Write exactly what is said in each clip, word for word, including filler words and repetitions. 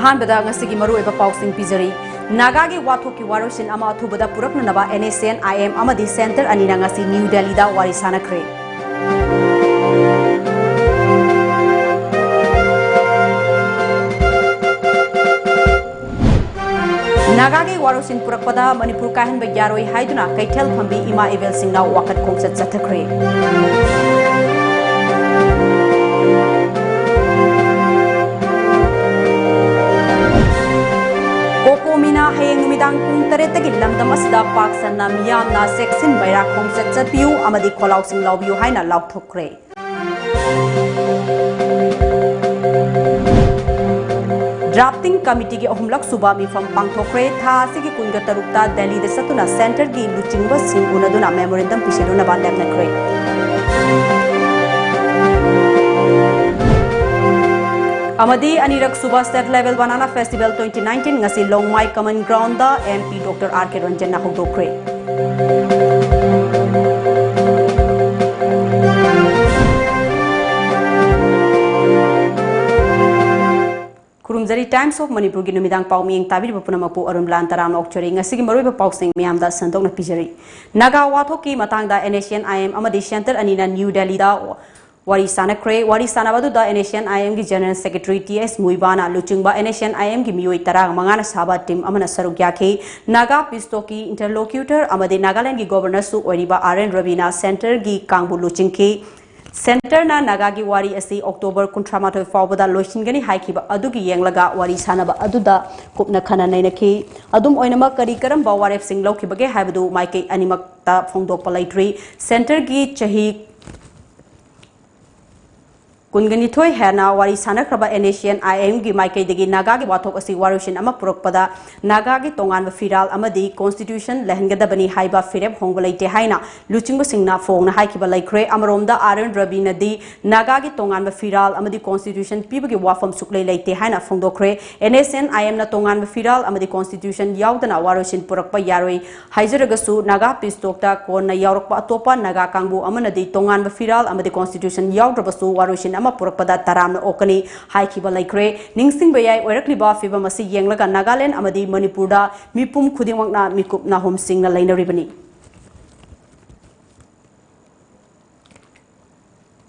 ꯑꯍꯥꯟꯕꯗ ꯉꯁꯤꯒꯤ ꯃꯔꯨꯑꯣꯏꯕ ꯄꯥꯎꯁꯤꯡ ꯄꯤꯖꯔꯤ꯫ ꯅꯥꯒꯥꯒꯤ ꯋꯥꯊꯣꯛꯀꯤ ꯋꯥꯔꯣꯏꯁꯤꯟ ꯑꯃ ꯑꯊꯨꯕꯗ ꯄꯨꯔꯛꯅꯅꯕ NSCN-IM ꯑꯃꯗꯤ Centre ꯑꯅꯤꯅ ꯉꯁꯤ ꯅ꯭ꯌꯨ ꯗꯦꯜꯂꯤꯗ ꯋꯥꯔꯤ ꯁꯥꯅꯈ꯭ꯔꯦ꯫ ꯅꯥꯒꯥꯒꯤ ꯋꯥꯔꯣꯏꯁꯤꯟ ꯄꯨꯔꯛꯄꯗ ꯃꯅꯤꯄꯨꯔ ꯀꯥꯏꯍꯟꯕ ꯌꯥꯔꯣꯏ ꯍꯥꯏꯗꯨꯅ ꯀꯩꯊꯦꯜ ꯐꯝꯕꯤ ꯏꯃꯥ ꯏꯕꯦꯜꯁꯤꯡꯅ ꯋꯥꯀꯠ ꯈꯣꯡꯆꯠ ꯆꯠꯊꯈ꯭ꯔꯦ꯫ ꯀꯣꯀꯣꯃꯤꯅ ꯍꯌꯦꯡ ꯅꯨꯃꯤꯗꯥꯡ ꯄꯨꯡ ꯇꯔꯦꯠꯇꯒꯤ ꯂꯝꯗꯝ ꯑꯁꯤꯗ ꯄꯥꯛ ꯁꯟꯅ ꯃꯤꯌꯥꯝꯅ ꯆꯦꯛꯁꯤꯟ ꯕꯩꯔꯥ ꯈꯣꯡꯆꯠ ꯆꯠꯄꯤꯌꯨ ꯑꯃꯗꯤ ꯈꯣꯜꯂꯥꯎꯁꯤꯡ ꯂꯥꯎꯕꯤꯌꯨ ꯍꯥꯏꯅ ꯂꯥꯎꯊꯣꯛꯈ꯭ꯔꯦ꯫ ꯗ꯭ꯔꯥꯐꯇꯤꯡ ꯀꯃꯤꯇꯤꯒꯤ ꯑꯍꯨꯝꯂꯛ ꯁꯨꯕ ꯃꯤꯐꯝ ꯄꯥꯡꯊꯣꯛꯈ꯭ꯔꯦ꯫ ꯊꯥ ꯑꯁꯤꯒꯤ ꯀꯨꯟꯒ ꯇꯔꯨꯛꯇ ꯗꯦꯜꯂꯤꯗ ꯆꯠꯇꯨꯅ ꯁꯦꯟꯇꯔꯒꯤ ꯂꯨꯆꯤꯡꯕꯁꯤꯡ ꯎꯅꯗꯨꯅ ꯃꯦꯃꯣꯔꯦꯟꯗꯝ ꯄꯤꯁꯤꯜꯂꯨꯅꯕ ꯂꯦꯞꯅꯈ꯭ꯔꯦ꯫ ꯑꯃꯗꯤ ꯑꯅꯤꯔꯛ ꯁꯨꯕ State Level Banana Festival twenty nineteen ꯉꯁꯤ ꯂꯣꯡꯃꯥꯏ Common Ground-ꯗ MP Doctor R K ꯔꯟꯖꯟꯅ ꯍꯧꯗꯣꯛꯈ꯭ꯔꯦ꯫ ꯈꯨꯔꯨꯝꯖꯔꯤ, Times of Manipur-ꯒꯤ ꯅꯨꯃꯤꯗꯥꯡ ꯄꯥꯎ ꯃꯤꯠꯌꯦꯡ ꯇꯥꯕꯤꯔꯤꯕ ꯄꯨꯝꯅꯃꯛꯄꯨ ꯑꯔꯨꯟ ꯂꯥꯟ ꯇꯔꯥꯝꯅ ꯑꯣꯛꯆꯔꯤ꯫ ꯉꯁꯤꯒꯤ ꯃꯔꯨꯑꯣꯏꯕ ꯄꯥꯎꯁꯤꯡ ꯃꯤꯌꯥꯝꯗ ꯁꯟꯗꯣꯛꯅ ꯄꯤꯖꯔꯤ꯫ ꯅꯥꯒꯥ ꯋꯥꯊꯣꯛꯀꯤ ꯃꯇꯥꯡꯗ NSCN-IM ꯑꯃꯗꯤ Centre ꯑꯅꯤꯅ ꯅ꯭ꯌꯨ ꯗꯦꯜꯂꯤꯗ ꯋꯥꯔꯤ ꯁꯥꯅꯈ꯭ꯔꯦ꯫ ꯋꯥꯔꯤ ꯁꯥꯅꯕ ꯑꯗꯨꯗ NSCN-IM-ꯒꯤ General Secretary T S ꯃꯨꯏꯕꯥꯅ ꯂꯨꯆꯤꯡꯕ NSCN-IM-ꯒꯤ ꯃꯤꯑꯣꯏ ꯇꯔꯥꯃꯉꯥꯅ ꯁꯥꯕ team ꯑꯃꯅ ꯁꯔꯨꯛ ꯌꯥꯈꯤ꯫ ꯅꯥꯒꯥ peace talk-ꯀꯤ interlocutor ꯑꯃꯗꯤ ꯅꯥꯒꯥꯂꯦꯟꯒꯤ Governor-ꯁꯨ ꯑꯣꯏꯔꯤꯕ R N ꯔꯕꯤꯅ Centre-ꯒꯤ ꯀꯥꯡꯕꯨ ꯂꯨꯆꯤꯡꯈꯤ꯫ Centre-ꯅ ꯅꯥꯒꯥꯒꯤ ꯋꯥꯔꯤ ꯑꯁꯤ October ꯀꯨꯟꯊ꯭ꯔꯥ ꯃꯥꯊꯣꯏ ꯐꯥꯎꯕꯗ ꯂꯣꯏꯁꯤꯟꯒꯅꯤ ꯍꯥꯏꯈꯤꯕ ꯑꯗꯨꯒꯤ ꯌꯦꯡꯂꯒ ꯋꯥꯔꯤ ꯁꯥꯅꯕ ꯑꯗꯨꯗ ꯀꯨꯞꯅ ꯈꯟꯅ ꯅꯩꯅꯈꯤ꯫ ꯑꯗꯨꯝ ꯑꯣꯏꯅꯃꯛ, ꯀꯔꯤ ꯀꯔꯝꯕ ꯋꯥꯔꯦꯞꯁꯤꯡ ꯂꯧꯈꯤꯕꯒꯦ ꯍꯥꯏꯕꯗꯨ ꯃꯥꯏꯀꯩ ꯑꯅꯤꯃꯛꯇ ꯐꯣꯡꯗꯣꯛꯄ ꯂꯩꯇ꯭ꯔꯤ꯫ Centre-ꯒꯤ ꯆꯍꯤ ꯀꯨꯟꯒ ꯅꯤꯊꯣꯏ ꯍꯦꯟꯅ ꯋꯥꯔꯤ ꯁꯥꯅꯈ꯭ꯔꯕ NSCN-IM-ꯒꯤ ꯃꯥꯏꯀꯩꯗꯒꯤ ꯅꯥꯒꯥꯒꯤ ꯋꯥꯊꯣꯛ ꯑꯁꯤ ꯋꯥꯔꯣꯏꯁꯤꯟ ꯑꯃ ꯄꯨꯔꯛꯄꯗ ꯅꯥꯒꯥꯒꯤ ꯇꯣꯉꯥꯟꯕ ꯐꯤꯔꯥꯜ ꯑꯃꯗꯤ constitution ꯂꯩꯍꯟꯒꯗꯕꯅꯤ ꯍꯥꯏꯕ ꯐꯤꯔꯦꯞ ꯍꯣꯡꯕ ꯂꯩꯇꯦ ꯍꯥꯏꯅ ꯂꯨꯆꯤꯡꯕꯁꯤꯡꯅ ꯐꯣꯡꯅ ꯍꯥꯏꯈꯤꯕ ꯂꯩꯈ꯭ꯔꯦ꯫ ꯑꯃꯔꯣꯝꯗ R N ꯔꯕꯤꯅꯗꯤ ꯅꯥꯒꯥꯒꯤ ꯇꯣꯉꯥꯟꯕ ꯐꯤꯔꯥꯜ ꯑꯃꯗꯤ constitution ꯄꯤꯕꯒꯤ ꯋꯥꯐꯝ ꯁꯨꯛꯂꯩ ꯂꯩꯇꯦ ꯍꯥꯏꯅ ꯐꯣꯡꯗꯣꯛꯈ꯭ꯔꯦ꯫ NSCN-IM-ꯅ ꯇꯣꯉꯥꯟꯕ ꯐꯤꯔꯥꯜ ꯑꯃꯗꯤ constitution ꯌꯥꯎꯗꯅ ꯋꯥꯔꯣꯏꯁꯤꯟ ꯄꯨꯔꯛꯄ ꯌꯥꯔꯣꯏ ꯍꯥꯏꯖꯔꯒꯁꯨ, ꯅꯥꯒꯥ peace talk-ꯇ ꯀꯣꯟꯅ ꯌꯥꯎꯔꯛꯄ ꯑꯇꯣꯞꯄ ꯅꯥꯒꯥ ꯀꯥꯡꯕꯨ ꯑꯃꯅꯗꯤ ꯇꯣꯉꯥꯟꯕ ꯐꯤꯔꯥꯜ ꯑꯃꯗꯤ constitution ꯌꯥꯎꯗ꯭ꯔꯕꯁꯨ ꯋꯥꯔꯣꯏꯁꯤꯟ ꯑꯃ ꯄꯨꯔꯛꯄꯗ ꯇꯔꯥꯝꯅ ꯑꯣꯛꯀꯅꯤ ꯍꯥꯏꯈꯤꯕ ꯂꯩꯈ꯭ꯔꯦ꯫ ꯅꯤꯡꯁꯤꯡꯕ ꯌꯥꯏ, ꯑꯣꯏꯔꯛꯂꯤꯕ ꯐꯤꯕꯝ ꯑꯁꯤ ꯌꯦꯡꯂꯒ ꯅꯥꯒꯥꯂꯦꯟ ꯑꯃꯗꯤ ꯃꯅꯤꯄꯨꯔꯗ ꯃꯤꯄꯨꯝ ꯈꯨꯗꯤꯡꯃꯛꯅ ꯃꯤꯀꯨꯞ ꯅꯥꯍꯨꯝꯁꯤꯡꯅ ꯂꯩꯅꯔꯤꯕꯅꯤ꯫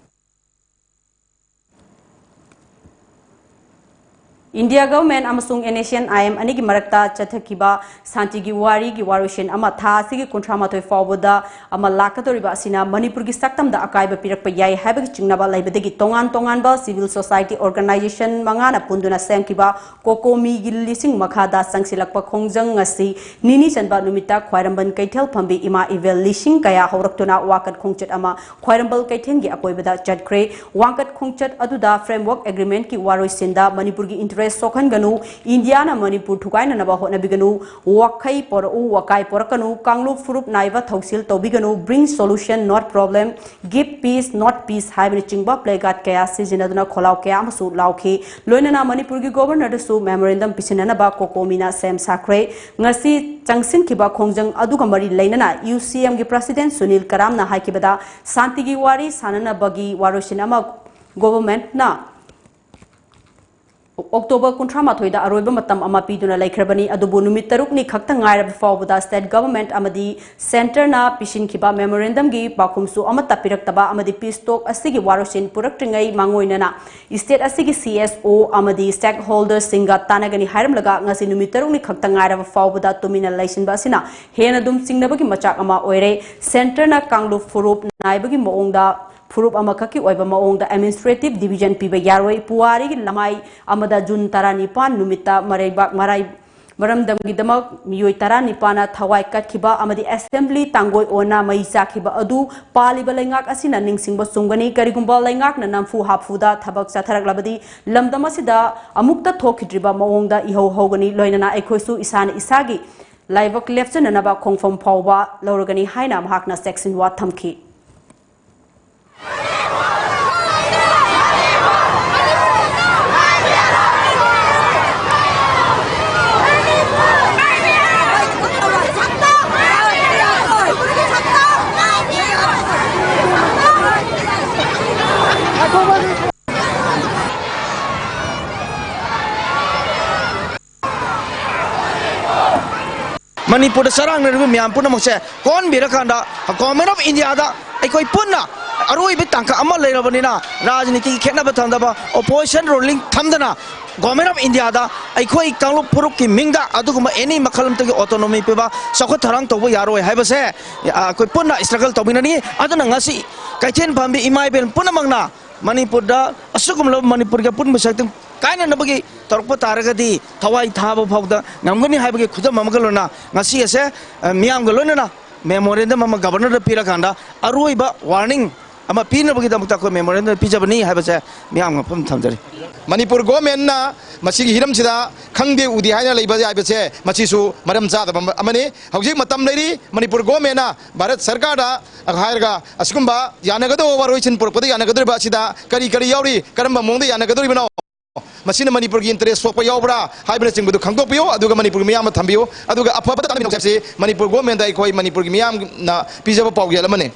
India government ꯑꯃꯁꯨꯡ NSCN-IM ꯑꯅꯤꯒꯤ ꯃꯔꯛꯇ ꯆꯠꯊꯈꯤꯕ ꯁꯥꯟꯇꯤꯒꯤ ꯋꯥꯔꯤꯒꯤ ꯋꯥꯔꯣꯏꯁꯤꯟ ꯑꯃ ꯊꯥ ꯑꯁꯤꯒꯤ ꯀꯨꯟꯊ꯭ꯔꯥ ꯃꯥꯊꯣꯏ ꯐꯥꯎꯕꯗ ꯑꯃ ꯂꯥꯛꯀꯗꯧꯔꯤꯕ ꯑꯁꯤꯅ ꯃꯅꯤꯄꯨꯔꯒꯤ ꯁꯛꯇꯝꯗ ꯑꯀꯥꯏꯕ ꯄꯤꯔꯛꯄ ꯌꯥꯏ ꯍꯥꯏꯕꯒꯤ ꯆꯤꯡꯅꯕ ꯂꯩꯕꯗꯒꯤ ꯇꯣꯉꯥꯟ ꯇꯣꯉꯥꯟꯕ civil society organization ꯃꯉꯥꯅ ꯄꯨꯟꯗꯨꯅ ꯁꯦꯝꯈꯤꯕ ꯀꯣꯀꯣꯃꯤꯒꯤ ꯂꯤꯁꯤꯡ ꯃꯈꯥꯗ ꯆꯪꯁꯤꯜꯂꯛꯄ ꯈꯣꯡꯖꯪ ꯉꯁꯤ ꯅꯤꯅꯤ ꯆꯟꯕ ꯅꯨꯃꯤꯠꯇ ꯈ꯭ꯋꯥꯏꯔꯝꯕꯟ ꯀꯩꯊꯦꯜ ꯐꯝꯕꯤ ꯏꯃꯥ ꯏꯕꯦꯜ ꯂꯤꯁꯤꯡ ꯀꯌꯥ ꯍꯧꯔꯛꯇꯨꯅ ꯋꯥꯀꯠ ꯈꯣꯡꯆꯠ ꯑꯃ ꯈ꯭ꯋꯥꯏꯔꯝꯕꯟ ꯀꯩꯊꯦꯜꯒꯤ ꯑꯀꯣꯏꯕꯗ ꯆꯠꯈ꯭ꯔꯦ꯫ ꯋꯥꯀꯠ ꯈꯣꯡꯆꯠ ꯑꯗꯨꯗ framework agreement-ꯀꯤ ꯋꯥꯔꯣꯏꯁꯤꯟꯗ ꯃꯅꯤꯄꯨꯔꯒꯤ interest ꯁꯣꯛꯍꯟꯒꯅꯨ, ꯏꯟꯗꯤꯌꯥꯅ ꯃꯅꯤꯄꯨꯔ ꯊꯨꯒꯥꯏꯅꯅꯕ ꯍꯣꯠꯅꯕꯤꯒꯅꯨ, ꯋꯥꯈꯩ ꯄꯣꯔꯛꯎ, ꯋꯥꯀꯥꯏ ꯄꯣꯔꯛꯀꯅꯨ, ꯀꯥꯡꯂꯨꯞ ꯐꯨꯔꯨꯞ ꯅꯥꯏꯕ ꯊꯧꯁꯤꯜ ꯇꯧꯕꯤꯒꯅꯨ, bring solution not problem, give peace not peace ꯍꯥꯏꯕꯅꯆꯤꯡꯕ placard ꯀꯌꯥ ꯁꯤꯖꯤꯟꯅꯗꯨꯅ ꯈꯣꯜꯂꯥꯎ ꯀꯌꯥ ꯑꯃꯁꯨ ꯂꯥꯎꯈꯤ꯫ ꯂꯣꯏꯅꯅ ꯃꯅꯤꯄꯨꯔꯒꯤ Governor-ꯗꯁꯨ memorandum ꯄꯤꯁꯤꯟꯅꯅꯕ ꯀꯣꯀꯣꯃꯤꯅ ꯁꯦꯝ ꯁꯥꯈ꯭ꯔꯦ꯫ ꯉꯁꯤ ꯆꯪꯁꯤꯟꯈꯤꯕ ꯈꯣꯡꯖꯪ ꯑꯗꯨꯒ ꯃꯔꯤ ꯂꯩꯅꯅ UCM-ꯒꯤ President ꯁꯨꯅꯤꯜ ꯀꯔꯥꯝꯅ ꯍꯥꯏꯈꯤꯕꯗ, ꯁꯥꯟꯇꯤꯒꯤ ꯋꯥꯔꯤ ꯁꯥꯟꯅꯅꯕꯒꯤ ꯋꯥꯔꯣꯏꯁꯤꯟ ꯑꯃ government-ꯅ October ꯀꯨꯟꯊ꯭ꯔꯥ ꯃꯥꯊꯣꯏꯗ ꯑꯔꯣꯏꯕ ꯃꯇꯝ ꯑꯃ ꯄꯤꯗꯨꯅ ꯂꯩꯈ꯭ꯔꯕꯅꯤ꯫ ꯑꯗꯨꯕꯨ ꯅꯨꯃꯤꯠ ꯇꯔꯨꯛꯅꯤ ꯈꯛꯇ ꯉꯥꯏꯔꯕ ꯐꯥꯎꯕꯗ state government ꯑꯃꯗꯤ centre-ꯅ ꯄꯤꯁꯤꯟꯈꯤꯕ memorandum-ꯒꯤ ꯄꯥꯎꯈꯨꯝꯁꯨ ꯑꯃꯠꯇ ꯄꯤꯔꯛꯇꯕ ꯑꯃꯗꯤ peace talk ꯑꯁꯤꯒꯤ ꯋꯥꯔꯣꯏꯁꯤꯟ ꯄꯨꯔꯛꯇ꯭ꯔꯤꯉꯩ ꯃꯥꯡꯑꯣꯏꯅꯅ state ꯑꯁꯤꯒꯤ CSO ꯑꯃꯗꯤ stakeholder-ꯁꯤꯡꯒ ꯇꯥꯟꯅꯒꯅꯤ ꯍꯥꯏꯔꯝꯂꯒ ꯉꯁꯤ ꯅꯨꯃꯤꯠ ꯇꯔꯨꯛꯅꯤ ꯈꯛꯇ ꯉꯥꯏꯔꯕ ꯐꯥꯎꯕꯗ ꯇꯨꯃꯤꯟꯅ ꯂꯩꯁꯤꯟꯕ ꯑꯁꯤꯅ ꯍꯦꯟꯅ ꯑꯗꯨꯝ ꯆꯤꯡꯅꯕꯒꯤ ꯃꯆꯥꯛ ꯑꯃ ꯑꯣꯏꯔꯦ꯫ Centre-ꯅ ꯀꯥꯡꯂꯨꯞ ꯐꯨꯔꯨꯞ ꯅꯥꯏꯕꯒꯤ ꯃꯑꯣꯡꯗ ꯐꯨꯔꯨꯞ ꯑꯃꯈꯛꯀꯤ ꯑꯣꯏꯕ ꯃꯑꯣꯡꯗ administrative division ꯄꯤꯕ ꯌꯥꯔꯣꯏ꯫ ꯄꯨꯋꯥꯔꯤꯒꯤ ꯂꯃꯥꯏ ꯑꯃꯗ June ꯇꯔꯥꯅꯤꯄꯥꯟ ꯅꯨꯃꯤꯠꯇ ꯃꯔꯩꯕꯥꯛ ꯃꯔꯥꯏ ꯃꯔꯝꯗꯝꯒꯤꯗꯃꯛ ꯃꯤꯑꯣꯏ ꯇꯔꯥꯅꯤꯄꯥꯟꯅ ꯊꯋꯥꯏ ꯀꯠꯈꯤꯕ ꯑꯃꯗꯤ assembly ꯇꯥꯡꯒꯣꯏ ꯑꯣꯟꯅ ꯃꯩ ꯆꯥꯛꯈꯤꯕ ꯑꯗꯨ ꯄꯥꯜꯂꯤꯕ ꯂꯩꯉꯥꯛ ꯑꯁꯤꯅ ꯅꯤꯡꯁꯤꯡꯕ ꯆꯨꯝꯒꯅꯤ꯫ ꯀꯔꯤꯒꯨꯝꯕ ꯂꯩꯉꯥꯛꯅ ꯅꯝꯐꯨ ꯍꯥꯐꯨꯗ ꯊꯕꯛ ꯆꯠꯊꯔꯛꯂꯕꯗꯤ ꯂꯝꯗꯝ ꯑꯁꯤꯗ ꯑꯃꯨꯛꯇ ꯊꯣꯛꯈꯤꯗ꯭ꯔꯤꯕ ꯃꯑꯣꯡꯗ ꯏꯍꯧ ꯍꯧꯒꯅꯤ꯫ ꯂꯣꯏꯅꯅ ꯑꯩꯈꯣꯏꯁꯨ ꯏꯁꯥꯅ ꯏꯁꯥꯒꯤ ꯂꯥꯏꯕꯛ ꯂꯦꯞꯆꯅꯅꯕ ꯈꯣꯡꯐꯝ ꯐꯥꯎꯕ ꯂꯧꯔꯒꯅꯤ ꯍꯥꯏꯅ ꯃꯍꯥꯛꯅ ꯆꯦꯛꯁꯤꯟꯋꯥ ꯊꯝꯈꯤ꯫ ꯃꯅꯤꯄꯨꯔꯗ ꯆꯔꯥꯡꯅꯔꯤꯕ ꯃꯌꯥꯝ ꯄꯨꯝꯅꯃꯛꯁꯦ ꯀꯣꯟꯕꯤꯔꯀꯥꯟꯗ, ꯒꯣꯚꯔꯟꯃꯦꯟꯠ ꯑꯣꯐ ꯏꯟꯗꯤꯌꯥꯗ ꯑꯩꯈꯣꯏ ꯄꯨꯟꯅ ꯑꯔꯣꯏꯕ ꯇꯥꯡꯀꯛ ꯑꯃ ꯂꯩꯔꯕꯅꯤꯅ, ꯔꯥꯖꯅꯤꯇꯤꯒꯤ ꯈꯦꯠꯅꯕ ꯊꯝꯗꯕ, ꯑꯣꯄꯣꯖꯤꯁꯟ ꯔꯨꯂꯤꯡ ꯊꯝꯗꯅ, ꯒꯣꯚꯔꯟꯃꯦꯟꯠ ꯑꯣꯐ ꯏꯟꯗꯤꯌꯥꯗ ꯑꯩꯈꯣꯏ ꯀꯥꯡꯂꯨꯞ ꯐꯨꯔꯨꯞꯀꯤ ꯃꯤꯡꯗ ꯑꯗꯨꯒꯨꯝꯕ ꯑꯦꯅꯤ ꯃꯈꯜ ꯑꯃꯠꯇꯒꯤ ꯑꯣꯇꯣꯅꯣꯃꯤ ꯄꯤꯕ, ꯆꯥꯎꯈꯠ ꯊꯧꯔꯥꯡ ꯇꯧꯕ ꯌꯥꯔꯣꯏ ꯍꯥꯏꯕꯁꯦ, ꯑ, ꯑꯩꯈꯣꯏ ꯄꯨꯟꯅ ꯁ꯭ꯇ꯭ꯔꯒꯜ ꯇꯧꯃꯤꯟꯅꯅꯤ꯫ ꯑꯗꯨꯅ ꯉꯁꯤ ꯀꯩꯊꯦꯜ ꯐꯝꯕꯤ ꯏꯃꯥ ꯏꯕꯦꯜ ꯄꯨꯝꯅꯃꯛꯅ ꯃꯅꯤꯄꯨꯔꯗ ꯑꯁꯤꯒꯨꯝꯂꯕ ꯃꯅꯤꯄꯨꯔꯒꯤ ꯑꯄꯨꯟꯕ ꯁꯛꯇꯝ ꯀꯥꯏꯅꯅꯕꯒꯤ ꯇꯧꯔꯛꯄ ꯇꯥꯔꯒꯗꯤ ꯊꯋꯥꯏ ꯊꯥꯕ ꯐꯥꯎꯗ ꯉꯝꯒꯅꯤ ꯍꯥꯏꯕꯒꯤ ꯈꯨꯗꯝ ꯑꯃꯒ ꯂꯣꯏꯅꯅ ꯉꯁꯤ ꯑꯁꯦ, ꯑ, ꯃꯤꯌꯥꯝꯒ ꯂꯣꯏꯅꯅ ꯃꯦꯃꯣꯔꯦꯟꯗꯝ ꯑꯃ ꯒꯕꯔꯅꯔꯗ ꯄꯤꯔꯀꯥꯟꯗ ꯑꯔꯣꯏꯕ ꯋꯥꯔꯅꯤꯡ ꯑꯃ ꯄꯤꯅꯕꯒꯤꯗꯃꯛꯇ ꯑꯩꯈꯣꯏ ꯃꯦꯃꯣꯔꯦꯟꯗꯝ ꯄꯤꯖꯕꯅꯤ ꯍꯥꯏꯕꯁꯦ ꯃꯤꯌꯥꯝꯒꯤ ꯃꯐꯝ ꯊꯝꯖꯔꯤ꯫ ꯃꯅꯤꯄꯨꯔ ꯒꯣꯚꯔꯟꯃꯦꯟꯠꯅ ꯃꯁꯤꯒꯤ ꯍꯤꯔꯝꯁꯤꯗ ꯈꯪꯗꯦ ꯎꯗꯦ ꯍꯥꯏꯅ ꯂꯩꯕ ꯍꯥꯏꯕꯁꯦ ꯃꯁꯤꯁꯨ ꯃꯔꯝ ꯆꯥꯗꯕ ꯑꯃ-, ꯑꯃꯅꯤ꯫ ꯍꯧꯖꯤꯛ ꯃꯇꯝ ꯂꯩꯔꯤ, ꯃꯅꯤꯄꯨꯔ ꯒꯣꯚꯔꯟꯃꯦꯟꯠꯅ ꯚꯥꯔꯠ ꯁꯔꯀꯥꯔꯗ ꯍꯥꯏꯔꯒ ꯑꯁꯤꯒꯨꯝꯕ ꯌꯥꯅꯒꯗꯧꯕ ꯋꯥꯔꯣꯏꯁꯤꯟ ꯄꯨꯔꯛꯄꯗ ꯌꯥꯅꯒꯗꯧꯔꯤꯕ ꯑꯁꯤꯗ ꯀꯔꯤ ꯀꯔꯤ ꯌꯥꯎꯔꯤ, ꯀꯔꯝꯕ ꯃꯑꯣꯡꯗ ꯌꯥꯅꯒꯗꯧꯔꯤꯕꯅꯣ, ꯃꯁꯤꯅ ꯃꯅꯤꯄꯨꯔꯒꯤ ꯏꯟꯇꯔꯦꯁ ꯁꯣꯛꯄ ꯌꯥꯎꯕ꯭ꯔꯥ ꯍꯥꯏꯕꯅꯆꯤꯡꯕꯗꯨ ꯈꯪꯗꯣꯛꯄꯤꯌꯨ, ꯑꯗꯨꯒ ꯃꯅꯤꯄꯨꯔꯒꯤ ꯃꯤꯌꯥꯝꯗ ꯊꯝꯕꯤꯌꯨ, ꯑꯗꯨꯒ ꯑꯐꯕꯇ ꯇꯥꯟꯅꯃꯤꯟꯅꯁꯤ ꯍꯥꯏꯕꯁꯤ ꯃꯅꯤꯄꯨꯔ ꯒꯣꯚꯔꯟꯃꯦꯟꯠꯇ ꯑꯩꯈꯣꯏ ꯃꯅꯤꯄꯨꯔꯒꯤ ꯃꯤꯌꯥꯝꯅ ꯄꯤꯖꯕ ꯄꯥꯎꯖꯦꯜ ꯑꯃꯅꯤ꯫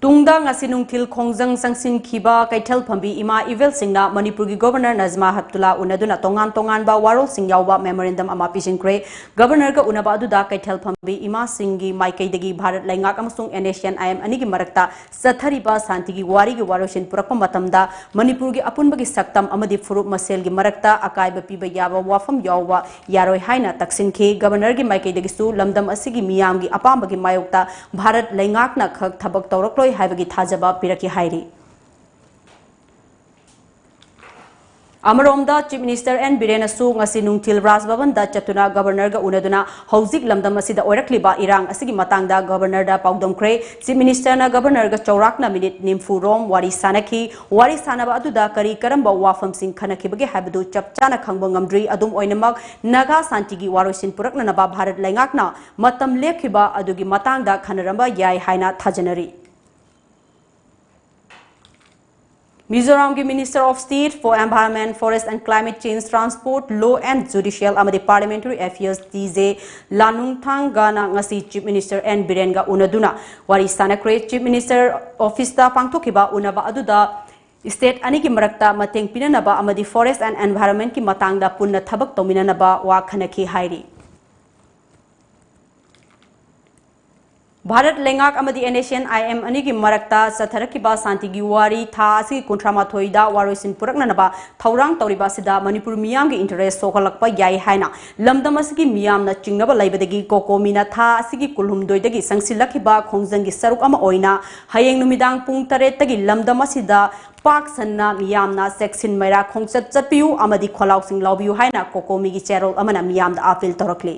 ꯇꯨꯡꯗ ꯉꯁꯤ ꯅꯨꯡꯊꯤꯜ ꯈꯣꯡꯖꯪ ꯆꯪꯁꯤꯟꯈꯤꯕ ꯀꯩꯊꯦꯜ ꯐꯝꯕꯤ ꯏꯃꯥ ꯏꯕꯦꯜꯁꯤꯡꯅ ꯃꯅꯤꯄꯨꯔꯒꯤ ꯒꯣꯚꯔꯅꯔ ꯅꯖꯃꯥ ꯍꯦꯞꯇꯨꯂꯥ ꯎꯅꯗꯨꯅ ꯇꯣꯉꯥꯟ ꯇꯣꯉꯥꯟꯕ ꯋꯥꯔꯣꯜꯁꯤꯡ ꯌꯥꯎꯕ ꯃꯦꯃꯣꯔꯦꯟꯗꯝ ꯑꯃ ꯄꯤꯁꯤꯟꯈ꯭ꯔꯦ꯫ ꯒꯣꯚꯔꯅꯔꯒ ꯎꯅꯕ ꯑꯗꯨꯗ ꯀꯩꯊꯦꯜ ꯐꯝꯕꯤ ꯏꯃꯥꯁꯤꯡꯒꯤ ꯃꯥꯏꯀꯩꯗꯒꯤ ꯚꯥꯔꯠ ꯂꯩꯉꯥꯛ ꯑꯃꯁꯨꯡ NSCN-IM ꯑꯅꯤꯒꯤ ꯃꯔꯛꯇ ꯆꯠꯊꯔꯤꯕ ꯁꯥꯟꯇꯤꯒꯤ ꯋꯥꯔꯤꯒꯤ ꯋꯥꯔꯣꯏꯁꯤꯟ ꯄꯨꯔꯛꯄ ꯃꯇꯝꯗ ꯃꯅꯤꯄꯨꯔꯒꯤ ꯑꯄꯨꯟꯕꯒꯤ ꯁꯛꯇꯝ ꯑꯃꯗꯤ ꯐꯨꯔꯨꯞ ꯃꯁꯦꯜꯒꯤ ꯃꯔꯛꯇ ꯑꯀꯥꯏꯕ ꯄꯤꯕ ꯌꯥꯕ ꯋꯥꯐꯝ ꯌꯥꯎꯕ ꯌꯥꯔꯣꯏ ꯍꯥꯏꯅ ꯇꯛꯁꯤꯟꯈꯤ꯫ ꯒꯕꯔꯅꯔꯒꯤ ꯃꯥꯏꯀꯩꯗꯒꯤꯁꯨ ꯂꯝꯗꯝ ꯑꯁꯤꯒꯤ ꯃꯤꯌꯥꯝꯒꯤ ꯑꯄꯥꯝꯕꯒꯤ ꯃꯥꯌꯣꯛꯇ ꯚꯥꯔꯠ ꯂꯩꯉꯥꯛꯅ ꯈꯛ ꯊꯕꯛ ꯇꯧꯔꯛꯂꯣꯏ ꯍꯥꯏꯕꯒꯤ ꯊꯥꯖꯕ ꯄꯤꯔꯛꯈꯤ ꯍꯥꯏꯔꯤ꯫ ꯑꯃꯔꯣꯝꯗ, ꯆꯤꯐ ꯃꯤꯅꯤꯁꯇꯔ ꯑꯦꯟ ꯕꯤꯔꯦꯟꯅꯁꯨ ꯉꯁꯤ ꯅꯨꯡꯊꯤꯜ ꯔꯥꯖ ꯚꯕꯟꯗ ꯆꯠꯇꯨꯅ ꯒꯕꯔꯅꯔꯒ ꯎꯅꯗꯨꯅ ꯍꯧꯖꯤꯛ ꯂꯝꯗꯝ ꯑꯁꯤꯗ ꯑꯣꯏꯔꯛꯂꯤꯕ ꯏꯔꯥꯡ ꯑꯁꯤꯒꯤ ꯃꯇꯥꯡꯗ ꯒꯕꯔꯅꯔꯗ ꯄꯥꯎꯗꯝꯈ꯭ꯔꯦ꯫ ꯆꯤꯐ ꯃꯤꯅꯤꯁꯇꯔꯅ ꯒꯕꯔꯅꯔꯒ ꯆꯥꯎꯔꯥꯛꯅ ꯃꯤꯅꯤꯠ ꯅꯤꯐꯨ ꯔꯣꯝ ꯋꯥꯔꯤ ꯁꯥꯅꯈꯤ꯫ ꯋꯥꯔꯤ ꯁꯥꯅꯕ ꯑꯗꯨꯗ ꯀꯔꯤ ꯀꯔꯝꯕ ꯋꯥꯐꯝꯁꯤꯡ ꯈꯟꯅꯈꯤꯕꯒꯦ ꯍꯥꯏꯕꯗꯨ ꯆꯞ ꯆꯥꯅ ꯈꯪꯕ ꯉꯝꯗ꯭ꯔꯤ꯫ ꯑꯗꯨꯝ ꯑꯣꯏꯅꯃꯛ, ꯅꯥꯒꯥ ꯁꯥꯟꯇꯤꯒꯤ ꯋꯥꯔꯣꯏꯁꯤꯟ ꯄꯨꯔꯛꯅꯅꯕ ꯚꯥꯔꯠ ꯂꯩꯉꯥꯛꯅ ꯃꯇꯝ ꯂꯦꯞꯈꯤꯕ ꯑꯗꯨꯒꯤ ꯃꯇꯥꯡꯗ ꯈꯟꯅꯔꯝꯕ ꯌꯥꯏ ꯍꯥꯏꯅ ꯊꯥꯖꯅꯔꯤ꯫ ꯃꯤꯖꯣꯔꯥꯝꯒꯤ Minister of State for Environment, Forest and Climate Change, Transport, Law and Judicial ꯑꯃꯗꯤ Parliamentary Affairs ꯇꯤ ꯖꯦ ꯂꯥꯅꯨꯡꯊꯥꯡꯒꯅ ꯉꯁꯤ Chief Minister ꯑꯦꯟ ꯕꯤꯔꯦꯟꯒ ꯎꯅꯗꯨꯅ ꯋꯥꯔꯤ ꯁꯥꯅꯈ꯭ꯔꯦ꯫ Chief Minister Officeꯇ ꯄꯥꯡꯊꯣꯛꯈꯤꯕ ꯎꯅꯕ ꯑꯗꯨꯗ state ꯑꯅꯤꯒꯤ ꯃꯔꯛꯇ ꯃꯇꯦꯡ ꯄꯤꯅꯅꯕ ꯑꯃꯗꯤ Forest and Environmentꯀꯤ ꯃꯇꯥꯡꯗ ꯄꯨꯟꯅ ꯊꯕꯛ ꯇꯧꯃꯤꯟꯅꯅꯕ ꯋꯥ ꯈꯟꯅꯈꯤ ꯍꯥꯏꯔꯤ꯫ ꯚꯥꯔꯠ ꯂꯩꯉꯥꯛ ꯑꯃꯗꯤ NSCN IM ꯑꯅꯤꯒꯤ ꯃꯔꯛꯇ ꯆꯠꯊꯔꯛꯈꯤꯕ ꯁꯥꯟꯇꯤꯒꯤ ꯋꯥꯔꯤ ꯊꯥ ꯑꯁꯤꯒꯤ ꯀꯨꯟꯊ꯭ꯔꯥ ꯃꯥꯊꯣꯏꯗ ꯋꯥꯔꯣꯏꯁꯤꯟ ꯄꯨꯔꯛꯅꯅꯕ ꯊꯧꯔꯥꯡ ꯇꯧꯔꯤꯕ ꯑꯁꯤꯗ ꯃꯅꯤꯄꯨꯔ ꯃꯤꯌꯥꯝꯒꯤ interest ꯁꯣꯛꯍꯜꯂꯛꯄ ꯌꯥꯏ ꯍꯥꯏꯅ ꯂꯝꯗꯝ ꯑꯁꯤꯒꯤ ꯃꯤꯌꯥꯝꯅ ꯆꯤꯡꯅꯕ ꯂꯩꯕꯗꯒꯤ ꯀꯣꯀꯣꯃꯤꯅ ꯊꯥ ꯑꯁꯤꯒꯤ ꯀꯨꯟꯍꯨꯝꯗꯣꯏꯗꯒꯤ ꯆꯪꯁꯤꯜꯂꯛꯈꯤꯕ ꯈꯣꯡꯖꯪꯒꯤ ꯁꯔꯨꯛ ꯑꯃ ꯑꯣꯏꯅ ꯍꯌꯦꯡ ꯅꯨꯃꯤꯗꯥꯡ ꯄꯨꯡ ꯇꯔꯦꯠꯇꯒꯤ ꯂꯝꯗꯝ ꯑꯁꯤꯗ ꯄꯥꯛ ꯁꯟꯅ ꯃꯤꯌꯥꯝꯅ ꯆꯦꯛꯁꯤꯟ ꯃꯩꯔꯥ ꯈꯣꯡꯆꯠ ꯆꯠꯄꯤꯌꯨ ꯑꯃꯗꯤ ꯈꯣꯜꯂꯥꯎꯁꯤꯡ ꯂꯥꯎꯕꯤꯌꯨ ꯍꯥꯏꯅ ꯀꯣꯀꯣꯃꯤꯒꯤ ꯆꯦꯔꯣꯜ ꯑꯃꯅ ꯃꯤꯌꯥꯝꯗ appeal ꯇꯧꯔꯛꯂꯤ꯫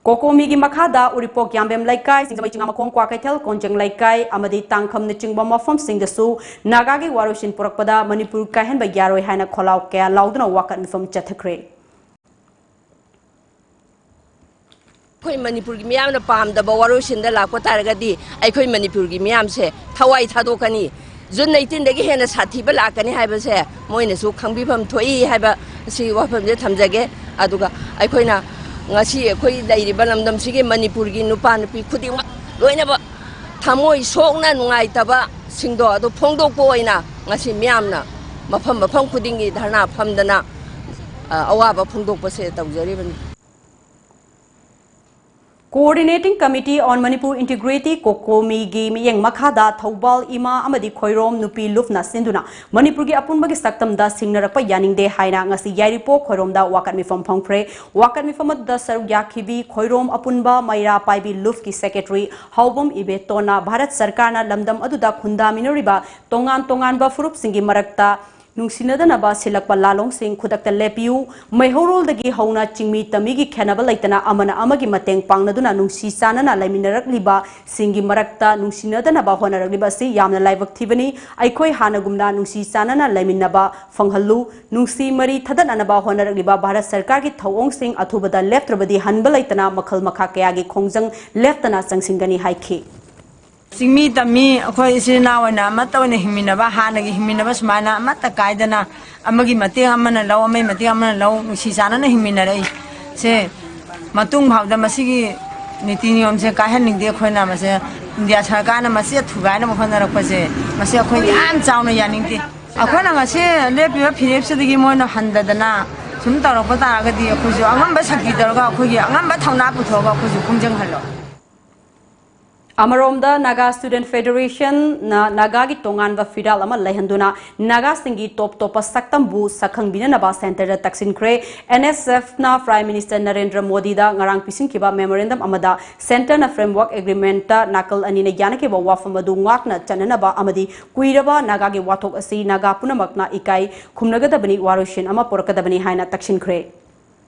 ꯀꯣꯀꯣꯃꯤꯒꯤ ꯃꯈꯥꯗ ꯎꯔꯤꯄꯣꯛ ꯌꯥꯝꯕꯦꯝ ꯂꯩꯀꯥꯏ, ꯁꯤꯡꯖꯃꯩ ꯆꯤꯉꯥꯃꯈꯣꯡ ꯀ꯭ꯋꯥꯀꯩꯊꯦꯜ ꯀꯣꯟꯖꯦꯡ ꯂꯩꯀꯥꯏ ꯑꯃꯗꯤ ꯇꯥꯡꯈꯝꯅꯆꯤꯡꯕ ꯃꯐꯝꯁꯤꯡꯗꯁꯨ ꯅꯥꯒꯥꯒꯤ ꯋꯥꯔꯣꯏꯁꯤꯟ ꯄꯨꯔꯛꯄꯗ ꯃꯅꯤꯄꯨꯔ ꯀꯥꯏꯍꯟꯕ ꯌꯥꯔꯣꯏ ꯍꯥꯏꯅ ꯈꯣꯜꯂꯥꯎ ꯀꯌꯥ ꯂꯥꯎꯗꯨꯅ ꯋꯥꯀꯠ ꯃꯤꯐꯝ ꯆꯠꯊꯈ꯭ꯔꯦ꯫ ꯑꯩꯈꯣꯏ ꯃꯅꯤꯄꯨꯔꯒꯤ ꯃꯤꯌꯥꯝꯅ ꯄꯥꯝꯗꯕ ꯋꯥꯔꯣꯏꯁꯤꯟꯗ ꯂꯥꯛꯄ ꯇꯥꯔꯒꯗꯤ ꯑꯩꯈꯣꯏ ꯃꯅꯤꯄꯨꯔꯒꯤ ꯃꯤꯌꯥꯝꯁꯦ ꯊꯋꯥꯏ ꯊꯥꯗꯣꯛꯀꯅꯤ꯫ June eighteenꯗꯒꯤ ꯍꯦꯟꯅ ꯁꯥꯊꯤꯕ ꯂꯥꯛꯀꯅꯤ ꯍꯥꯏꯕꯁꯦ ꯃꯣꯏꯅꯁꯨ ꯈꯪꯕꯤꯐꯝ ꯊꯣꯛꯏ ꯍꯥꯏꯕ ꯑꯁꯤ ꯋꯥꯐꯝꯁꯦ ꯊꯝꯖꯒꯦ꯫ ꯑꯗꯨꯒ ꯑꯩꯈꯣꯏꯅ ꯉꯁꯤ ꯑꯩꯈꯣꯏ ꯂꯩꯔꯤꯕ ꯂꯝꯗꯝꯁꯤꯒꯤ ꯃꯅꯤꯄꯨꯔꯒꯤ ꯅꯨꯄꯥ ꯅꯨꯄꯤ ꯈꯨꯗꯤꯡꯃꯛ ꯂꯣꯏꯅꯃꯛ ꯊꯃꯣꯏ ꯁꯣꯛꯅ ꯅꯨꯡꯉꯥꯏꯇꯕꯁꯤꯡꯗꯣ ꯑꯗꯨ ꯐꯣꯡꯗꯣꯛꯄ ꯑꯣꯏꯅ ꯉꯁꯤ ꯃꯤꯌꯥꯝꯅ ꯃꯐꯝ ꯃꯐꯝ ꯈꯨꯗꯤꯡꯒꯤ ꯙꯔꯅꯥ ꯐꯝꯗꯅ, ꯑ, ꯑꯋꯥꯕ ꯐꯣꯡꯗꯣꯛꯄꯁꯦ ꯇꯧꯖꯔꯤꯕꯅꯤ꯫ Coordinating Committee on Manipur Integrity, ꯀꯣꯀꯣꯃꯤꯒꯤ ꯃꯤꯠꯌꯦꯡ ꯃꯈꯥꯗ ꯊꯧꯕꯥꯜ ꯏꯃꯥ ꯑꯃꯗꯤ ꯈꯣꯏꯔꯣꯝ ꯅꯨꯄꯤ ꯂꯨꯞꯅ ꯁꯤꯟꯗꯨꯅ ꯃꯅꯤꯄꯨꯔꯒꯤ ꯑꯄꯨꯟꯕꯒꯤ ꯁꯛꯇꯝꯗ ꯁꯤꯡꯅꯔꯛꯄ ꯌꯥꯅꯤꯡꯗꯦ ꯍꯥꯏꯅ ꯉꯁꯤ ꯌꯥꯏꯔꯤꯄꯣꯛ ꯈꯣꯏꯔꯣꯝꯗ ꯋꯥꯀꯠ ꯃꯤꯐꯝ ꯐꯝꯈ꯭ꯔꯦ꯫ ꯋꯥꯀꯠ ꯃꯤꯐꯝ ꯑꯗꯨꯗ ꯁꯔꯨꯛ ꯌꯥꯈꯤꯕꯤ ꯈꯣꯏꯔꯣꯝ ꯑꯄꯨꯟꯕ ꯃꯩꯔꯥ ꯄꯥꯏꯕꯤ ꯂꯨꯞꯀꯤ secretary ꯍꯥꯎꯕꯝ ꯏꯕꯦꯇꯣꯟꯅ ꯚꯥꯔꯠ ꯁꯔꯀꯥꯔꯅ ꯂꯝꯗꯝ ꯑꯗꯨꯗ ꯈꯨꯟꯗꯥꯃꯤꯟꯅꯔꯤꯕ ꯇꯣꯉꯥꯟ ꯇꯣꯉꯥꯟꯕ ꯐꯨꯔꯨꯞꯁꯤꯡꯒꯤ ꯃꯔꯛꯇ ꯅꯨꯡꯁꯤꯅꯗꯅꯕ ꯁꯤꯜꯂꯛꯄ ꯂꯥꯂꯣꯡꯁꯤꯡ ꯈꯨꯗꯛꯇ ꯂꯦꯞꯄꯤꯌꯨ꯫ ꯃꯩꯍꯧꯔꯣꯜꯗꯒꯤ ꯍꯧꯅ ꯆꯤꯡꯃꯤ ꯇꯝꯃꯤꯒꯤ ꯈꯦꯟꯅꯕ ꯂꯩꯇꯅ ꯑꯃꯅ ꯑꯃꯒꯤ ꯃꯇꯦꯡ ꯄꯥꯡꯅꯗꯨꯅ ꯅꯨꯡꯁꯤ ꯆꯥꯟꯅꯅ ꯂꯩꯃꯤꯟꯅꯔꯛꯂꯤꯕꯁꯤꯡꯒꯤ ꯃꯔꯛꯇ ꯅꯨꯡꯁꯤꯅꯗꯅꯕ ꯍꯣꯠꯅꯔꯛꯂꯤꯕ ꯑꯁꯤ ꯌꯥꯝꯅ ꯂꯥꯏꯕꯛ ꯊꯤꯕꯅꯤ꯫ ꯑꯩꯈꯣꯏ ꯍꯥꯟꯅꯒꯨꯝꯅ ꯅꯨꯡꯁꯤ ꯆꯥꯟꯅꯅ ꯂꯩꯃꯤꯟꯅꯕ ꯐꯪꯍꯜꯂꯨ꯫ ꯅꯨꯡꯁꯤ ꯃꯔꯤ ꯊꯗꯠꯅꯅꯕ ꯍꯣꯠꯅꯔꯛꯂꯤꯕ ꯚꯥꯔꯠ ꯁꯔꯀꯥꯔꯒꯤ ꯊꯧꯑꯣꯡꯁꯤꯡ ꯑꯊꯨꯕꯗ ꯂꯦꯞꯇ꯭ꯔꯕꯗꯤ ꯍꯟꯕ ꯂꯩꯇꯅ ꯃꯈꯜ ꯃꯈꯥ ꯀꯌꯥꯒꯤ ꯈꯣꯡꯖꯪ ꯂꯦꯞꯇꯅ ꯆꯪꯁꯤꯟꯒꯅꯤ ꯍꯥꯏꯈꯤ꯫ ꯆꯤꯡꯃꯤ ꯇꯝꯃꯤ ꯑꯩꯈꯣꯏ ꯏꯆꯤꯜ ꯏꯅꯥꯎ ꯑꯣꯏꯅ ꯑꯃꯠꯇ ꯑꯣꯏꯅ ꯍꯤꯡꯃꯤꯟꯅꯕ, ꯍꯥꯟꯅꯒꯤ ꯍꯤꯡꯃꯤꯟꯅꯕ ꯁꯨꯃꯥꯏꯅ ꯑꯃꯠꯇ ꯀꯥꯏꯗꯅ ꯑꯃꯒꯤ ꯃꯇꯦꯡ ꯑꯃꯅ ꯂꯧ, ꯑꯃꯒꯤ ꯃꯇꯦꯡ ꯑꯃꯅ ꯂꯧ, ꯅꯨꯡꯁꯤ ꯆꯥꯟꯅꯅ ꯍꯤꯡꯃꯤꯟꯅꯔꯛꯏ꯫ ꯁꯦ ꯃꯇꯨꯡ ꯐꯥꯎꯗ ꯃꯁꯤꯒꯤ ꯅꯤꯇꯤ ꯅꯤꯌꯣꯝꯁꯦ ꯀꯥꯏꯍꯟꯅꯤꯡꯗꯦ꯫ ꯑꯩꯈꯣꯏꯅ ꯃꯁꯦ ꯏꯟꯗꯤꯌꯥ ꯁꯔꯀꯥꯔꯅ ꯃꯁꯤ ꯊꯨꯒꯥꯏꯅꯕ ꯍꯣꯠꯅꯔꯛꯄꯁꯦ, ꯃꯁꯤ ꯑꯩꯈꯣꯏ ꯌꯥꯝ ꯆꯥꯎꯅ ꯌꯥꯅꯤꯡꯗꯦ꯫ ꯑꯩꯈꯣꯏꯅ ꯉꯁꯤ ꯂꯦꯞꯄꯤꯕ ꯐꯤꯔꯦꯞꯁꯤꯗꯒꯤ ꯃꯣꯏꯅ ꯍꯟꯊꯗꯅ ꯁꯨꯝ ꯇꯧꯔꯛꯄ ꯇꯥꯔꯒꯗꯤ ꯑꯩꯈꯣꯏꯁꯨ ꯑꯉꯝꯕ ꯁꯛꯇꯤ ꯇꯧꯔꯒ ꯑꯩꯈꯣꯏꯒꯤ ꯑꯉꯝꯕ ꯊꯧꯅꯥ ꯄꯨꯊꯣꯛꯑꯒ ꯑꯩꯈꯣꯏꯁꯨ ꯄꯨꯡꯖꯪꯍꯜꯂꯣꯏ꯫ ꯑꯃꯔꯣꯝꯗ ꯅꯥꯒꯥ ꯁ꯭ꯇꯨꯗꯦꯟꯠ ꯐꯦꯗꯔꯦꯁꯟꯅ ꯅꯥꯒꯥꯒꯤ ꯇꯣꯉꯥꯟꯕ ꯐꯤꯔꯥꯜ ꯑꯃ ꯂꯩꯍꯟꯗꯨꯅ ꯅꯥꯒꯥꯁꯤꯡꯒꯤ ꯇꯣꯞ ꯇꯣꯞꯄ ꯁꯛꯇꯝꯕꯨ ꯁꯛꯈꯪꯕꯤꯅꯅꯕ ꯁꯦꯟꯇꯔꯗ ꯇꯛꯁꯤꯟꯈ꯭ꯔꯦ꯫ ꯑꯦꯟ ꯑꯦꯁ ꯑꯦꯐꯅ ꯄ꯭ꯔꯥꯏꯝ ꯃꯤꯅꯤꯁꯇꯔ ꯅꯔꯦꯟꯗ꯭ꯔ ꯃꯣꯗꯤꯗ ꯉꯔꯥꯡ ꯄꯤꯁꯤꯟꯈꯤꯕ ꯃꯦꯃꯣꯔꯦꯟꯗꯝ ꯑꯃꯗ ꯁꯦꯟꯇꯔꯅ ꯐ꯭ꯔꯦꯝꯋꯥꯔꯛ ꯑꯦꯒ꯭ꯔꯤꯃꯦꯟꯠꯇ ꯅꯥꯀꯜ ꯑꯅꯤꯅ ꯌꯥꯅꯈꯤꯕ ꯋꯥꯐꯝ ꯑꯗꯨ ꯉꯥꯛꯅ ꯆꯠꯅꯅꯕ ꯑꯃꯗꯤ ꯀꯨꯏꯔꯕ ꯅꯥꯒꯥꯒꯤ ꯋꯥꯊꯣꯛ ꯑꯁꯤ ꯅꯥꯒꯥ ꯄꯨꯝꯅꯃꯛꯅ ꯏꯀꯥꯏ ꯈꯨꯝꯅꯒꯗꯕꯅꯤ, ꯋꯥꯔꯣꯏꯁꯤꯟ ꯑꯃ ꯄꯨꯔꯛꯀꯗꯕꯅꯤ ꯍꯥꯏꯅ ꯇꯛꯁꯤꯟꯈ꯭ꯔꯦ꯫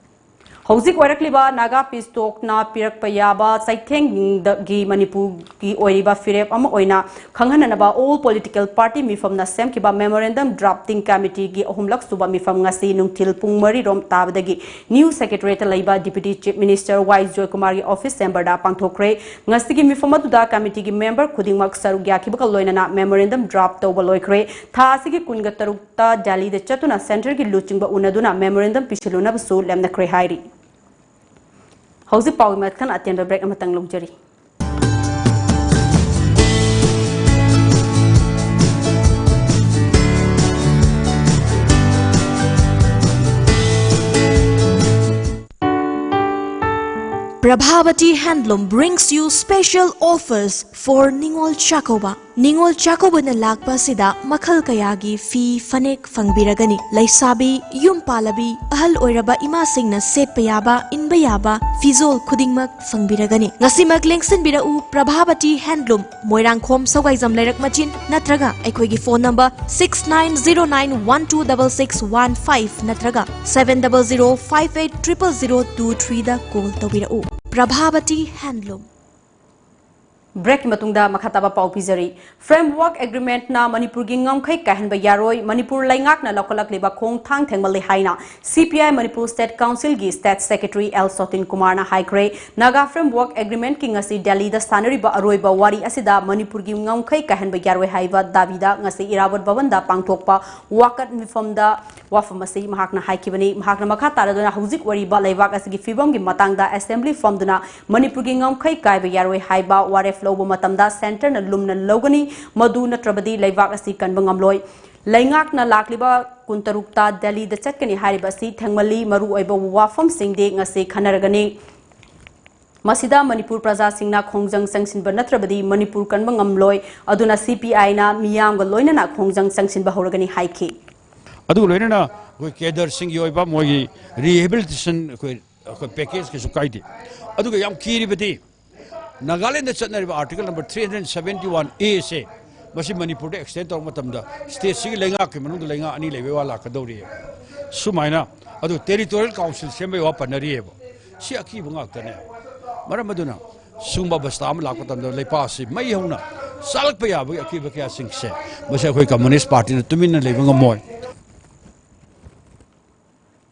ꯍꯧꯖꯤꯛ ꯑꯣꯏꯔꯛꯂꯤꯕ ꯅꯥꯒꯥ ꯄꯤꯁ ꯇꯣꯛꯅ ꯄꯤꯔꯛꯄ ꯌꯥꯕ ꯆꯩꯊꯦꯡꯗꯒꯤ ꯃꯅꯤꯄꯨꯔꯒꯤ ꯑꯣꯏꯔꯤꯕ ꯐꯤꯔꯦꯞ ꯑꯃ ꯑꯣꯏꯅ ꯈꯪꯍꯟꯅꯅꯕ all political party ꯃꯤꯐꯝꯅ ꯁꯦꯝꯈꯤꯕ ꯃꯦꯃꯣꯔꯦꯟꯗꯝ ꯗ꯭ꯔꯥꯐꯇꯤꯡ ꯀꯃꯤꯇꯤꯒꯤ ꯑꯍꯨꯝꯂꯛ ꯁꯨꯕ ꯃꯤꯐꯝ ꯉꯁꯤ ꯅꯨꯡꯊꯤꯜ ꯄꯨꯡ ꯃꯔꯤ ꯔꯣꯝ ꯇꯥꯕꯗꯒꯤ ꯅ꯭ꯌꯨ ꯁꯦꯀ꯭ꯔꯦꯇꯔꯤꯌꯦꯠꯇ ꯂꯩꯕ ꯗꯤꯄ꯭ꯌꯨꯇꯤ ꯆꯤꯐ ꯃꯤꯅꯤꯁꯇꯔ ꯋꯥꯏ ꯖꯣꯏꯀꯨꯃꯥꯔꯒꯤ ꯑꯣꯐꯤꯁ ꯆꯦꯝꯕꯔꯗ ꯄꯥꯡꯊꯣꯛꯈ꯭ꯔꯦ꯫ ꯉꯁꯤꯒꯤ ꯃꯤꯐꯝ ꯑꯗꯨꯗ ꯀꯃꯤꯇꯤꯒꯤ ꯃꯦꯝꯕꯔ ꯈꯨꯗꯤꯡꯃꯛ ꯁꯔꯨꯛ ꯌꯥꯈꯤꯕꯒ ꯂꯣꯏꯅꯅ ꯃꯦꯃꯣꯔꯦꯟꯗꯝ ꯗ꯭ꯔꯥꯐ ꯇꯧꯕ ꯂꯣꯏꯈ꯭ꯔꯦ꯫ ꯊꯥ ꯑꯁꯤꯒꯤ ꯀꯨꯟꯒ ꯇꯔꯨꯛꯇ ꯗꯦꯜꯂꯤꯗ ꯆꯠꯇꯨꯅ ꯁꯦꯟꯇꯔꯒꯤ ꯂꯨꯆꯤꯡꯕ ꯎꯅꯗꯨꯅ ꯃꯦꯃꯣꯔꯦꯟꯗꯝ ꯄꯤꯁꯤꯜꯂꯨꯅꯕꯁꯨ ꯂꯦꯞꯅꯈ꯭ꯔꯦ ꯍꯥꯏꯔꯤ꯫ ꯍꯧꯖꯤꯛ ꯄꯥꯎꯒꯤ ꯃꯊꯪ ꯑꯇꯦꯟꯕ ꯕ꯭ꯔꯦꯛ ꯑꯃꯇꯪ ꯂꯧꯖꯔꯤ꯫ Prabhavati Handloom brings you special offers for Ningol Chakova. ꯅꯤꯉꯣꯜ ꯆꯥꯛꯀꯧꯕꯅ ꯂꯥꯛꯄ ꯑꯁꯤꯗ ꯃꯈꯜ ꯀꯌꯥꯒꯤ ꯐꯤ, ꯐꯅꯦꯛ ꯐꯪꯕꯤꯔꯒꯅꯤ꯫ ꯂꯩꯁꯥꯕꯤ, ꯌꯨꯝ ꯄꯥꯜꯂꯕꯤ, ꯑꯍꯜ ꯑꯣꯏꯔꯕ ꯏꯃꯥꯁꯤꯡꯅ ꯁꯦꯠꯄ ꯌꯥꯕ, ꯏꯟꯕ ꯌꯥꯕ ꯐꯤꯖꯣꯜ ꯈꯨꯗꯤꯡꯃꯛ ꯐꯪꯕꯤꯔꯒꯅꯤ꯫ ꯉꯁꯤꯃꯛ ꯂꯦꯡꯁꯤꯟꯕꯤꯔꯛꯎ ꯄ꯭ꯔꯚꯥꯕꯇꯤ ꯍꯦꯟꯗꯂꯨꯝ, ꯃꯣꯏꯔꯥꯡꯈꯣꯝ ꯁꯧꯒꯥꯏꯖꯝ ꯂꯩꯔꯛ ꯃꯆꯤꯟ, ꯅꯠꯇ꯭ꯔꯒ ꯑꯩꯈꯣꯏꯒꯤ phone number six nine zero nine one two double six one five ꯅꯠꯇ꯭ꯔꯒ seven double zero five eight triple zero two three ꯗ ꯀꯣꯜ ꯇꯧꯕꯤꯔꯛꯎ꯫ ꯄ꯭ꯔꯚꯥꯕꯇꯤ ꯍꯦꯟꯗꯂꯨꯝ꯫ ꯕ꯭ꯔꯦꯛꯀꯤ ꯃꯇꯨꯡꯗ ꯃꯈꯥ ꯇꯥꯕ ꯄꯥꯎ ꯄꯤꯖꯔꯤ꯫ ꯐ꯭ꯔꯦꯝꯋꯥꯔꯛ ꯑꯦꯒ꯭ꯔꯤꯃꯦꯟꯠꯅ ꯃꯅꯤꯄꯨꯔꯒꯤ ꯉꯝꯈꯩ ꯀꯥꯏꯍꯟꯕ ꯌꯥꯔꯣꯏ, ꯃꯅꯤꯄꯨꯔ ꯂꯩꯉꯥꯛꯅ ꯂꯧꯈꯠꯂꯛꯂꯤꯕ ꯈꯣꯡꯊꯥꯡ ꯊꯦꯡꯃꯜꯂꯤ ꯍꯥꯏꯅ ꯁꯤ ꯄꯤ ꯑꯥꯏ ꯃꯅꯤꯄꯨꯔ ꯁ꯭ꯇꯦꯠ ꯀꯥꯎꯟꯁꯤꯜꯒꯤ ꯁ꯭ꯇꯦꯠ ꯁꯦꯀ꯭ꯔꯦꯇꯔꯤ ꯑꯦꯜ ꯁꯣꯇꯤꯟ ꯀꯨꯃꯥꯔꯅ ꯍꯥꯏꯈ꯭ꯔꯦ꯫ ꯅꯥꯒꯥ ꯐ꯭ꯔꯦꯝꯋꯥꯔꯛ ꯑꯦꯒ꯭ꯔꯤꯃꯦꯟꯠꯀꯤ ꯉꯁꯤ ꯗꯦꯜꯂꯤꯗ ꯁꯥꯟꯅꯔꯤꯕ ꯑꯔꯣꯏꯕ ꯋꯥꯔꯤ ꯑꯁꯤꯗ ꯃꯅꯤꯄꯨꯔꯒꯤ ꯉꯝꯈꯩ ꯀꯥꯏꯍꯟꯕ ꯌꯥꯔꯣꯏ ꯍꯥꯏꯕ ꯗꯥꯕꯤꯗ ꯉꯁꯤ ꯏꯔꯥꯕꯣꯠ ꯚꯕꯟꯗ ꯄꯥꯡꯊꯣꯛꯄ ꯋꯥꯀꯠ ꯃꯤꯐꯝꯗ ꯋꯥꯐꯝ ꯑꯁꯤ ꯃꯍꯥꯛꯅ ꯍꯥꯏꯈꯤꯕꯅꯤ꯫ ꯃꯍꯥꯛꯅ ꯃꯈꯥ ꯇꯥꯔꯗꯨꯅ ꯍꯧꯖꯤꯛ ꯑꯣꯏꯔꯤꯕ ꯂꯩꯕꯥꯛ ꯑꯁꯤꯒꯤ ꯐꯤꯕꯝꯒꯤ ꯃꯇꯥꯡꯗ ꯑꯦꯁꯦꯝꯕ꯭ꯂꯤ ꯐꯝꯗꯨꯅ ꯃꯅꯤꯄꯨꯔꯒꯤ ꯉꯝꯈꯩ ꯀꯥꯏꯕ ꯌꯥꯔꯣꯏ ꯍꯥꯏꯕ ꯋꯥꯔꯦꯞ ꯂꯧꯕ ꯃꯇꯝꯗ ꯁꯦꯟꯇꯔꯅ ꯂꯨꯝꯅ ꯂꯧꯒꯅꯤ, ꯃꯗꯨ ꯅꯠꯇ꯭ꯔꯕꯗꯤ ꯂꯩꯕꯥꯛ ꯑꯁꯤ ꯀꯟꯕ ꯉꯝꯂꯣꯏ꯫ ꯂꯩꯉꯥꯛꯅ ꯂꯥꯛꯂꯤꯕ ꯀꯨꯟꯇꯔꯨꯛꯇ ꯗꯦꯜꯂꯤꯗ ꯆꯠꯀꯅꯤ ꯍꯥꯏꯔꯤꯕ ꯑꯁꯤ ꯊꯦꯡꯃꯜꯂꯤ, ꯃꯔꯨꯑꯣꯏꯕ ꯋꯥꯐꯝꯁꯤꯡꯗꯤ ꯉꯁꯤ ꯈꯟꯅꯔꯒꯅꯤ꯫ ꯃꯁꯤꯗ ꯃꯅꯤꯄꯨꯔ ꯄ꯭ꯔꯖꯥꯁꯤꯡꯅ ꯈꯣꯡꯖꯪ ꯆꯪꯁꯤꯟꯕ ꯅꯠꯇ꯭ꯔꯕꯗꯤ ꯃꯅꯤꯄꯨꯔ ꯀꯟꯕ ꯉꯝꯂꯣꯏ꯫ ꯑꯗꯨꯅ ꯁꯤ ꯄꯤ ꯑꯥꯏꯅ ꯃꯤꯌꯥꯝꯒ ꯂꯣꯏꯅꯅ ꯈꯣꯡꯖꯪ ꯆꯪꯁꯤꯟꯕ ꯍꯧꯔꯒꯅꯤ ꯍꯥꯏꯈꯤ꯫ ꯑꯗꯨꯒ ꯂꯣꯏꯅꯅ ꯑꯩꯈꯣꯏ ꯀꯦꯗꯔꯁꯤꯡꯒꯤ ꯑꯣꯏꯕ ꯃꯣꯏꯒꯤ ꯔꯤꯍꯦꯕꯤꯂꯤꯇꯦꯁꯟ ꯑꯩꯈꯣꯏ ꯑꯩꯈꯣꯏ ꯄꯦꯀꯦꯖ ꯀꯩꯁꯨ ꯀꯥꯏꯗꯦ꯫ ꯑꯗꯨꯒ ꯌꯥꯝ ꯀꯤꯔꯤꯕꯗꯤ ꯅꯥꯒꯥꯂꯦꯟꯗ ꯆꯠꯅꯔꯤꯕ article number three hundred seventy one ꯑꯦꯁꯦ ꯃꯁꯤ ꯃꯅꯤꯄꯨꯔꯗ ꯑꯦꯛꯁꯇꯦꯟ ꯇꯧꯔꯛꯄ ꯃꯇꯝꯗ ꯁ꯭ꯇꯦꯠꯁꯤꯒꯤ ꯂꯩꯉꯥꯛꯀꯤ ꯃꯅꯨꯡꯗ ꯂꯩꯉꯥꯛ ꯑꯅꯤ ꯂꯩꯕꯩ ꯋꯥ ꯂꯥꯛꯀꯗꯧꯔꯤ꯫ ꯁꯨꯃꯥꯏꯅ ꯑꯗꯨ ꯇꯦꯔꯤꯇꯣꯔꯤꯌꯦꯜ ꯀꯥꯎꯟꯁꯤꯜ ꯁꯦꯝꯕꯩ ꯋꯥ ꯄꯟꯅꯔꯤꯑꯕ꯫ ꯁꯤ ꯑꯀꯤꯕ ꯉꯥꯛꯇꯅꯦ꯫ ꯃꯔꯝ ꯑꯗꯨꯅ ꯁꯤꯒꯨꯝꯕ ꯑꯕꯁꯇꯥ ꯑꯃ ꯂꯥꯛꯄ ꯃꯇꯝꯗ ꯂꯩꯄꯥꯛ ꯑꯁꯤ ꯃꯩ ꯍꯧꯅ ꯆꯥꯛꯂꯛꯄ ꯌꯥꯕꯒꯤ ꯑꯀꯤꯕ ꯀꯌꯥꯁꯤꯡꯁꯦ ꯃꯁꯤ ꯑꯩꯈꯣꯏ ꯀꯝꯃꯨꯅꯤꯁ ꯄꯥꯔꯇꯤꯅ ꯇꯨꯃꯤꯟꯅ ꯂꯩꯕ ꯉꯝꯃꯣꯏ꯫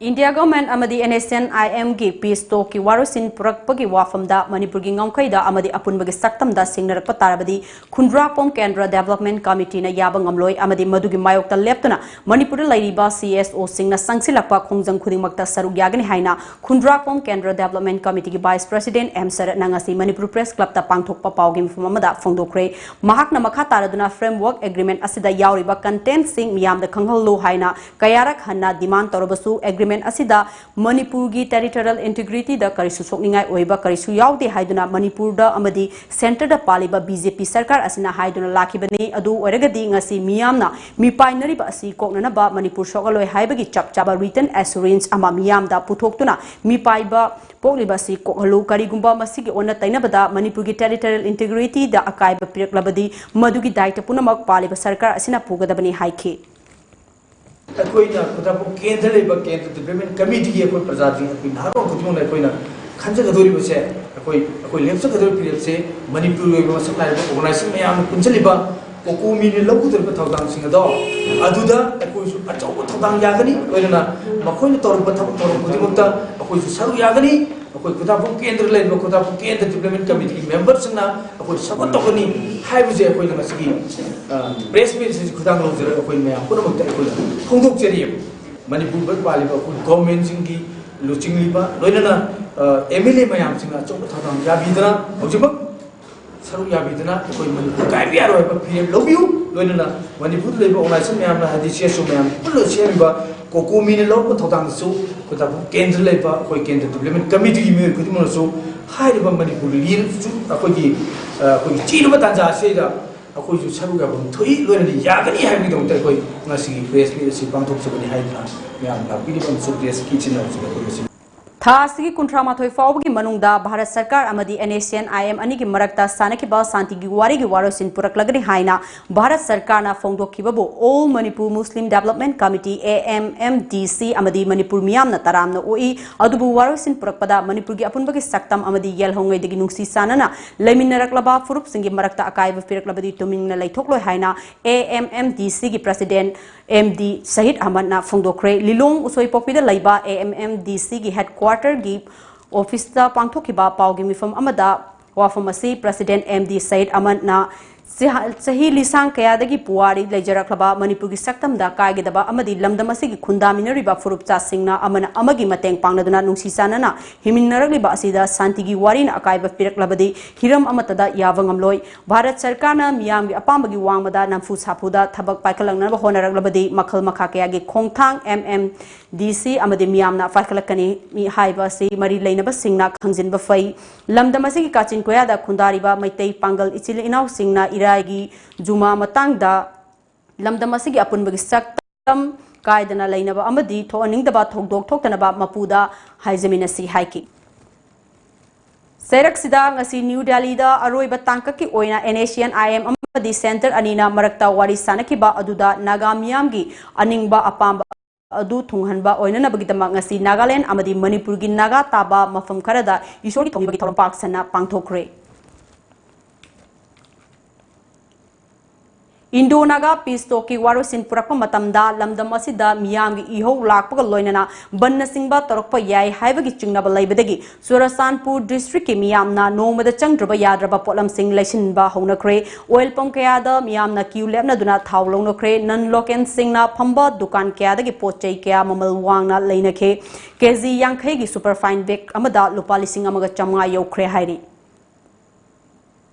ꯏꯟꯗꯤꯌꯥ ꯒꯚꯔꯟꯃꯦꯟꯠ ꯑꯃꯗꯤ ꯑꯦꯟ ꯑꯦꯁ ꯑꯦꯟ ꯑꯥꯏ ꯑꯦꯝꯒꯤ ꯄꯤꯁ ꯇꯣꯛꯀꯤ ꯋꯥꯔꯣꯏꯁꯤꯟ ꯄꯨꯔꯛꯄꯒꯤ ꯋꯥꯐꯝꯗ ꯃꯅꯤꯄꯨꯔꯒꯤ ꯉꯝꯈꯩꯗ ꯑꯃꯗꯤ ꯑꯄꯨꯟꯕꯒꯤ ꯁꯛꯇꯝꯗ ꯁꯤꯡꯅꯔꯛꯄ ꯇꯥꯔꯕꯗꯤ ꯈꯨꯟꯗ꯭ꯔꯥꯛꯄꯝ ꯀꯦꯟꯗ꯭ꯔ ꯗꯦꯕꯂꯞꯃꯦꯟꯠ ꯀꯃꯤꯇꯤꯅ ꯌꯥꯕ ꯉꯝꯂꯣꯏ ꯑꯃꯗꯤ ꯃꯗꯨꯒꯤ ꯃꯥꯌꯣꯛꯇ ꯂꯦꯞꯇꯨꯅ ꯃꯅꯤꯄꯨꯔꯗ ꯂꯩꯔꯤꯕ ꯁꯤ ꯑꯦꯁ ꯑꯣꯁꯤꯡꯅ ꯆꯪꯁꯤꯜꯂꯛꯄ ꯈꯣꯡꯖꯪ ꯈꯨꯗꯤꯡꯃꯛꯇ ꯁꯔꯨꯛ ꯌꯥꯒꯅꯤ ꯍꯥꯏꯅ ꯈꯨꯟꯗ꯭ꯔꯥꯛꯄꯝ ꯀꯦꯟꯗ꯭ꯔ ꯗꯦꯕꯂꯞꯃꯦꯟꯠ ꯀꯃꯤꯇꯤꯒꯤ ꯚꯥꯏꯁ ꯄ꯭ꯔꯁꯤꯗꯦꯟꯠ ꯑꯦꯝ ꯁꯔꯠꯅ ꯉꯁꯤ ꯃꯅꯤꯄꯨꯔ ꯄ꯭ꯔꯦꯁ ꯀ꯭ꯂꯕꯇ ꯄꯥꯡꯊꯣꯛꯄ ꯄꯥꯎꯒꯤ ꯃꯤꯐꯝ ꯑꯃꯗ ꯐꯣꯡꯗꯣꯛꯈ꯭ꯔꯦ꯫ ꯃꯍꯥꯛꯅ ꯃꯈꯥ ꯇꯥꯔꯗꯨꯅ ꯐ꯭ꯔꯦꯝꯋꯥꯔꯛ ꯑꯦꯒ꯭ꯔꯤꯃꯦꯟꯠ ꯑꯁꯤꯗ ꯌꯥꯎꯔꯤꯕ ꯀꯟꯇꯦꯟꯠꯁꯤꯡ ꯃꯤꯌꯥꯝꯗ ꯈꯪꯍꯜꯂꯨ ꯍꯥꯏꯅ ꯀꯌꯥꯔꯛ ꯍꯟꯅ ꯗꯤꯃꯥꯟꯗ ꯇꯧꯔꯕꯁꯨ ꯑꯦꯒ꯭ꯔꯤꯃꯦꯟꯠ ꯑꯁꯤꯗ ꯃꯅꯤꯄꯨꯔꯒꯤ ꯇꯦꯔꯤꯇꯣꯔꯤꯌꯦꯜ ꯏꯟꯇꯤꯒ꯭ꯔꯤꯇꯤꯗ ꯀꯔꯤꯁꯨ ꯁꯣꯛꯅꯤꯡꯉꯥꯏ ꯑꯣꯏꯕ ꯀꯔꯤꯁꯨ ꯌꯥꯎꯗꯦ ꯍꯥꯏꯗꯨꯅ ꯃꯅꯤꯄꯨꯔꯗ ꯑꯃꯗꯤ ꯁꯦꯟꯇꯔꯗ ꯄꯥꯜꯂꯤꯕ ꯕꯤ ꯖꯦ ꯄꯤ ꯁꯔꯀꯥꯔ ꯑꯁꯤꯅ ꯍꯥꯏꯗꯨꯅ ꯂꯥꯛꯈꯤꯕꯅꯤ꯫ ꯑꯗꯨ ꯑꯣꯏꯔꯒꯗꯤ ꯉꯁꯤ ꯃꯤꯌꯥꯝꯅ ꯃꯤꯄꯥꯏꯅꯔꯤꯕ ꯑꯁꯤ ꯀꯣꯛꯅꯅꯕ ꯃꯅꯤꯄꯨꯔ ꯁꯣꯛꯍꯜꯂꯣꯏ ꯍꯥꯏꯕꯒꯤ ꯆꯞ ꯆꯥꯕ ꯔꯤꯇꯟ ꯑꯦꯁꯨꯔꯦꯟꯁ ꯑꯃ ꯃꯤꯌꯥꯝꯗ ꯄꯨꯊꯣꯛꯇꯨꯅ ꯃꯤꯄꯥꯏꯕ ꯄꯣꯛꯂꯤꯕ ꯑꯁꯤ ꯀꯣꯛꯍꯜꯂꯨ꯫ ꯀꯔꯤꯒꯨꯝꯕ ꯃꯁꯤꯒꯤ ꯑꯣꯟꯅ ꯇꯩꯅꯕꯗ ꯃꯅꯤꯄꯨꯔꯒꯤ ꯇꯦꯔꯤꯇꯣꯔꯤꯌꯦꯜ ꯏꯟꯇꯤꯒ꯭ꯔꯤꯇꯤꯗ ꯑꯀꯥꯏꯕ ꯄꯤꯔꯛꯂꯕꯗꯤ ꯃꯗꯨꯒꯤ ꯗꯥꯏꯇ ꯄꯨꯝꯅꯃꯛ ꯄꯥꯜꯂꯤꯕ ꯁꯔꯀꯥꯔ ꯑꯁꯤꯅ ꯄꯨꯒꯗꯕꯅꯤ ꯍꯥꯏꯈꯤ꯫ ꯑꯩꯈꯣꯏꯅ ꯈꯨꯟꯗ꯭ꯔꯥꯛꯄꯝ ꯀꯦꯟꯗ꯭ꯔ ꯂꯩꯕ ꯀꯦꯟꯗ꯭ꯔ ꯗꯤꯕ꯭ꯂꯞꯃꯦꯟ ꯀꯃꯤꯇꯤꯒꯤ ꯑꯩꯈꯣꯏ ꯄ꯭ꯔꯖꯥꯁꯤꯡ, ꯑꯩꯈꯣꯏ ꯅꯍꯥꯔꯣꯜ ꯈꯨꯗꯤꯡꯃꯛꯅ ꯑꯩꯈꯣꯏꯅ ꯈꯟꯖꯒꯗꯧꯔꯤꯕꯁꯦ, ꯑꯩꯈꯣꯏ, ꯑꯩꯈꯣꯏ ꯂꯦꯞꯆꯒꯗꯧꯔꯤꯕ ꯐꯤꯔꯦꯞꯁꯦ ꯃꯅꯤꯄꯨꯔꯒꯤ ꯑꯣꯏꯕ ꯃꯁꯛ ꯅꯥꯏꯔꯕ ꯑꯣꯔꯒꯅꯥꯏꯖꯦꯁꯟ ꯃꯌꯥꯝꯅ ꯄꯨꯟꯁꯤꯜꯂꯤꯕ ꯀꯣꯀꯣꯃꯤꯅ ꯂꯧꯒꯗꯧꯔꯤꯕ ꯊꯧꯗꯥꯡꯁꯤꯡ ꯑꯗꯣ, ꯑꯗꯨꯗ ꯑꯩꯈꯣꯏꯁꯨ ꯑꯆꯧꯕ ꯊꯧꯗꯥꯡ ꯌꯥꯒꯅꯤ꯫ ꯂꯣꯏꯅꯅ ꯃꯈꯣꯏꯅ ꯇꯧꯔꯛꯄ ꯊꯕꯛ ꯊꯧꯔꯝ ꯈꯨꯗꯤꯡꯃꯛꯇ ꯑꯩꯈꯣꯏꯁꯨ ꯁꯔꯨꯛ ꯌꯥꯒꯅꯤ꯫ ꯑꯩꯈꯣꯏ ꯈꯨꯟꯗ꯭ꯔꯥꯛꯄꯝ ꯀꯦꯟꯗ꯭ꯔ ꯂꯩꯔꯤꯕ ꯈꯨꯟꯗ꯭ꯔꯥꯛꯄꯝ ꯀꯦꯟꯗ꯭ꯔ ꯗꯤꯕ꯭ꯂꯞꯃꯦꯟ ꯀꯃꯤꯇꯤꯒꯤ ꯃꯦꯝꯕꯔꯁꯤꯡꯅ ꯑꯩꯈꯣꯏ ꯁꯄꯣꯔꯠ ꯇꯧꯒꯅꯤ ꯍꯥꯏꯕꯁꯦ ꯑꯩꯈꯣꯏꯅ ꯉꯁꯤꯒꯤ, ꯑ, ꯄ꯭ꯔꯦꯁ ꯃꯤꯠꯁꯤꯁꯨ ꯈꯨꯗꯥꯡ ꯂꯧꯖꯔꯒ ꯑꯩꯈꯣꯏ ꯃꯌꯥꯝ ꯄꯨꯝꯅꯃꯛꯇ ꯑꯩꯈꯣꯏꯅ ꯐꯣꯡꯗꯣꯛꯆꯔꯤꯑꯕ꯫ ꯃꯅꯤꯄꯨꯔꯗ ꯄꯥꯜꯂꯤꯕ ꯑꯩꯈꯣꯏ ꯒꯣꯔꯃꯦꯟꯁꯤꯡꯒꯤ ꯂꯨꯆꯤꯡꯂꯤꯕ, ꯂꯣꯏꯅꯅ, ꯑ, ꯑꯦꯝ ꯑꯦꯜ ꯑꯦ ꯃꯌꯥꯝꯁꯤꯡꯅ ꯑꯆꯧꯕ ꯊꯧꯗꯥꯡ ꯌꯥꯕꯤꯗꯅ ꯍꯧꯖꯤꯛꯃꯛ ꯁꯔꯨꯛ ꯌꯥꯕꯤꯗꯨꯅ ꯑꯩꯈꯣꯏ ꯃꯅꯤꯄꯨꯔ ꯀꯥꯏꯕ ꯌꯥꯔꯣꯏ ꯍꯥꯏꯕ ꯐꯤꯔꯦꯞ ꯂꯧꯕꯤꯌꯨ꯫ ꯂꯣꯏꯅꯅ ꯃꯅꯤꯄꯨꯔꯗ ꯂꯩꯕ ꯑꯣꯔꯒꯅꯥꯏꯖꯦꯁꯟ ꯃꯌꯥꯝꯅ, ꯍꯥꯏꯗꯤ ꯁꯤ ꯑꯦꯁ ꯑꯣ ꯃꯌꯥꯝ ꯄꯨꯟꯅ ꯁꯦꯝꯃꯤꯕ ꯀꯣꯀꯣꯃꯤꯅ ꯂꯧꯔꯛꯄ ꯊꯧꯗꯥꯡꯗꯁꯨ ꯑꯩꯈꯣꯏ ꯇꯥꯕꯨ ꯀꯦꯟꯗ꯭ꯔ ꯂꯩꯕ ꯑꯩꯈꯣꯏ ꯀꯦꯟꯗ꯭ꯔ ꯗꯤꯕ꯭ꯂꯞꯃꯦꯟ ꯀꯃꯤꯇꯤꯒꯤ ꯃꯤꯑꯣꯏ ꯈꯨꯗꯤꯡꯃꯛꯅꯁꯨ ꯍꯥꯏꯔꯤꯕ ꯃꯅꯤꯄꯨꯔ ꯂꯤꯟꯁꯨ ꯑꯩꯈꯣꯏꯒꯤ, ꯑ, ꯑꯩꯈꯣꯏꯒꯤ ꯆꯤꯔꯕ ꯇꯥꯟꯖꯥ ꯑꯁꯤꯗ ꯑꯩꯈꯣꯏꯁꯨ ꯁꯔꯨꯛ ꯌꯥꯐꯝ ꯊꯣꯛꯏ, ꯂꯣꯏꯅꯗꯤ ꯌꯥꯒꯅꯤ ꯍꯥꯏꯕꯒꯤꯗꯃꯛꯇ ꯑꯩꯈꯣꯏ ꯉꯁꯤꯒꯤ ꯄ꯭ꯔꯦꯁ ꯃꯤꯠ ꯑꯁꯤ ꯄꯥꯡꯊꯣꯛꯆꯕꯅꯤ ꯍꯥꯏꯗꯨꯅ ꯃꯌꯥꯝ ꯂꯥꯛꯄꯤꯔꯤꯕ ꯑꯃꯁꯨꯡ ꯄ꯭ꯔꯦꯁꯀꯤ ꯏꯆꯤꯟ ꯏꯅꯥꯎꯁꯤꯡ ꯑꯩꯈꯣꯏ ꯉꯁꯤ ꯊꯥ ꯑꯁꯤꯒꯤ ꯀꯨꯟꯊ꯭ꯔꯥ ꯃꯥꯊꯣꯏ ꯐꯥꯎꯕꯒꯤ ꯃꯅꯨꯡꯗ ꯚꯥꯔꯠ ꯁꯔꯀꯥꯔ ꯑꯃꯗꯤ N S N I M ꯑꯅꯤꯒꯤ ꯃꯔꯛꯇ ꯁꯥꯟꯅꯈꯤꯕ ꯁꯥꯟꯇꯤꯒꯤ ꯋꯥꯔꯤꯒꯤ ꯋꯥꯔꯣꯏꯁꯤꯟ ꯄꯨꯔꯛꯂꯒꯅꯤ ꯍꯥꯏꯅ ꯚꯥꯔꯠ ꯁꯔꯀꯥꯔꯅ ꯐꯣꯡꯗꯣꯛꯈꯤꯕꯕꯨ All Manipur Muslim Development Committee, A M M D C, ꯑꯃꯗꯤ ꯃꯅꯤꯄꯨꯔ ꯃꯤꯌꯥꯝꯅ ꯇꯔꯥꯝꯅ ꯑꯣꯛꯏ꯫ ꯑꯗꯨꯕꯨ ꯋꯥꯔꯣꯏꯁꯤꯟ ꯄꯨꯔꯛꯄꯗ ꯃꯅꯤꯄꯨꯔꯒꯤ ꯑꯄꯨꯟꯕꯒꯤ ꯁꯛꯇꯝ ꯑꯃꯗꯤ ꯌꯦꯜꯍꯧꯉꯩꯗꯒꯤ ꯅꯨꯡꯁꯤ ꯆꯥꯟꯅꯅ ꯂꯩꯃꯤꯟꯅꯔꯛꯂꯕ ꯐꯨꯔꯨꯞꯁꯤꯡꯒꯤ ꯃꯔꯛꯇ ꯑꯀꯥꯏꯕ ꯄꯤꯔꯛꯂꯕꯗꯤ ꯇꯨꯃꯤꯟꯅ ꯂꯩꯊꯣꯛꯂꯣꯏ ꯍꯥꯏꯅ A M M D C ꯒꯤ ꯄ꯭ꯔꯁꯤꯗꯦꯟꯠ ꯑꯦꯝ ꯗꯤ ꯁꯍꯤꯗ ꯑꯍꯃꯗꯅ ꯐꯣꯡꯗꯣꯛꯈ꯭ꯔꯦ꯫ ꯂꯤꯂꯣꯡ ꯎꯁꯣꯏꯄꯣꯛꯄꯤꯗ ꯂꯩꯕ A M M D C ꯒꯤ ꯍꯦꯗꯀ꯭ꯋꯥꯇꯔꯒꯤ ꯑꯣꯐꯤꯁꯇ ꯄꯥꯡꯊꯣꯛꯈꯤꯕ ꯄꯥꯎꯒꯤ ꯃꯤꯐꯝ ꯑꯃꯗ ꯋꯥꯐꯝ ꯑꯁꯤ ꯄ꯭ꯔꯁꯤꯗꯦꯟꯠ ꯑꯦꯝ ꯗꯤ ꯁꯍꯤꯗ ꯑꯍꯃꯗꯅ ꯆꯍ-, ꯆꯍꯤ ꯂꯤꯁꯥꯡ ꯀꯌꯥꯗꯒꯤ ꯄꯨꯋꯥꯔꯤ ꯂꯩꯖꯔꯛꯂꯕ ꯃꯅꯤꯄꯨꯔꯒꯤ ꯁꯛꯇꯝꯗ ꯀꯥꯏꯒꯗꯕ ꯑꯃꯗꯤ ꯂꯝꯗꯝ ꯑꯁꯤꯒꯤ ꯈꯨꯟꯗꯥꯃꯤꯟꯅꯔꯤꯕ ꯐꯨꯔꯨꯞꯆꯥꯁꯤꯡꯅ ꯑꯃꯅ ꯑꯃꯒꯤ ꯃꯇꯦꯡ ꯄꯥꯡꯅꯗꯨꯅ ꯅꯨꯡꯁꯤ ꯆꯥꯟꯅꯅ ꯍꯤꯡꯃꯤꯟꯅꯔꯛꯂꯤꯕ ꯑꯁꯤꯗ ꯁꯥꯟꯇꯤꯒꯤ ꯋꯥꯔꯤꯅ ꯑꯀꯥꯏꯕ ꯄꯤꯔꯛꯂꯕꯗꯤ ꯍꯤꯔꯝ ꯑꯃꯠꯇꯗ ꯌꯥꯕ ꯉꯝꯂꯣꯏ꯫ ꯚꯥꯔꯠ ꯁꯔꯀꯥꯔꯅ ꯃꯤꯌꯥꯝꯒꯤ ꯑꯄꯥꯝꯕꯒꯤ ꯋꯥꯡꯃꯗ ꯅꯝꯐꯨ ꯁꯥꯐꯨꯗ ꯊꯕꯛ ꯄꯥꯏꯈꯠꯂꯛꯅꯕ ꯍꯣꯠꯅꯔꯛꯂꯕꯗꯤ ꯃꯈꯜ ꯃꯈꯥ ꯀꯌꯥꯒꯤ ꯈꯣꯡꯊꯥꯡ M M D C ꯑꯃꯗꯤ ꯃꯤꯌꯥꯝꯅ ꯄꯥꯏꯈꯠꯂꯛꯀꯅꯤ ꯍꯥꯏꯕ ꯑꯁꯤ ꯃꯔꯤ ꯂꯩꯅꯕꯁꯤꯡꯅ ꯈꯪꯖꯤꯟꯕ ꯐꯩ꯫ ꯂꯝꯗꯝ ꯑꯁꯤꯒꯤ ꯀꯥꯆꯤꯟ ꯀꯣꯌꯥꯗ ꯈꯨꯟꯗꯥꯔꯤꯕ ꯃꯩꯇꯩ ꯄꯥꯡꯒꯜ ꯏꯆꯤꯜ ꯏꯅꯥꯎꯁꯤꯡꯅ ꯏꯔꯥꯏꯒꯤ ꯖꯨꯃꯥ ꯃꯇꯥꯡꯗ ꯂꯝꯗꯝ ꯑꯁꯤꯒꯤ ꯑꯄꯨꯟꯕꯒꯤ ꯁꯛꯇꯝ ꯀꯥꯏꯗꯅ ꯂꯩꯅꯕ ꯑꯃꯗꯤ ꯊꯣꯛꯍꯟꯅꯤꯡꯗꯕ ꯊꯧꯗꯣꯛ ꯊꯣꯛꯇꯅꯕ ꯃꯄꯨꯗ ꯍꯥꯏꯖꯃꯤꯟꯅꯁꯤ ꯍꯥꯏꯈꯤ꯫ ꯆꯩꯔꯛꯁꯤꯗ ꯉꯁꯤ ꯅ꯭ꯌꯨ ꯗꯦꯜꯂꯤꯗ ꯑꯔꯣꯏꯕ ꯇꯥꯡꯀꯛꯀꯤ ꯑꯣꯏꯅ N S C N I M ꯑꯃꯗꯤ ꯁꯦꯟꯇꯔ ꯑꯅꯤꯅ ꯃꯔꯛꯇ ꯋꯥꯔꯤ ꯁꯥꯅꯈꯤꯕ ꯑꯗꯨꯗ ꯅꯥꯒꯥ ꯃꯤꯌꯥꯝꯒꯤ ꯑꯅꯤꯡꯕ ꯑꯄꯥꯝꯕ ꯑꯗꯨ ꯊꯨꯡꯍꯟꯕ ꯑꯣꯏꯅꯅꯕꯒꯤꯗꯃꯛ ꯉꯁꯤ ꯅꯥꯒꯥꯂꯦꯟ ꯑꯃꯗꯤ ꯃꯅꯤꯄꯨꯔꯒꯤ ꯅꯥꯒꯥ ꯇꯥꯕ ꯃꯐꯝ ꯈꯔꯗ ꯏꯁꯣꯔꯒꯤ ꯊꯧꯅꯤꯕꯒꯤ ꯊꯧꯔꯝ ꯄꯥꯛ ꯁꯟꯅ ꯄꯥꯡꯊꯣꯛꯈ꯭ꯔꯦ꯫ Indo-Naga peace talk ꯀꯤ ꯋꯥꯔꯣꯏꯁꯤꯟ ꯄꯨꯔꯛꯄ ꯃꯇꯝꯗ ꯂꯝꯗꯝ ꯑꯁꯤꯗ ꯃꯤꯌꯥꯝꯒꯤ ꯏꯍꯧ ꯂꯥꯛꯄꯒ ꯂꯣꯏꯅꯅ ꯕꯟꯅꯆꯤꯡꯕ ꯇꯧꯔꯛꯄ ꯌꯥꯏ ꯍꯥꯏꯕꯒꯤ ꯆꯤꯡꯅꯕ ꯂꯩꯕꯗꯒꯤ ꯆꯨꯔꯆꯥꯟꯄꯨꯔ ꯗꯤꯁꯇ꯭ꯔꯤꯛꯀꯤ ꯃꯤꯌꯥꯝꯅ ꯅꯣꯡꯃꯗ ꯆꯪꯗ꯭ꯔꯕ ꯌꯥꯗ꯭ꯔꯕ ꯄꯣꯠꯂꯝꯁꯤꯡ ꯂꯩꯁꯤꯟꯕ ꯍꯧꯅꯈ꯭ꯔꯦ꯫ ꯑꯣꯏꯜ ꯄꯝ ꯀꯌꯥꯗ ꯃꯤꯌꯥꯝꯅ ꯀ꯭ꯌꯨ ꯂꯦꯞꯅꯗꯨꯅ ꯊꯥꯎ ꯂꯧꯅꯈ꯭ꯔꯦ꯫ ꯅꯟ ꯂꯣꯀꯦꯜꯁꯤꯡꯅ ꯐꯝꯕ ꯗꯨꯀꯥꯟ ꯀꯌꯥꯗꯒꯤ ꯄꯣꯠ ꯆꯩ ꯀꯌꯥ ꯃꯃꯜ ꯋꯥꯡꯅ ꯂꯩꯅꯈꯤ꯫ ꯀꯦ ꯖꯤ ꯌꯥꯡꯈꯩꯒꯤ ꯁꯨꯄꯔ ꯐꯥꯏꯟ ꯕꯦꯒ ꯑꯃꯗ ꯂꯨꯄꯥ ꯂꯤꯁꯤꯡ ꯑꯃꯒ ꯆꯥꯝꯃꯉꯥ ꯌꯧꯈ꯭ꯔꯦ ꯍꯥꯏꯔꯤ꯫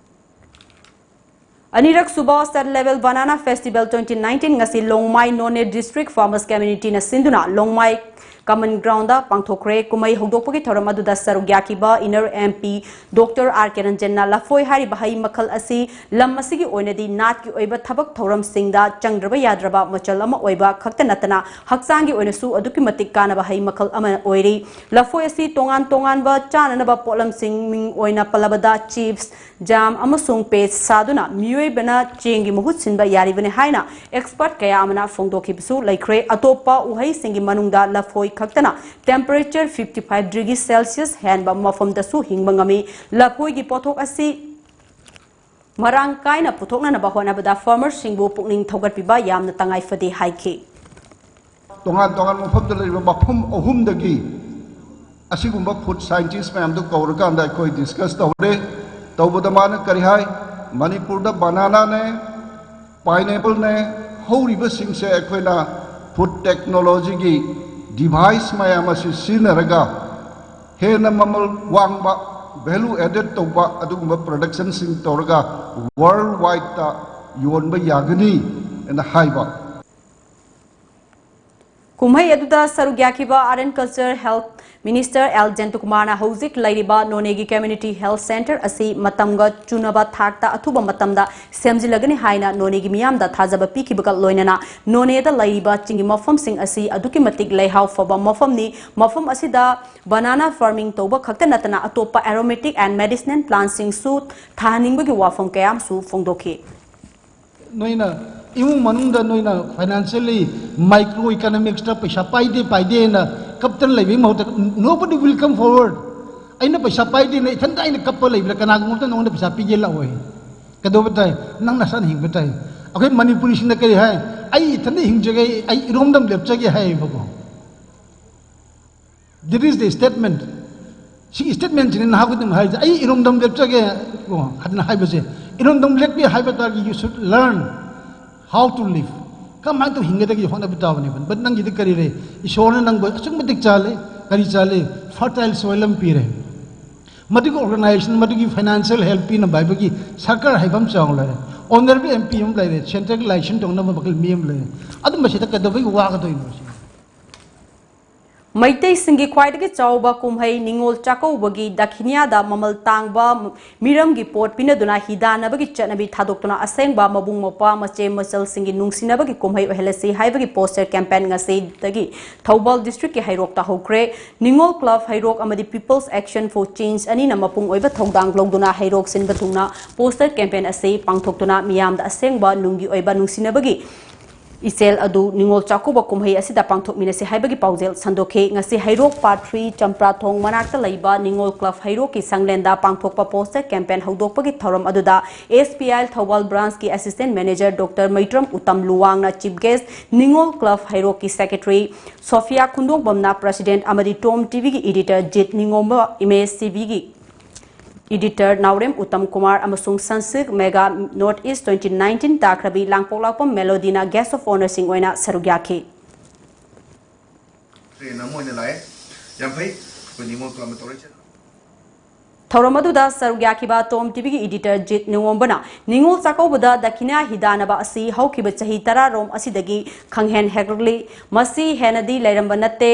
ꯑꯅꯤꯔꯛ ꯁꯨꯕ State Level Banana Festival twenty nineteen ꯉꯁꯤ ꯂꯣꯡꯃꯥꯏ Noney District Farmers Community ꯅ ꯁꯤꯟꯗꯨꯅ ꯂꯣꯡꯃꯥꯏ Common Ground ꯗ ꯄꯥꯡꯊꯣꯛꯈ꯭ꯔꯦ꯫ ꯀꯨꯝꯍꯩ ꯍꯧꯗꯣꯛꯄꯒꯤ ꯊꯧꯔꯝ ꯑꯗꯨꯗ ꯁꯔꯨꯛ ꯌꯥꯈꯤꯕ Inner M P Doctor R K ꯔꯟꯖꯟꯅ ꯂꯐꯣꯏ ꯍꯥꯏꯔꯤꯕ ꯍꯩ ꯃꯈꯜ ꯑꯁꯤ ꯂꯝ ꯑꯁꯤꯒꯤ ꯑꯣꯏꯅꯗꯤ ꯅꯥꯠꯀꯤ ꯑꯣꯏꯕ ꯊꯕꯛ ꯊꯧꯔꯝꯁꯤꯡꯗ ꯆꯪꯗ꯭ꯔꯕ ꯌꯥꯗ꯭ꯔꯕ ꯃꯆꯜ ꯑꯃ ꯑꯣꯏꯕ ꯈꯛꯇ ꯅꯠꯇꯅ ꯍꯛꯆꯥꯡꯒꯤ ꯑꯣꯏꯅꯁꯨ ꯑꯗꯨꯛꯀꯤ ꯃꯇꯤꯛ ꯀꯥꯟꯅꯕ ꯍꯩ ꯃꯈꯜ ꯑꯃ ꯑꯣꯏꯔꯤ꯫ ꯂꯐꯣꯏ ꯑꯁꯤ ꯇꯣꯉꯥꯟ ꯇꯣꯉꯥꯟꯕ ꯆꯥꯅꯅꯕ ꯄꯣꯠꯂꯝꯁꯤꯡ, ꯃꯤꯡ ꯑꯣꯏꯅ ꯄꯜꯂꯕꯗ chips, jam ꯑꯃꯁꯨꯡ paste ꯁꯥꯗꯨꯅ ꯃꯤꯑꯣꯏꯕꯅ ꯆꯦꯡꯒꯤ ꯃꯍꯨꯠ ꯁꯤꯟꯕ ꯌꯥꯔꯤꯕꯅꯤ ꯍꯥꯏꯅ expert ꯀꯌꯥ ꯑꯃꯅ ꯐꯣꯡꯗꯣꯛꯈꯤꯕꯁꯨ ꯂꯩꯈ꯭ꯔꯦ꯫ ꯑꯇꯣꯞꯄ ꯎꯍꯩꯁꯤꯡꯒꯤ ꯃꯅꯨꯡꯗ ꯂꯐꯣꯏ ꯈꯛꯇꯅ temperature fifty five degree Celsius ꯍꯦꯟꯕ ꯃꯐꯝꯗꯁꯨ ꯍꯤꯡꯕ ꯉꯝꯃꯤ꯫ ꯂꯐꯣꯏꯒꯤ ꯄꯣꯠꯊꯣꯛ ꯑꯁꯤ ꯃꯔꯥꯡ ꯀꯥꯏꯅ ꯄꯨꯊꯣꯛꯅꯅꯕ ꯍꯣꯠꯅꯕꯗ farmer ꯁꯤꯡꯕꯨ ꯄꯨꯛꯅꯤꯡ ꯊꯧꯒꯠꯄꯤꯕ ꯌꯥꯝꯅ ꯇꯉꯥꯏ ꯐꯗꯦ ꯍꯥꯏꯈꯤ꯫ ꯇꯣꯉꯥꯟ ꯇꯣꯉꯥꯟꯕ ꯃꯐꯝꯗ ꯂꯩꯔꯤꯕ ꯃꯐꯝ ꯑꯍꯨꯝꯗꯒꯤ ꯑꯁꯤꯒꯨꯝꯕ food scientist ꯃꯌꯥꯝꯗꯨ ꯀꯧꯔꯀꯥꯟꯗ ꯑꯩꯈꯣꯏ discuss ꯇꯧꯔꯦ꯫ ꯇꯧꯕꯗ ꯃꯥꯅ ꯀꯔꯤ ꯍꯥꯏ? ꯃꯅꯤꯄꯨꯔꯗ banana ꯅꯦ, pineapple ꯅꯦ ꯍꯧꯔꯤꯕꯁꯤꯡꯁꯦ ꯑꯩꯈꯣꯏꯅ food technology ꯒꯤ device ꯃꯌꯥꯝ ꯑꯁꯤ ꯁꯤꯖꯤꯟꯅꯔꯒ ꯍꯦꯟꯅ ꯃꯃꯜ ꯋꯥꯡꯕ, value added ꯇꯧꯕ ꯑꯗꯨꯒꯨꯝꯕ production ꯁꯤꯡ ꯇꯧꯔꯒ world wide ꯇ ꯌꯣꯟꯕ ꯌꯥꯒꯅꯤ ꯍꯥꯏꯅ ꯍꯥꯏꯕ꯫ ꯀꯨꯝꯍꯩ ꯑꯗꯨꯗ ꯁꯔꯨꯛ ꯌꯥꯈꯤꯕ Art and Culture Health Minister L ꯖꯌꯟꯇꯀꯨꯃꯥꯔꯅ ꯍꯧꯖꯤꯛ ꯂꯩꯔꯤꯕ ꯅꯣꯅꯦꯒꯤ Community Health Centre ꯑꯁꯤ ꯃꯇꯝꯒ ꯆꯨꯅꯕ ꯊꯥꯛꯇ ꯑꯊꯨꯕ ꯃꯇꯝꯗ ꯁꯦꯝꯖꯤꯜꯂꯒꯅꯤ ꯍꯥꯏꯅ ꯅꯣꯅꯦꯒꯤ ꯃꯤꯌꯥꯝꯗ ꯊꯥꯖꯕ ꯄꯤꯈꯤꯕꯒ ꯂꯣꯏꯅꯅ ꯅꯣꯅꯦꯗ ꯂꯩꯔꯤꯕ ꯆꯤꯡꯒꯤ ꯃꯐꯝꯁꯤꯡ ꯑꯁꯤ ꯑꯗꯨꯛꯀꯤ ꯃꯇꯤꯛ ꯂꯩꯍꯥꯎ ꯐꯕ ꯃꯐꯝꯅꯤ꯫ ꯃꯐꯝ ꯑꯁꯤꯗ banana farming ꯇꯧꯕ ꯈꯛꯇ ꯅꯠꯇꯅ ꯑꯇꯣꯞꯄ aromatic and medicinal plant ꯁꯤꯡꯁꯨ ꯊꯥꯍꯟꯅꯤꯡꯕꯒꯤ ꯋꯥꯐꯝ ꯀꯌꯥ ꯑꯃꯁꯨ ꯐꯣꯡꯗꯣꯛꯈꯤ꯫ ꯅꯣꯏꯅ ꯏꯃꯨꯡ ꯃꯅꯨꯡꯗ ꯅꯣꯏꯅ financially, micro economics ꯇ ꯄꯩꯁꯥ ꯄꯥꯏꯗꯦ ꯄꯥꯏꯗꯦꯅ ꯀꯞꯇꯅ ꯂꯩꯕꯒꯤ ꯃꯍꯨꯠꯇ, nobody will come forward꯫ ꯑꯩꯅ ꯄꯩꯁꯥ ꯄꯥꯏꯗꯦꯅ ꯏꯊꯟꯇ ꯑꯩꯅ ꯀꯞꯄ ꯂꯩꯕꯗ ꯀꯅꯥꯒꯨꯝꯕ ꯑꯃꯇ ꯅꯉꯣꯟꯗ ꯄꯩꯁꯥ ꯄꯤꯒꯦ ꯂꯥꯛꯑꯣꯏ꯫ ꯀꯩꯗꯧꯕ ꯇꯥꯏ? ꯅꯪ ꯅꯁꯥꯅ ꯍꯤꯡꯕ ꯇꯥꯏ꯫ ꯑꯩꯈꯣꯏ ꯃꯅꯤꯄꯨꯔꯤꯁꯤꯡꯅ ꯀꯔꯤ ꯍꯥꯏ? "ꯑꯩ ꯏꯊꯟꯇ ꯍꯤꯡꯖꯒꯦ, ꯑꯩ ꯏꯔꯣꯝꯗꯝ ꯂꯦꯞꯆꯒꯦ" ꯍꯥꯏꯌꯦꯕꯀꯣ꯫ That is the statement꯫ ꯁꯤ statement ꯁꯤꯅꯤ ꯅꯍꯥ ꯈꯨꯗꯤꯡꯃꯛ ꯍꯥꯏꯔꯤꯁꯦ, "ꯑꯩ ꯏꯔꯣꯝꯗꯝ ꯂꯦꯞꯆꯒꯦ" ꯀꯣ ꯍꯥꯏꯗꯅ ꯍꯥꯏꯕꯁꯦ꯫ ꯏꯔꯣꯝꯗꯝ ꯂꯦꯞꯀꯦ ꯍꯥꯏꯕ ꯇꯥꯔꯗꯤ you should learn how to live꯫ ꯀꯃꯥꯏꯅ ꯇꯧ ꯍꯤꯡꯒꯗꯒꯦ ꯍꯣꯠꯅꯕ ꯇꯥꯕꯅꯦꯕ꯫ But ꯅꯪꯒꯤꯗꯤ ꯀꯔꯤ ꯂꯩ? ꯏꯁꯣꯔꯅ ꯅꯪꯕꯨ ꯑꯁꯨꯛ ꯃꯇꯤꯛ ꯆꯥꯜꯂꯤ꯫ ꯀꯔꯤ ꯆꯥꯜꯂꯤ? Fertile soil ꯑꯃ ꯄꯤꯔꯦ꯫ ꯃꯗꯨꯒꯤ organization, ꯃꯗꯨꯒꯤ financial help ꯄꯤꯅꯕ ꯍꯥꯏꯕꯒꯤ ꯁꯔꯀꯥꯔ ꯍꯥꯏꯕ ꯑꯃ ꯆꯥꯎꯅ ꯂꯩꯔꯦ꯫ ꯑꯣꯅꯔꯦꯕꯜ ꯑꯦꯝ ꯄꯤ ꯑꯃ ꯂꯩꯔꯦ, ꯁꯦꯟꯇ꯭ꯔꯦꯜꯒꯤ ꯂꯥꯏꯁꯦꯟꯁ ꯇꯧꯅꯕ ꯃꯈꯜ ꯃꯤ ꯑꯃ ꯂꯩꯔꯦ꯫ ꯑꯗꯨꯝꯕꯁꯤꯗ ꯀꯩꯗꯧꯕꯒꯤ ꯋꯥꯒꯗꯣꯏꯅꯣ ꯁꯤ? ꯃꯩꯇꯩꯁꯤꯡꯒꯤ ꯈ꯭ꯋꯥꯏꯗꯒꯤ ꯆꯥꯎꯕ ꯀꯨꯝꯍꯩ ꯅꯤꯉꯣꯜ ꯆꯥꯛꯀꯧꯕꯒꯤ ꯗꯈꯤꯅ꯭ꯌꯥꯗ ꯃꯃꯜ ꯇꯥꯡꯕ ꯃꯤꯔꯝꯒꯤ ꯄꯣꯠ ꯄꯤꯅꯗꯨꯅ ꯍꯤꯗꯥꯟꯅꯕꯒꯤ ꯆꯠꯅꯕꯤ ꯊꯥꯗꯣꯛꯇꯨꯅ ꯑꯁꯦꯡꯕ ꯃꯕꯨꯡ ꯃꯧꯄ꯭ꯋꯥ, ꯃꯆꯦ ꯃꯆꯜꯁꯤꯡꯒꯤ ꯅꯨꯡꯁꯤꯅꯕꯒꯤ ꯀꯨꯝꯍꯩ ꯑꯣꯏꯍꯜꯂꯁꯤ ꯍꯥꯏꯕꯒꯤ ꯄꯣꯁꯇꯔ ꯀꯦꯝꯄꯦꯟ ꯉꯁꯤꯗꯒꯤ ꯊꯧꯕꯥꯜ ꯗꯤꯁꯇ꯭ꯔꯤꯛꯀꯤ ꯍꯩꯔꯣꯛꯇ ꯍꯧꯈ꯭ꯔꯦ꯫ ꯅꯤꯉꯣꯜ ꯀ꯭ꯂꯕ ꯍꯩꯔꯣꯛ ꯑꯃꯗꯤ People's Action for Change ꯑꯅꯤꯅ ꯃꯄꯨꯡ ꯑꯣꯏꯕ ꯊꯧꯗꯥꯡ ꯂꯧꯗꯨꯅ ꯍꯩꯔꯣꯛ ꯁꯤꯟꯕ ꯊꯨꯡꯅ ꯄꯣꯁꯇꯔ ꯀꯦꯝꯄꯦꯟ ꯑꯁꯤ ꯄꯥꯡꯊꯣꯛꯇꯨꯅ ꯃꯤꯌꯥꯝꯗ ꯑꯁꯦꯡꯕ ꯅꯨꯡꯒꯤ ꯑꯣꯏꯕ ꯅꯨꯡꯁꯤꯅꯕꯒꯤ ꯏꯆꯦꯜ ꯑꯗꯨ ꯅꯤꯉꯣꯜ ꯆꯥꯛꯀꯧꯕ ꯀꯨꯝꯍꯩ ꯑꯁꯤꯗ ꯄꯥꯡꯊꯣꯛꯃꯤꯟꯅꯁꯤ ꯍꯥꯏꯕꯒꯤ ꯄꯥꯎꯖꯦꯜ ꯁꯟꯗꯣꯛꯈꯤ꯫ ꯉꯁꯤ ꯍꯩꯔꯣꯛ ꯄꯥꯔꯠ ꯊ꯭ꯔꯤ ꯆꯝꯄ꯭ꯔꯥꯊꯣꯡ ꯃꯅꯥꯛꯇ ꯂꯩꯕ ꯅꯤꯉꯣꯜ ꯀ꯭ꯂꯕ ꯍꯩꯔꯣꯛꯀꯤ ꯁꯪꯂꯦꯟꯗ ꯄꯥꯡꯊꯣꯛꯄ ꯄꯣꯁꯇꯔ ꯀꯦꯝꯄꯦꯟ ꯍꯧꯗꯣꯛꯄꯒꯤ ꯊꯧꯔꯝ ꯑꯗꯨꯗ ꯑꯦꯁ ꯕꯤ ꯑꯥꯏ ꯊꯧꯕꯥꯜ ꯕ꯭ꯔꯥꯟꯁꯀꯤ assistant manager doctor Meitram Uttam ꯂꯨꯋꯥꯡꯅ ꯆꯤꯐ ꯒꯦꯁ, ꯅꯤꯉꯣꯜ ꯀ꯭ꯂꯕ ꯍꯩꯔꯣꯛꯀꯤ ꯁꯦꯀ꯭ꯔꯦꯇꯔꯤ ꯁꯣꯐꯤꯌꯥ ꯈꯨꯟꯗꯣꯡꯕꯝꯅ ꯄ꯭ꯔꯁꯤꯗꯦꯟꯠ ꯑꯃꯗꯤ ꯇꯣꯝ ꯇꯤꯚꯤꯒꯤ ꯏꯗꯤꯇꯔ ꯖꯤꯠ ꯅꯤꯉꯣꯝꯕ, ꯏꯃꯦꯖ ꯇꯤꯚꯤꯒꯤ ꯏꯗꯤꯇꯔ ꯅꯥꯎꯔꯦꯝ ꯎꯇꯝ ꯀꯨꯃꯥꯔ ꯑꯃꯁꯨꯡ ꯁꯟꯁꯤꯜꯛ mega north east twenty nineteen ꯇꯥꯈ꯭ꯔꯕꯤ ꯂꯥꯡꯄꯣꯛꯂꯥꯛꯄꯝ ꯃꯦꯂꯣꯗꯤꯅ ꯒꯦꯁ ꯑꯣꯐ ꯑꯣꯅꯔꯁꯤꯡ ꯑꯣꯏꯅ ꯁꯔꯨꯛ ꯌꯥꯈꯤ꯫ ꯇ꯭ꯔꯦꯟ ꯑꯃ ꯑꯣꯏꯅ ꯂꯥꯛꯑꯦ꯫ ꯌꯥꯝ ꯐꯩ꯫ ꯑꯩꯈꯣꯏ ꯅꯤꯉꯣꯜ ꯀ꯭ꯂꯕꯅ ꯇꯧꯔꯛꯏꯁꯦ꯫ ꯊꯧꯔꯝ ꯑꯗꯨꯗ ꯁꯔꯨꯛ ꯌꯥꯈꯤꯕ ꯇꯣꯝ ꯇꯤꯚꯤꯒꯤ ꯏꯗꯤꯇꯔ ꯖꯤꯠ ꯅꯤꯉꯣꯝꯕꯅ ꯅꯤꯉꯣꯜ ꯆꯥꯛꯀꯧꯕꯗ ꯗꯈꯤꯅꯥ ꯍꯤꯗꯥꯟꯅꯕ ꯑꯁꯤ ꯍꯧꯈꯤꯕ ꯆꯍꯤ ꯇꯔꯥꯔꯣꯝ ꯑꯁꯤꯗꯒꯤ ꯈꯪꯍꯦꯟ ꯍꯦꯟꯒꯠꯂꯛꯂꯤ꯫ ꯃꯁꯤ ꯍꯦꯟꯅꯗꯤ ꯂꯩꯔꯝꯕ ꯅꯠꯇꯦ꯫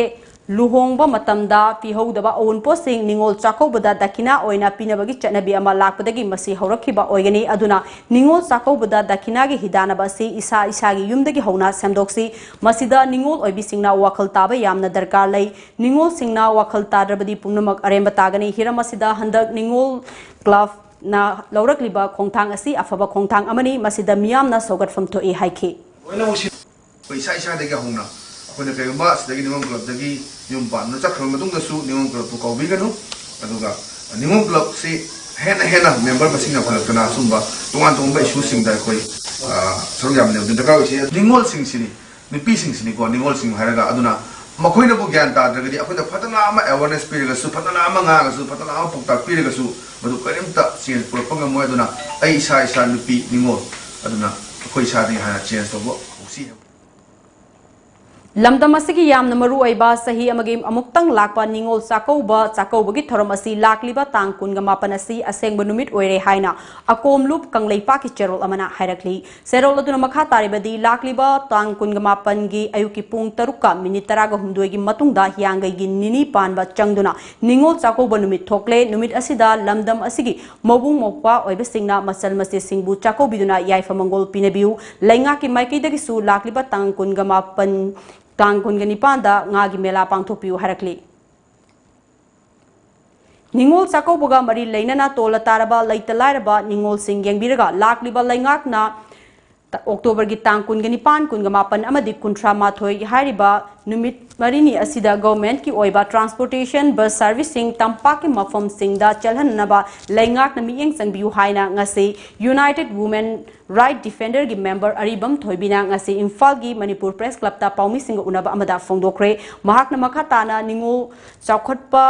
ꯂꯨꯍꯣꯡꯕ ꯃꯇꯝꯗ ꯄꯤꯍꯧꯗꯕ ꯑꯎꯟꯄꯣꯠꯁꯤꯡ ꯅꯤꯉꯣꯜ ꯆꯥꯛꯀꯧꯕꯗ ꯗꯈꯤꯅꯥ ꯑꯣꯏꯅ ꯄꯤꯅꯕꯒꯤ ꯆꯠꯅꯕꯤ ꯑꯃ ꯂꯥꯛꯄꯗꯒꯤ ꯃꯁꯤ ꯍꯧꯔꯛꯈꯤꯕ ꯑꯣꯏꯒꯅꯤ꯫ ꯑꯗꯨꯅ ꯅꯤꯉꯣꯜ ꯆꯥꯛꯀꯧꯕꯗ ꯗꯈꯤꯅꯥꯒꯤ ꯍꯤꯗꯥꯟꯅꯕ ꯑꯁꯤ ꯏꯁꯥ ꯏꯁꯥꯒꯤ ꯌꯨꯝꯗꯒꯤ ꯍꯧꯅ ꯁꯦꯝꯗꯣꯛꯁꯤ꯫ ꯃꯁꯤꯗ ꯅꯤꯉꯣꯜ ꯑꯣꯏꯕꯤꯁꯤꯡꯅ ꯋꯥꯈꯜ ꯇꯥꯕ ꯌꯥꯝꯅ ꯗꯔꯀꯥꯔ ꯂꯩ꯫ ꯅꯤꯉꯣꯜꯁꯤꯡꯅ ꯋꯥꯈꯜ ꯇꯥꯗ꯭ꯔꯕꯗꯤ ꯄꯨꯝꯅꯃꯛ ꯑꯔꯦꯝꯕ ꯇꯥꯒꯅꯤ꯫ ꯍꯤꯔꯝ ꯑꯁꯤꯗ ꯍꯟꯗꯛ ꯅꯤꯉꯣꯜ ꯀ꯭ꯂꯕꯅ ꯂꯧꯔꯛꯂꯤꯕ ꯈꯣꯡꯊꯥꯡ ꯑꯁꯤ ꯑꯐꯕ ꯈꯣꯡꯊꯥꯡ ꯑꯃꯅꯤ꯫ ꯃꯁꯤꯗ ꯃꯤꯌꯥꯝꯅ ꯁꯧꯒꯠꯐꯝ ꯊꯣꯛꯏ ꯍꯥꯏꯈꯤ꯫ ꯂꯣꯏꯅꯃꯛ ꯁꯤ ꯑꯩꯈꯣꯏ ꯏꯁꯥ ꯏꯁꯥꯗꯒꯤ ꯍꯧꯅ ꯑꯩꯈꯣꯏꯅ ꯀꯔꯤꯒꯨꯝꯕ ꯑꯁꯤꯗꯒꯤ ꯅꯤꯉꯣꯜ ꯀ꯭ꯂꯕꯇꯒꯤ ꯌꯨꯝ ꯄꯥꯟꯗꯨꯅ ꯆꯠꯈ꯭ꯔꯕ ꯃꯇꯨꯡꯗꯁꯨ ꯅꯤꯉꯣꯜ ꯀ꯭ꯂꯕꯄꯨ ꯀꯥꯎꯕꯤꯒꯅꯨ꯫ ꯑꯗꯨꯒ ꯅꯤꯉꯣꯜ ꯀ꯭ꯂꯕꯁꯤ ꯍꯦꯟꯅ ꯍꯦꯟꯅ ꯃꯦꯝꯕꯔ ꯃꯁꯤꯡ ꯌꯥꯝꯈꯠꯂꯛꯇꯅ ꯑꯁꯨꯝꯕ ꯇꯣꯉꯥꯟ ꯇꯣꯉꯥꯟꯕ ꯏꯁꯨꯁꯤꯡꯗ ꯑꯩꯈꯣꯏ, ꯑ, ꯁꯔꯨꯛ ꯌꯥꯃꯤꯟꯅꯕꯗꯤ ꯗꯔꯀꯥꯔ ꯑꯣꯏꯁꯤ꯫ ꯅꯤꯉꯣꯜꯁꯤꯡꯁꯤꯅꯤ, ꯅꯨꯄꯤꯁꯤꯡꯁꯤꯅꯤꯀꯣ, ꯅꯤꯉꯣꯜꯁꯤꯡ ꯍꯥꯏꯔꯒ꯫ ꯑꯗꯨꯅ ꯃꯈꯣꯏꯅꯕꯨ ꯒ꯭ꯌꯥꯟ ꯇꯥꯗ꯭ꯔꯒꯗꯤ ꯑꯩꯈꯣꯏꯅ ꯐꯖꯅ ꯑꯃ ꯑꯦꯋꯥꯔꯅꯦꯁ ꯄꯤꯔꯒꯁꯨ, ꯐꯖꯅ ꯑꯃ ꯉꯥꯡꯉꯁꯨ, ꯐꯖꯅ ꯑꯃ ꯄꯥꯎꯇꯥꯛ ꯄꯤꯔꯒꯁꯨ ꯃꯗꯨ ꯀꯔꯤꯝꯇ ꯆꯦꯟꯖ ꯄꯨꯔꯛꯄ ꯉꯝꯃꯣꯏ꯫ ꯑꯗꯨꯅ ꯑꯩ ꯏꯁꯥ, ꯏꯁꯥ ꯅꯨꯄꯤ ꯅꯤꯉꯣꯜ, ꯑꯗꯨꯅ ꯑꯩꯈꯣꯏ ꯏꯁꯥꯗꯒꯤ ꯍꯥꯟꯅ ꯆꯦꯟꯖ ꯇꯧꯕ ꯍꯧꯁꯤ ꯍꯥꯏꯕ꯫ ꯂꯝꯗꯝ ꯑꯁꯤꯒꯤ ꯌꯥꯝꯅ ꯃꯔꯨ ꯑꯣꯏꯕ ꯆꯍꯤ ꯑꯃꯒꯤ ꯑꯃꯨꯛꯇꯪ ꯂꯥꯛꯄ ꯅꯤꯉꯣꯜ ꯆꯥꯛꯀꯧꯕ ꯆꯥꯛꯀꯧꯕꯒꯤ ꯊꯧꯔꯝ ꯑꯁꯤ ꯂꯥꯛꯂꯤꯕ ꯇꯥꯡ ꯀꯨꯟꯒ ꯃꯥꯄꯟ ꯑꯁꯤ ꯑꯁꯦꯡꯕ ꯅꯨꯃꯤꯠ ꯑꯣꯏꯔꯦ ꯍꯥꯏꯅ ꯑꯀꯣꯝꯂꯨꯞ ꯀꯪꯂꯩꯄꯥꯛꯀꯤ ꯆꯦꯔꯣꯜ ꯑꯃꯅ ꯍꯥꯏꯔꯛꯂꯤ꯫ ꯆꯦꯔꯣꯜ ꯑꯗꯨꯅ ꯃꯈꯥ ꯇꯥꯔꯤꯕꯗꯤ, ꯂꯥꯛꯂꯤꯕ ꯇꯥꯡ ꯀꯨꯟꯒ ꯃꯥꯄꯟꯒꯤ ꯑꯌꯨꯛꯀꯤ ꯄꯨꯡ ꯇꯔꯨꯛꯀ ꯃꯤꯅꯤꯠ ꯇꯔꯥꯒ ꯍꯨꯝꯗꯣꯏꯒꯤ ꯃꯇꯨꯡꯗ ꯍꯤꯌꯥꯡꯒꯩꯒꯤ ꯅꯤꯅꯤ ꯄꯥꯟꯕ ꯆꯪꯗꯨꯅ ꯅꯤꯉꯣꯜ ꯆꯥꯛꯀꯧꯕ ꯅꯨꯃꯤꯠ ꯊꯣꯛꯂꯦ꯫ ꯅꯨꯃꯤꯠ ꯑꯁꯤꯗ ꯂꯝꯗꯝ ꯑꯁꯤꯒꯤ ꯃꯕꯨꯡ ꯃꯧꯄ꯭ꯋꯥ ꯑꯣꯏꯕꯁꯤꯡꯅ ꯃꯆꯜ ꯃꯆꯦꯁꯤꯡꯕꯨ ꯆꯥꯛꯀꯧꯕꯤꯗꯨꯅ ꯌꯥꯏꯐ ꯃꯪꯒꯣꯜ ꯄꯤꯅꯕꯤꯌꯨ꯫ ꯂꯩꯉꯥꯛꯀꯤ ꯃꯥꯏꯀꯩꯗꯒꯤꯁꯨ ꯂꯥꯛꯂꯤꯕ ꯇꯥꯡ ꯀꯨꯟꯒ ꯃꯥꯄꯟ, ꯇꯥꯡ ꯀꯨꯟꯒ ꯅꯤꯄꯥꯟꯗ ꯉꯥꯒꯤ ꯃꯦꯂꯥ ꯄꯥꯡꯊꯣꯛꯄꯤꯌꯨ ꯍꯥꯏꯔꯛꯂꯤ꯫ ꯅꯤꯉꯣꯜ ꯆꯥꯛꯀꯧꯕꯒ ꯃꯔꯤ ꯂꯩꯅꯅ ꯇꯣꯜꯂ ꯇꯥꯔꯕ ꯂꯩꯇ ꯂꯥꯏꯔꯕ ꯅꯤꯉꯣꯜꯁꯤꯡ ꯌꯦꯡꯕꯤꯔꯒ ꯂꯥꯛꯂꯤꯕ ꯂꯩꯉꯥꯛꯅ ꯇ-, ꯑꯣꯛꯇꯣꯕꯔꯒꯤ ꯇꯥꯡ ꯀꯨꯟꯒ ꯅꯤꯄꯥꯟ, ꯀꯨꯟꯒ ꯃꯥꯄꯟ ꯑꯃꯗꯤ ꯀꯨꯟꯊ꯭ꯔꯥ ꯃꯥꯊꯣꯏ ꯍꯥꯏꯔꯤꯕ ꯅꯨꯃꯤꯠ ꯃꯔꯤꯅꯤ ꯑꯁꯤꯗ ꯒꯣꯚꯔꯟꯃꯦꯟꯠꯀꯤ ꯑꯣꯏꯕ ꯇ꯭ꯔꯥꯟꯁꯄꯣꯔꯇꯦꯁꯟ ꯕꯁ ꯁꯔꯚꯤꯁꯁꯤꯡ ꯇꯝꯄꯥꯛꯀꯤ ꯃꯐꯝꯁꯤꯡꯗ ꯆꯦꯜꯍꯟꯅꯕ ꯂꯩꯉꯥꯛꯅ ꯃꯤꯠꯌꯦꯡ ꯆꯪꯕꯤꯌꯨ ꯍꯥꯏꯅ ꯉꯁꯤ ꯌꯨꯅꯥꯏꯇꯦꯗ ꯋꯨꯃꯦꯟ ꯔꯥꯏꯠ ꯗꯤꯐꯦꯟꯗꯔꯒꯤ ꯃꯦꯝꯕꯔ ꯑꯔꯤꯕꯝ ꯊꯣꯏꯕꯤꯅ ꯉꯁꯤ ꯏꯝꯐꯥꯜꯒꯤ ꯃꯅꯤꯄꯨꯔ ꯄ꯭ꯔꯦꯁ ꯀ꯭ꯂꯕꯇ ꯄꯥꯎꯃꯤꯁꯤꯡꯒ ꯎꯅꯕ ꯑꯃꯗ ꯐꯣꯡꯗꯣꯛꯈ꯭ꯔꯦ꯫ ꯃꯍꯥꯛꯅ ꯃꯈꯥ ꯇꯥꯅ ꯅꯤꯉꯣꯜ ꯆꯥꯎꯈꯠꯄ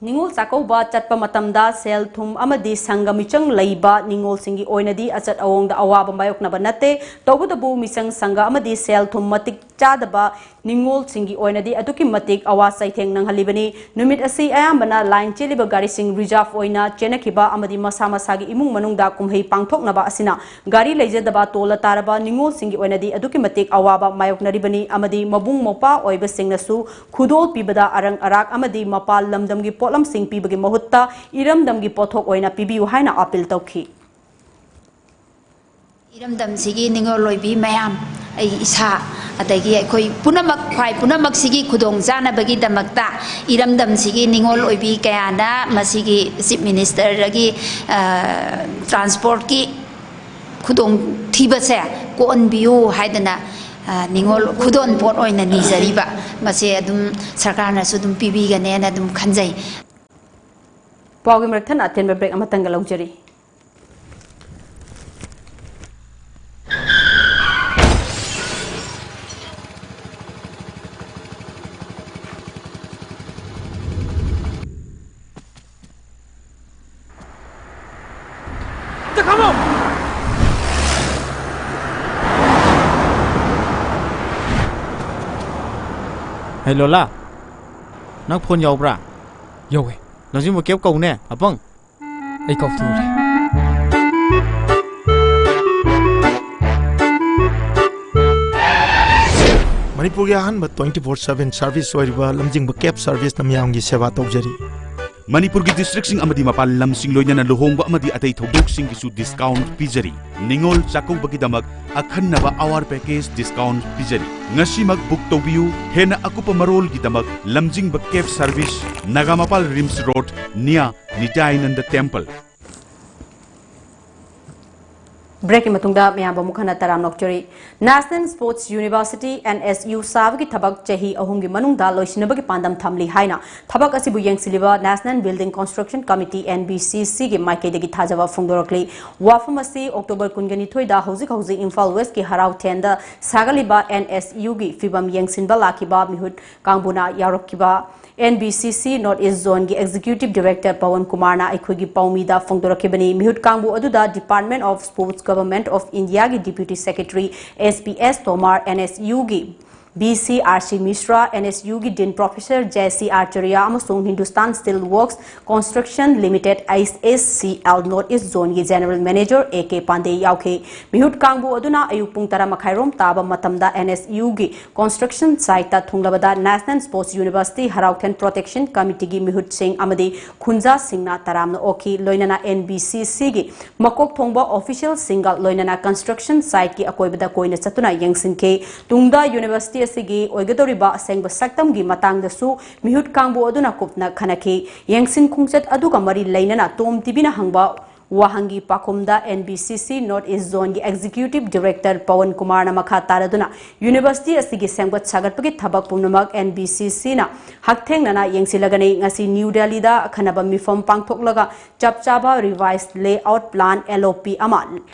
ꯅꯤꯉꯣꯜ ꯆꯥꯛꯀꯧꯕ ꯆꯠꯄ ꯃꯇꯝꯗ ꯁꯦꯜ ꯊꯨꯝ ꯑꯃꯗꯤ ꯁꯪꯒ ꯃꯤꯆꯪ ꯂꯩꯕ ꯅꯤꯉꯣꯜꯁꯤꯡꯒꯤ ꯑꯣꯏꯅꯗꯤ ꯑꯆꯠ ꯑꯋꯣꯡꯗ ꯑꯋꯥꯕ ꯃꯥꯌꯣꯛꯅꯕ ꯅꯠꯇꯦ꯫ ꯇꯧꯕꯇꯕꯨ ꯃꯤꯆꯪ ꯁꯪꯒ ꯑꯃꯗꯤ ꯁꯦꯜ ꯊꯨꯝ ꯃꯇꯤꯛ ꯆꯥꯗꯕ ꯅꯤꯉꯣꯜꯁꯤꯡꯒꯤ ꯑꯣꯏꯅꯗꯤ ꯑꯗꯨꯛꯀꯤ ꯃꯇꯤꯛ ꯑꯋꯥ ꯆꯩꯊꯦꯡ ꯅꯪꯍꯜꯂꯤꯕꯅꯤ꯫ ꯅꯨꯃꯤꯠ ꯑꯁꯤ ꯑꯌꯥꯝꯕꯅ ꯂꯥꯏꯟ ꯆꯦꯜꯂꯤꯕ ꯒꯥꯔꯤꯁꯤꯡ ꯔꯤꯖꯥꯔꯚ ꯑꯣꯏꯅ ꯆꯦꯟꯅꯈꯤꯕ ꯑꯃꯗꯤ ꯃꯁꯥ ꯃꯁꯥꯒꯤ ꯏꯃꯨꯡ ꯃꯅꯨꯡꯗ ꯀꯨꯝꯍꯩ ꯄꯥꯡꯊꯣꯛꯅꯕ ꯑꯁꯤꯅ ꯒꯥꯔꯤ ꯂꯩꯖꯗꯕ ꯇꯣꯜꯂ ꯇꯥꯔꯕ ꯅꯤꯉꯣꯜꯁꯤꯡꯒꯤ ꯑꯣꯏꯅꯗꯤ ꯑꯗꯨꯛꯀꯤ ꯃꯇꯤꯛ ꯑꯋꯥꯕ ꯃꯥꯌꯣꯛꯅꯔꯤꯕꯅꯤ ꯑꯃꯗꯤ ꯃꯕꯨꯡ ꯃꯧꯄ꯭ꯋꯥ ꯑꯣꯏꯕꯁꯤꯡꯅꯁꯨ ꯈꯨꯗꯣꯜ ꯄꯤꯕꯗ ꯑꯔꯪ ꯑꯔꯥꯛ ꯑꯃꯗꯤ ꯃꯄꯥꯟ ꯂꯝꯗꯝꯒꯤ ꯄꯣꯠꯂꯝꯁꯤꯡ ꯄꯤꯕꯒꯤ ꯃꯍꯨꯠꯇ ꯏꯔꯝꯗꯝꯒꯤ ꯄꯣꯠꯊꯣꯛ ꯑꯣꯏꯅ ꯄꯤꯕꯤꯌꯨ ꯍꯥꯏꯅ ꯑꯥꯄꯤꯜ ꯇꯧꯈꯤ꯫ ꯏꯔꯝꯗꯝꯁꯤꯒꯤ ꯅꯤꯉꯣꯜ ꯑꯣꯏꯕꯤ ꯃꯌꯥꯝ, ꯑꯩ ꯏꯁꯥ, ꯑꯗꯒꯤ ꯑꯩꯈꯣꯏ ꯄꯨꯝꯅꯃꯛ, ꯈ꯭ꯋꯥꯏ ꯄꯨꯝꯅꯃꯛꯁꯤꯒꯤ ꯈꯨꯗꯣꯡ ꯆꯥꯅꯕꯒꯤꯗꯃꯛꯇ ꯏꯔꯝꯗꯝꯁꯤꯒꯤ ꯅꯤꯉꯣꯜ ꯑꯣꯏꯕꯤ ꯀꯌꯥꯅ ꯃꯁꯤꯒꯤ ꯆꯤꯐ ꯃꯤꯅꯤꯁꯇꯔꯗꯒꯤ, ꯑ, ꯇ꯭ꯔꯥꯟꯁꯄꯣꯔꯠꯀꯤ ꯈꯨꯗꯣꯡꯊꯤꯕꯁꯦ ꯀꯣꯛꯍꯟꯕꯤꯌꯨ ꯍꯥꯏꯗꯅ, ꯑ, ꯅꯤꯉꯣꯜ ꯈꯨꯗꯣꯜ ꯄꯣꯠ ꯑꯣꯏꯅ ꯅꯤꯖꯔꯤꯕ, ꯃꯁꯦ ꯑꯗꯨꯝ ꯁꯔꯀꯥꯔꯅꯁꯨ ꯑꯗꯨꯝ ꯄꯤꯕꯤꯒꯅꯦꯅ ꯑꯗꯨꯝ ꯈꯟꯖꯩ꯫ ꯄꯥꯎꯒꯤ ꯃꯔꯛ ꯊꯠꯅ ꯑꯇꯦꯟꯕ ꯕ꯭ꯔꯦꯛ ꯑꯃꯇꯪꯒ ꯂꯧꯖꯔꯤ꯫ ꯍꯦ ꯂꯣꯂꯥ, ꯅꯪ ꯐꯣꯟ ꯌꯥꯎꯕ꯭ꯔꯥ? ꯌꯧꯋꯦ꯫ ꯂꯝꯖꯤꯡꯕ ꯀꯦꯞ ꯀꯧꯅꯦ, ꯑꯄꯪ꯫ ꯑꯩ ꯀꯥꯎꯊꯣꯛꯎꯔꯦ꯫ ꯃꯅꯤꯄꯨꯔꯒꯤ ꯑꯍꯥꯟꯕ twenty four seven service ꯑꯣꯏꯔꯤꯕ ꯂꯝꯖꯤꯡꯕ cab serviceꯅ ꯃꯤꯌꯥꯝꯒꯤ ꯁꯦꯕꯥ ꯇꯧꯖꯔꯤ꯫ ꯃꯅꯤꯄꯨꯔꯒꯤ districtꯁꯤꯡ ꯑꯃꯗꯤ ꯃꯄꯥꯟ ꯂꯝꯁꯤꯡ, ꯂꯣꯏꯅꯅ ꯂꯨꯍꯣꯡꯕ ꯑꯃꯗꯤ ꯑꯇꯩ ꯊꯧꯗꯣꯛꯁꯤꯡꯒꯤꯁꯨ discount ꯄꯤꯖꯔꯤ꯫ ꯅꯤꯉꯣꯜ ꯆꯥꯛꯀꯧꯕꯒꯤꯗꯃꯛ ꯑꯈꯟꯅꯕ hour package discount ꯄꯤꯖꯔꯤ꯫ ꯉꯁꯤꯃꯛ book ꯇꯧꯕꯤꯌꯨ꯫ ꯍꯦꯟꯅ ꯑꯀꯨꯞꯄ ꯃꯔꯣꯜꯒꯤꯗꯃꯛ ꯂꯝꯖꯤꯡꯕ cab service, Nagampal RIMS road, near ꯅꯤꯇꯥꯌꯥꯅꯟꯗ temple꯫ Breakꯀꯤ ꯃꯇꯨꯡꯗ ꯃꯌꯥꯝꯕꯨ ꯑꯃꯨꯛ ꯍꯟꯅ ꯇꯔꯥꯝꯅ ꯑꯣꯛꯆꯔꯤ꯫ National Sports University, NSU, ꯁꯥꯕꯒꯤ ꯊꯕꯛ ꯆꯍꯤ ꯑꯍꯨꯝꯒꯤ ꯃꯅꯨꯡꯗ ꯂꯣꯏꯁꯤꯟꯅꯕꯒꯤ ꯄꯥꯟꯗꯝ ꯊꯝꯂꯤ ꯍꯥꯏꯅ ꯊꯕꯛ ꯑꯁꯤꯕꯨ ꯌꯦꯡꯁꯤꯜꯂꯤꯕ National Building Construction Committee, NBCCꯒꯤ ꯃꯥꯏꯀꯩꯗꯒꯤ ꯊꯥꯖꯕ ꯐꯣꯡꯗꯣꯔꯛꯂꯤ꯫ ꯋꯥꯐꯝ ꯑꯁꯤ October ꯀꯨꯟꯒ ꯅꯤꯊꯣꯏꯗ ꯍꯧꯖꯤꯛ ꯍꯧꯖꯤꯛ ꯏꯝꯐꯥꯜ Westꯀꯤ ꯍꯔꯥꯎꯊꯦꯟꯗ ꯁꯥꯒꯠꯂꯤꯕ NSUꯒꯤ ꯐꯤꯕꯝ ꯌꯦꯡꯁꯤꯟꯕ ꯂꯥꯛꯈꯤꯕ ꯃꯤꯍꯨꯠ ꯀꯥꯡꯕꯨꯅ ꯌꯥꯎꯔꯛꯈꯤꯕ NBCC North East Zoneꯒꯤ Executive Director Pawan ꯀꯨꯃꯥꯔꯅ ꯑꯩꯈꯣꯏꯒꯤ ꯄꯥꯎꯃꯤꯗ ꯐꯣꯡꯗꯣꯔꯛꯈꯤꯕꯅꯤ꯫ ꯃꯤꯍꯨꯠ ꯀꯥꯡꯕꯨ ꯑꯗꯨꯗ Department of Sports, Government of Indiaꯒꯤ Deputy Secretary S P S Tomar, NSUꯒꯤ B C R C Mishra, NSUꯒꯤ Dean Professor J C Acharya ꯑꯃꯁꯨꯡ Hindustan Steel Works Construction Limited, H S C L, North East Zoneꯒꯤ General Manager A K Pandey ꯌꯥꯎꯈꯤ꯫ ꯃꯤꯍꯨꯠ ꯀꯥꯡꯕꯨ ꯑꯗꯨꯅ ꯑꯌꯨꯛ ꯄꯨꯡ ꯇꯔꯥ ꯃꯈꯥꯏꯔꯣꯝ ꯇꯥꯕ ꯃꯇꯝꯗ NSUꯒꯤ construction siteꯇ ꯊꯨꯡꯂꯕꯗ National Sports University ꯍꯔꯥꯎꯊꯦꯟ Protection Committeeꯒꯤ ꯃꯤꯍꯨꯠꯁꯤꯡ ꯑꯃꯗꯤ ꯈꯨꯟꯖꯥꯁꯤꯡꯅ ꯇꯔꯥꯝꯅ ꯑꯣꯛꯈꯤ꯫ ꯂꯣꯏꯅꯅ NBCCꯒꯤ ꯃꯀꯣꯛ ꯊꯣꯡꯕ officialꯁꯤꯡꯒ ꯂꯣꯏꯅꯅ construction siteꯀꯤ ꯑꯀꯣꯏꯕꯗ ꯀꯣꯏꯅ ꯆꯠꯇꯨꯅ ꯌꯦꯡꯁꯤꯟꯈꯤ꯫ ꯇꯨꯡꯗ university ꯑꯁꯤꯒꯤ ꯑꯣꯏꯒꯗꯧꯔꯤꯕ ꯑꯁꯦꯡꯕ ꯁꯛꯇꯝꯒꯤ ꯃꯇꯥꯡꯗꯁꯨ ꯃꯤꯍꯨꯠ ꯀꯥꯡꯕꯨ ꯑꯗꯨꯅ ꯀꯨꯞꯅ ꯈꯟꯅꯈꯤ꯫ ꯌꯦꯡꯁꯤꯟ ꯈꯣꯡꯆꯠ ꯑꯗꯨꯒ ꯃꯔꯤ ꯂꯩꯅꯅ ꯇꯣꯝ ꯇꯤꯕꯤꯅ ꯍꯪꯕ ꯋꯥꯍꯪꯒꯤ ꯄꯥꯎꯈꯨꯝꯗ NBCC North East Zoneꯒꯤ Executive Director Pawan ꯀꯨꯃꯥꯔꯅ ꯃꯈꯥ ꯇꯥꯔꯗꯨꯅ university ꯑꯁꯤꯒꯤ ꯁꯦꯝꯒꯠ ꯁꯥꯒꯠꯄꯒꯤ ꯊꯕꯛ ꯄꯨꯝꯅꯃꯛ NBCCꯅ ꯍꯛꯊꯦꯡꯅꯅ ꯌꯦꯡꯁꯤꯜꯂꯒꯅꯤ꯫ ꯉꯁꯤ ꯅ꯭ꯌꯨ ꯗꯦꯜꯂꯤꯗ ꯑꯈꯟꯅꯕ ꯃꯤꯐꯝ ꯄꯥꯡꯊꯣꯛꯂꯒ ꯆꯞ ꯆꯥꯕ revised layout plan, LOP, ꯑꯃ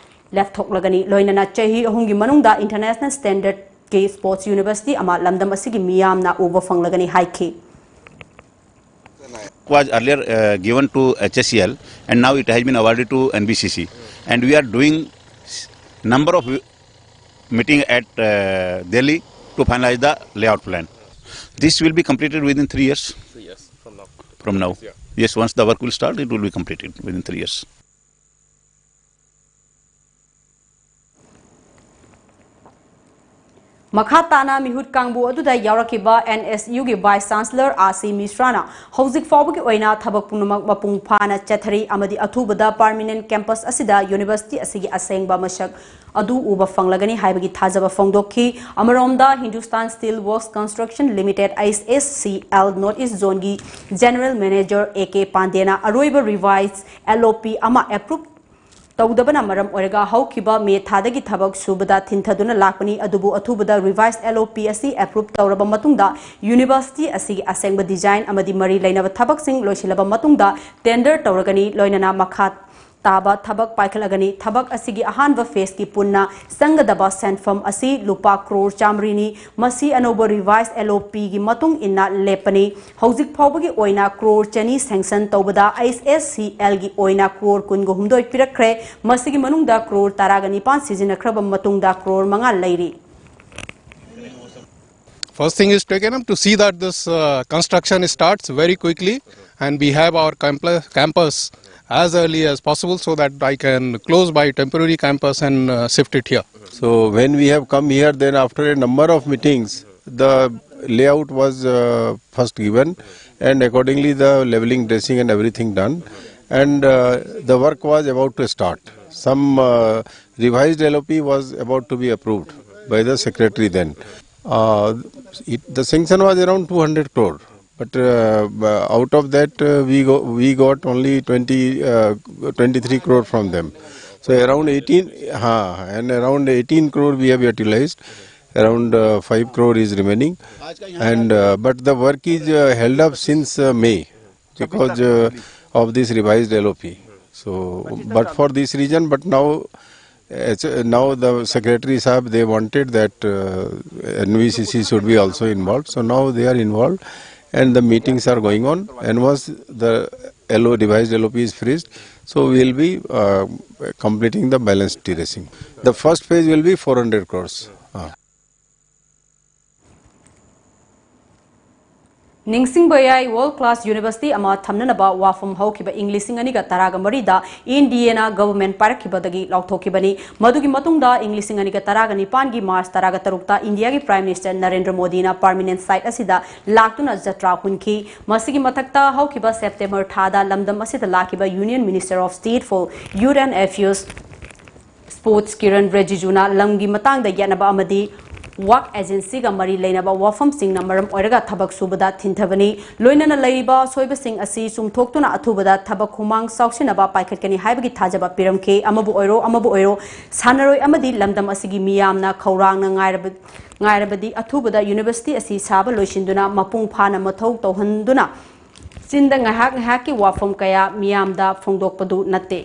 ꯂꯦꯞꯊꯣꯛꯂꯒꯅꯤ꯫ ꯂꯣꯏꯅꯅ ꯆꯍꯤ ꯑꯍꯨꯝꯒꯤ ꯃꯅꯨꯡꯗ international standardꯀꯤ sports university ꯑꯃ ꯂꯝꯗꯝ ꯑꯁꯤꯒꯤ ꯃꯤꯌꯥꯝꯅ ꯎꯕ ꯐꯪꯂꯒꯅꯤ ꯍꯥꯏꯈꯤ꯫ Was earlier uh, given to H S C L, and now it has been awarded to N B C C, and we are doing s- number of meeting at uh, Delhi to finalize the layout plan. This will be completed within three years. Three years from now. From now. Yeah. Yes, once the work will start, it will be completed within three years. ꯃꯈꯥ ꯇꯥꯅ ꯃꯤꯍꯨꯠ ꯀꯥꯡꯕꯨ ꯑꯗꯨꯗ ꯌꯥꯎꯔꯛꯈꯤꯕ and ꯑꯦꯁ ꯌꯨꯒꯤ vice ꯆꯥꯟꯁꯂꯔ ꯑꯥ ꯁꯤ ꯃꯤꯁ꯭ꯔꯥꯅ ꯍꯧꯖꯤꯛ ꯐꯥꯎꯕꯒꯤ ꯑꯣꯏꯅ ꯊꯕꯛ ꯄꯨꯝꯅꯃꯛ ꯃꯄꯨꯡ ꯐꯥꯅ ꯆꯠꯊꯔꯤ ꯑꯃꯗꯤ ꯑꯊꯨꯕꯗ ꯄꯥꯔꯃꯤꯅꯦꯟ ꯀꯦꯝꯄꯁ ꯑꯁꯤꯗ ꯌꯨꯅꯤꯚꯔꯁꯤꯇꯤ ꯑꯁꯤꯒꯤ ꯑꯁꯦꯡꯕ ꯃꯁꯛ ꯑꯗꯨ ꯎꯕ ꯐꯪꯂꯒꯅꯤ ꯍꯥꯏꯕꯒꯤ ꯊꯥꯖꯕ ꯐꯣꯡꯗꯣꯛꯈꯤ꯫ ꯑꯃꯔꯣꯝꯗ Hindustan steel works construction limited H S C L north east ꯖꯣꯟꯒꯤ ꯖꯦꯅꯔꯦꯜ ꯃꯦꯅꯦꯖꯔ ꯑꯦ ꯀꯦ ꯄꯥꯟꯗꯦꯅ ꯑꯔꯣꯏꯕ ꯔꯤꯚꯥꯏꯁ ꯑꯦꯜ ꯑꯣ ꯄꯤ ꯑꯃ ꯑꯦꯄ꯭ꯔꯨꯞ ꯇꯧꯗꯕꯅ ꯃꯔꯝ ꯑꯣꯏꯔꯒ ꯍꯧꯈꯤꯕ ꯃꯦ ꯊꯥꯗꯒꯤ ꯊꯕꯛ ꯁꯨꯕꯗ ꯊꯤꯟꯊꯗꯨꯅ ꯂꯥꯛꯄꯅꯤ꯫ ꯑꯗꯨꯕꯨ ꯑꯊꯨꯕꯗ ꯔꯤꯚꯥꯏꯁ ꯑꯦꯜ ꯑꯣ ꯄꯤ ꯑꯁꯤ ꯑꯦꯄ꯭ꯔꯨꯞ ꯇꯧꯔꯕ ꯃꯇꯨꯡꯗ ꯌꯨꯅꯤꯚꯔꯁꯤꯇꯤ ꯑꯁꯤꯒꯤ ꯑꯁꯦꯡꯕ ꯗꯤꯖꯥꯏꯟ ꯑꯃꯗꯤ ꯃꯔꯤ ꯂꯩꯅꯕ ꯊꯕꯛꯁꯤꯡ ꯂꯣꯏꯁꯤꯜꯂꯕ ꯃꯇꯨꯡꯗ ꯇꯦꯟꯗꯔ ꯇꯧꯔꯒꯅꯤ꯫ ꯂꯣꯏꯅꯅ ꯃꯈꯥ ꯇꯥꯕ ꯊꯕꯛ ꯄꯥꯏꯈꯠꯂꯒꯅꯤ꯫ ꯊꯕꯛ ꯑꯁꯤꯒꯤ ꯑꯍꯥꯟꯕ ꯐꯦꯁꯀꯤ ꯄꯨꯟꯅ ꯆꯪꯒꯗꯕ ꯁꯦꯟꯐꯝ ꯑꯁꯤ ꯂꯨꯄꯥ ꯀ꯭ꯔꯣꯔ ꯆꯥꯃꯔꯤꯅꯤ꯫ ꯃꯁꯤ ꯑꯅꯧꯕ ꯔꯤꯚꯥꯏꯁ ꯑꯦꯜ ꯑꯣ ꯄꯤꯒꯤ ꯃꯇꯨꯡ ꯏꯟꯅ ꯂꯦꯞꯄꯅꯤ꯫ ꯍꯧꯖꯤꯛ ꯐꯥꯎꯕꯒꯤ ꯑꯣꯏꯅ ꯀ꯭ꯔꯣꯔ ꯆꯅꯤ ꯁꯦꯡꯁꯟ ꯇꯧꯕꯗ ꯑꯩꯆ ꯑꯦꯁ ꯁꯤ ꯑꯦꯜꯒꯤ ꯑꯣꯏꯅ ꯀ꯭ꯔꯣꯔ ꯀꯨꯟꯒ ꯍꯨꯝꯗꯣꯏ ꯄꯤꯔꯛꯈ꯭ꯔꯦ꯫ ꯃꯁꯤꯒꯤ ꯃꯅꯨꯡꯗ ꯀ꯭ꯔꯣꯔ ꯇꯔꯥꯒ ꯅꯤꯄꯥꯟ ꯁꯤꯖꯤꯟꯅꯈ꯭ꯔꯕ ꯃꯇꯨꯡꯗ ꯀ꯭ꯔꯣꯔ ꯃꯉꯥ ꯂꯩꯔꯤ꯫ First thing is taken up to see that this uh, construction starts very quickly and we have our campus as early as possible so that I can close my temporary campus and uh, shift it here. So when we have come here, then after a number of meetings, the layout was uh, first given, and accordingly the leveling, dressing and everything done, and uh, the work was about to start. Some uh, revised L O P was about to be approved by the secretary then. Uh, it, the sanction was around two hundred crore, but uh, out of that uh, we, go, we got only twenty, uh, twenty-three crore from them. So around eighteen, ha, and around eighteen crore we have utilized. Around uh, five crore is remaining, and uh, but the work is uh, held up since uh, May because uh, of this revised L O P. So, but for this reason, but now, as, uh, now the secretary sahab, they wanted that uh, N V C C should be also involved. So now they are involved, and the meetings are going on. And once the L O, revised L O P is finished, so we will be uh, completing the balance terracing. The first phase will be four hundred crores. Uh. ꯅꯤꯡꯁꯤꯡꯕ ꯌꯥꯏ, world class university ꯑꯃ ꯊꯝꯅꯅꯕ ꯋꯥꯐꯝ ꯍꯧꯈꯤꯕ ꯏꯪ ꯂꯤꯁꯤꯡ ꯑꯅꯤꯒ ꯇꯔꯥꯒ ꯃꯔꯤꯗ ꯏꯟ ꯗꯤ ꯑꯦꯅ ꯒꯚꯔꯟꯃꯦꯟꯠ ꯄꯥꯏꯔꯛꯈꯤꯕꯗꯒꯤ ꯂꯥꯎꯊꯣꯛꯈꯤꯕꯅꯤ꯫ ꯃꯗꯨꯒꯤ ꯃꯇꯨꯡꯗ ꯏꯪ ꯂꯤꯁꯤꯡ ꯑꯅꯤꯒ ꯇꯔꯥꯒ ꯅꯤꯄꯥꯟꯒꯤ ꯃꯥꯔꯆ ꯇꯔꯥꯒ ꯇꯔꯨꯛꯇ ꯏꯟꯗꯤꯌꯥꯒꯤ ꯄ꯭ꯔꯥꯏꯝ ꯃꯤꯅꯤꯁꯇꯔ ꯅꯔꯦꯟꯗ꯭ꯔ ꯃꯣꯗꯤꯅ ꯄꯔꯃꯤꯅꯦꯟꯠ ꯁꯥꯏꯠ ꯑꯁꯤꯗ ꯂꯥꯛꯇꯨꯅ ꯖꯇ꯭ꯔꯥ ꯍꯨꯟꯈꯤ꯫ ꯃꯁꯤꯒꯤ ꯃꯊꯛꯇ ꯍꯧꯈꯤꯕ ꯁꯦꯞꯇꯦꯝꯕꯔ ꯊꯥꯗ ꯂꯝꯗꯝ ꯑꯁꯤꯗ ꯂꯥꯛꯈꯤꯕ union minister of state for youth and affairs sports Kiren ꯔꯤꯖꯤꯖꯨꯅ ꯂꯝꯒꯤ ꯃꯇꯥꯡꯗ ꯌꯦꯠꯅꯕ ꯑꯃꯗꯤ ꯋꯥꯛ ꯑꯦꯖꯦꯟꯁꯤꯒ ꯃꯔꯤ ꯂꯩꯅꯕ ꯋꯥꯐꯝꯁꯤꯡꯅ ꯃꯔꯝ ꯑꯣꯏꯔꯒ ꯊꯕꯛ ꯁꯨꯕꯗ ꯊꯤꯟꯊꯕꯅꯤ꯫ ꯂꯣꯏꯅꯅ ꯂꯩꯔꯤꯕ ꯑꯁꯣꯏꯕꯁꯤꯡ ꯑꯁꯤ ꯆꯨꯝꯊꯣꯛꯇꯨꯅ ꯑꯊꯨꯕꯗ ꯊꯕꯛ ꯈꯨꯃꯥꯡ ꯆꯥꯎꯁꯤꯟꯅꯕ ꯄꯥꯏꯈꯠꯀꯅꯤ ꯍꯥꯏꯕꯒꯤ ꯊꯥꯖꯕ ꯄꯤꯔꯝꯈꯤ꯫ ꯑꯃꯕꯨ ꯑꯣꯏꯔꯣ, ꯑꯃꯕꯨ ꯑꯣꯏꯔꯣ, ꯁꯥꯟꯅꯔꯣꯏ ꯑꯃꯗꯤ ꯂꯝꯗꯝ ꯑꯁꯤꯒꯤ ꯃꯤꯌꯥꯝꯅ ꯈꯧꯔꯥꯡꯅ ꯉꯥꯏꯔꯕ-, ꯉꯥꯏꯔꯕꯗꯤ ꯑꯊꯨꯕꯗ ꯌꯨꯅꯤꯚꯔꯁꯤꯇꯤ ꯑꯁꯤ ꯁꯥꯕ ꯂꯣꯏꯁꯤꯟꯗꯨꯅ ꯃꯄꯨꯡ ꯐꯥꯅ ꯃꯊꯧ ꯇꯧꯍꯟꯗꯨꯅ ꯆꯤꯟꯗ ꯉꯥꯏꯍꯥꯛ ꯉꯥꯏꯍꯥꯛꯀꯤ ꯋꯥꯐꯝ ꯀꯌꯥ ꯃꯤꯌꯥꯝꯗ ꯐꯣꯡꯗꯣꯛꯄꯗꯨ ꯅꯠꯇꯦ꯫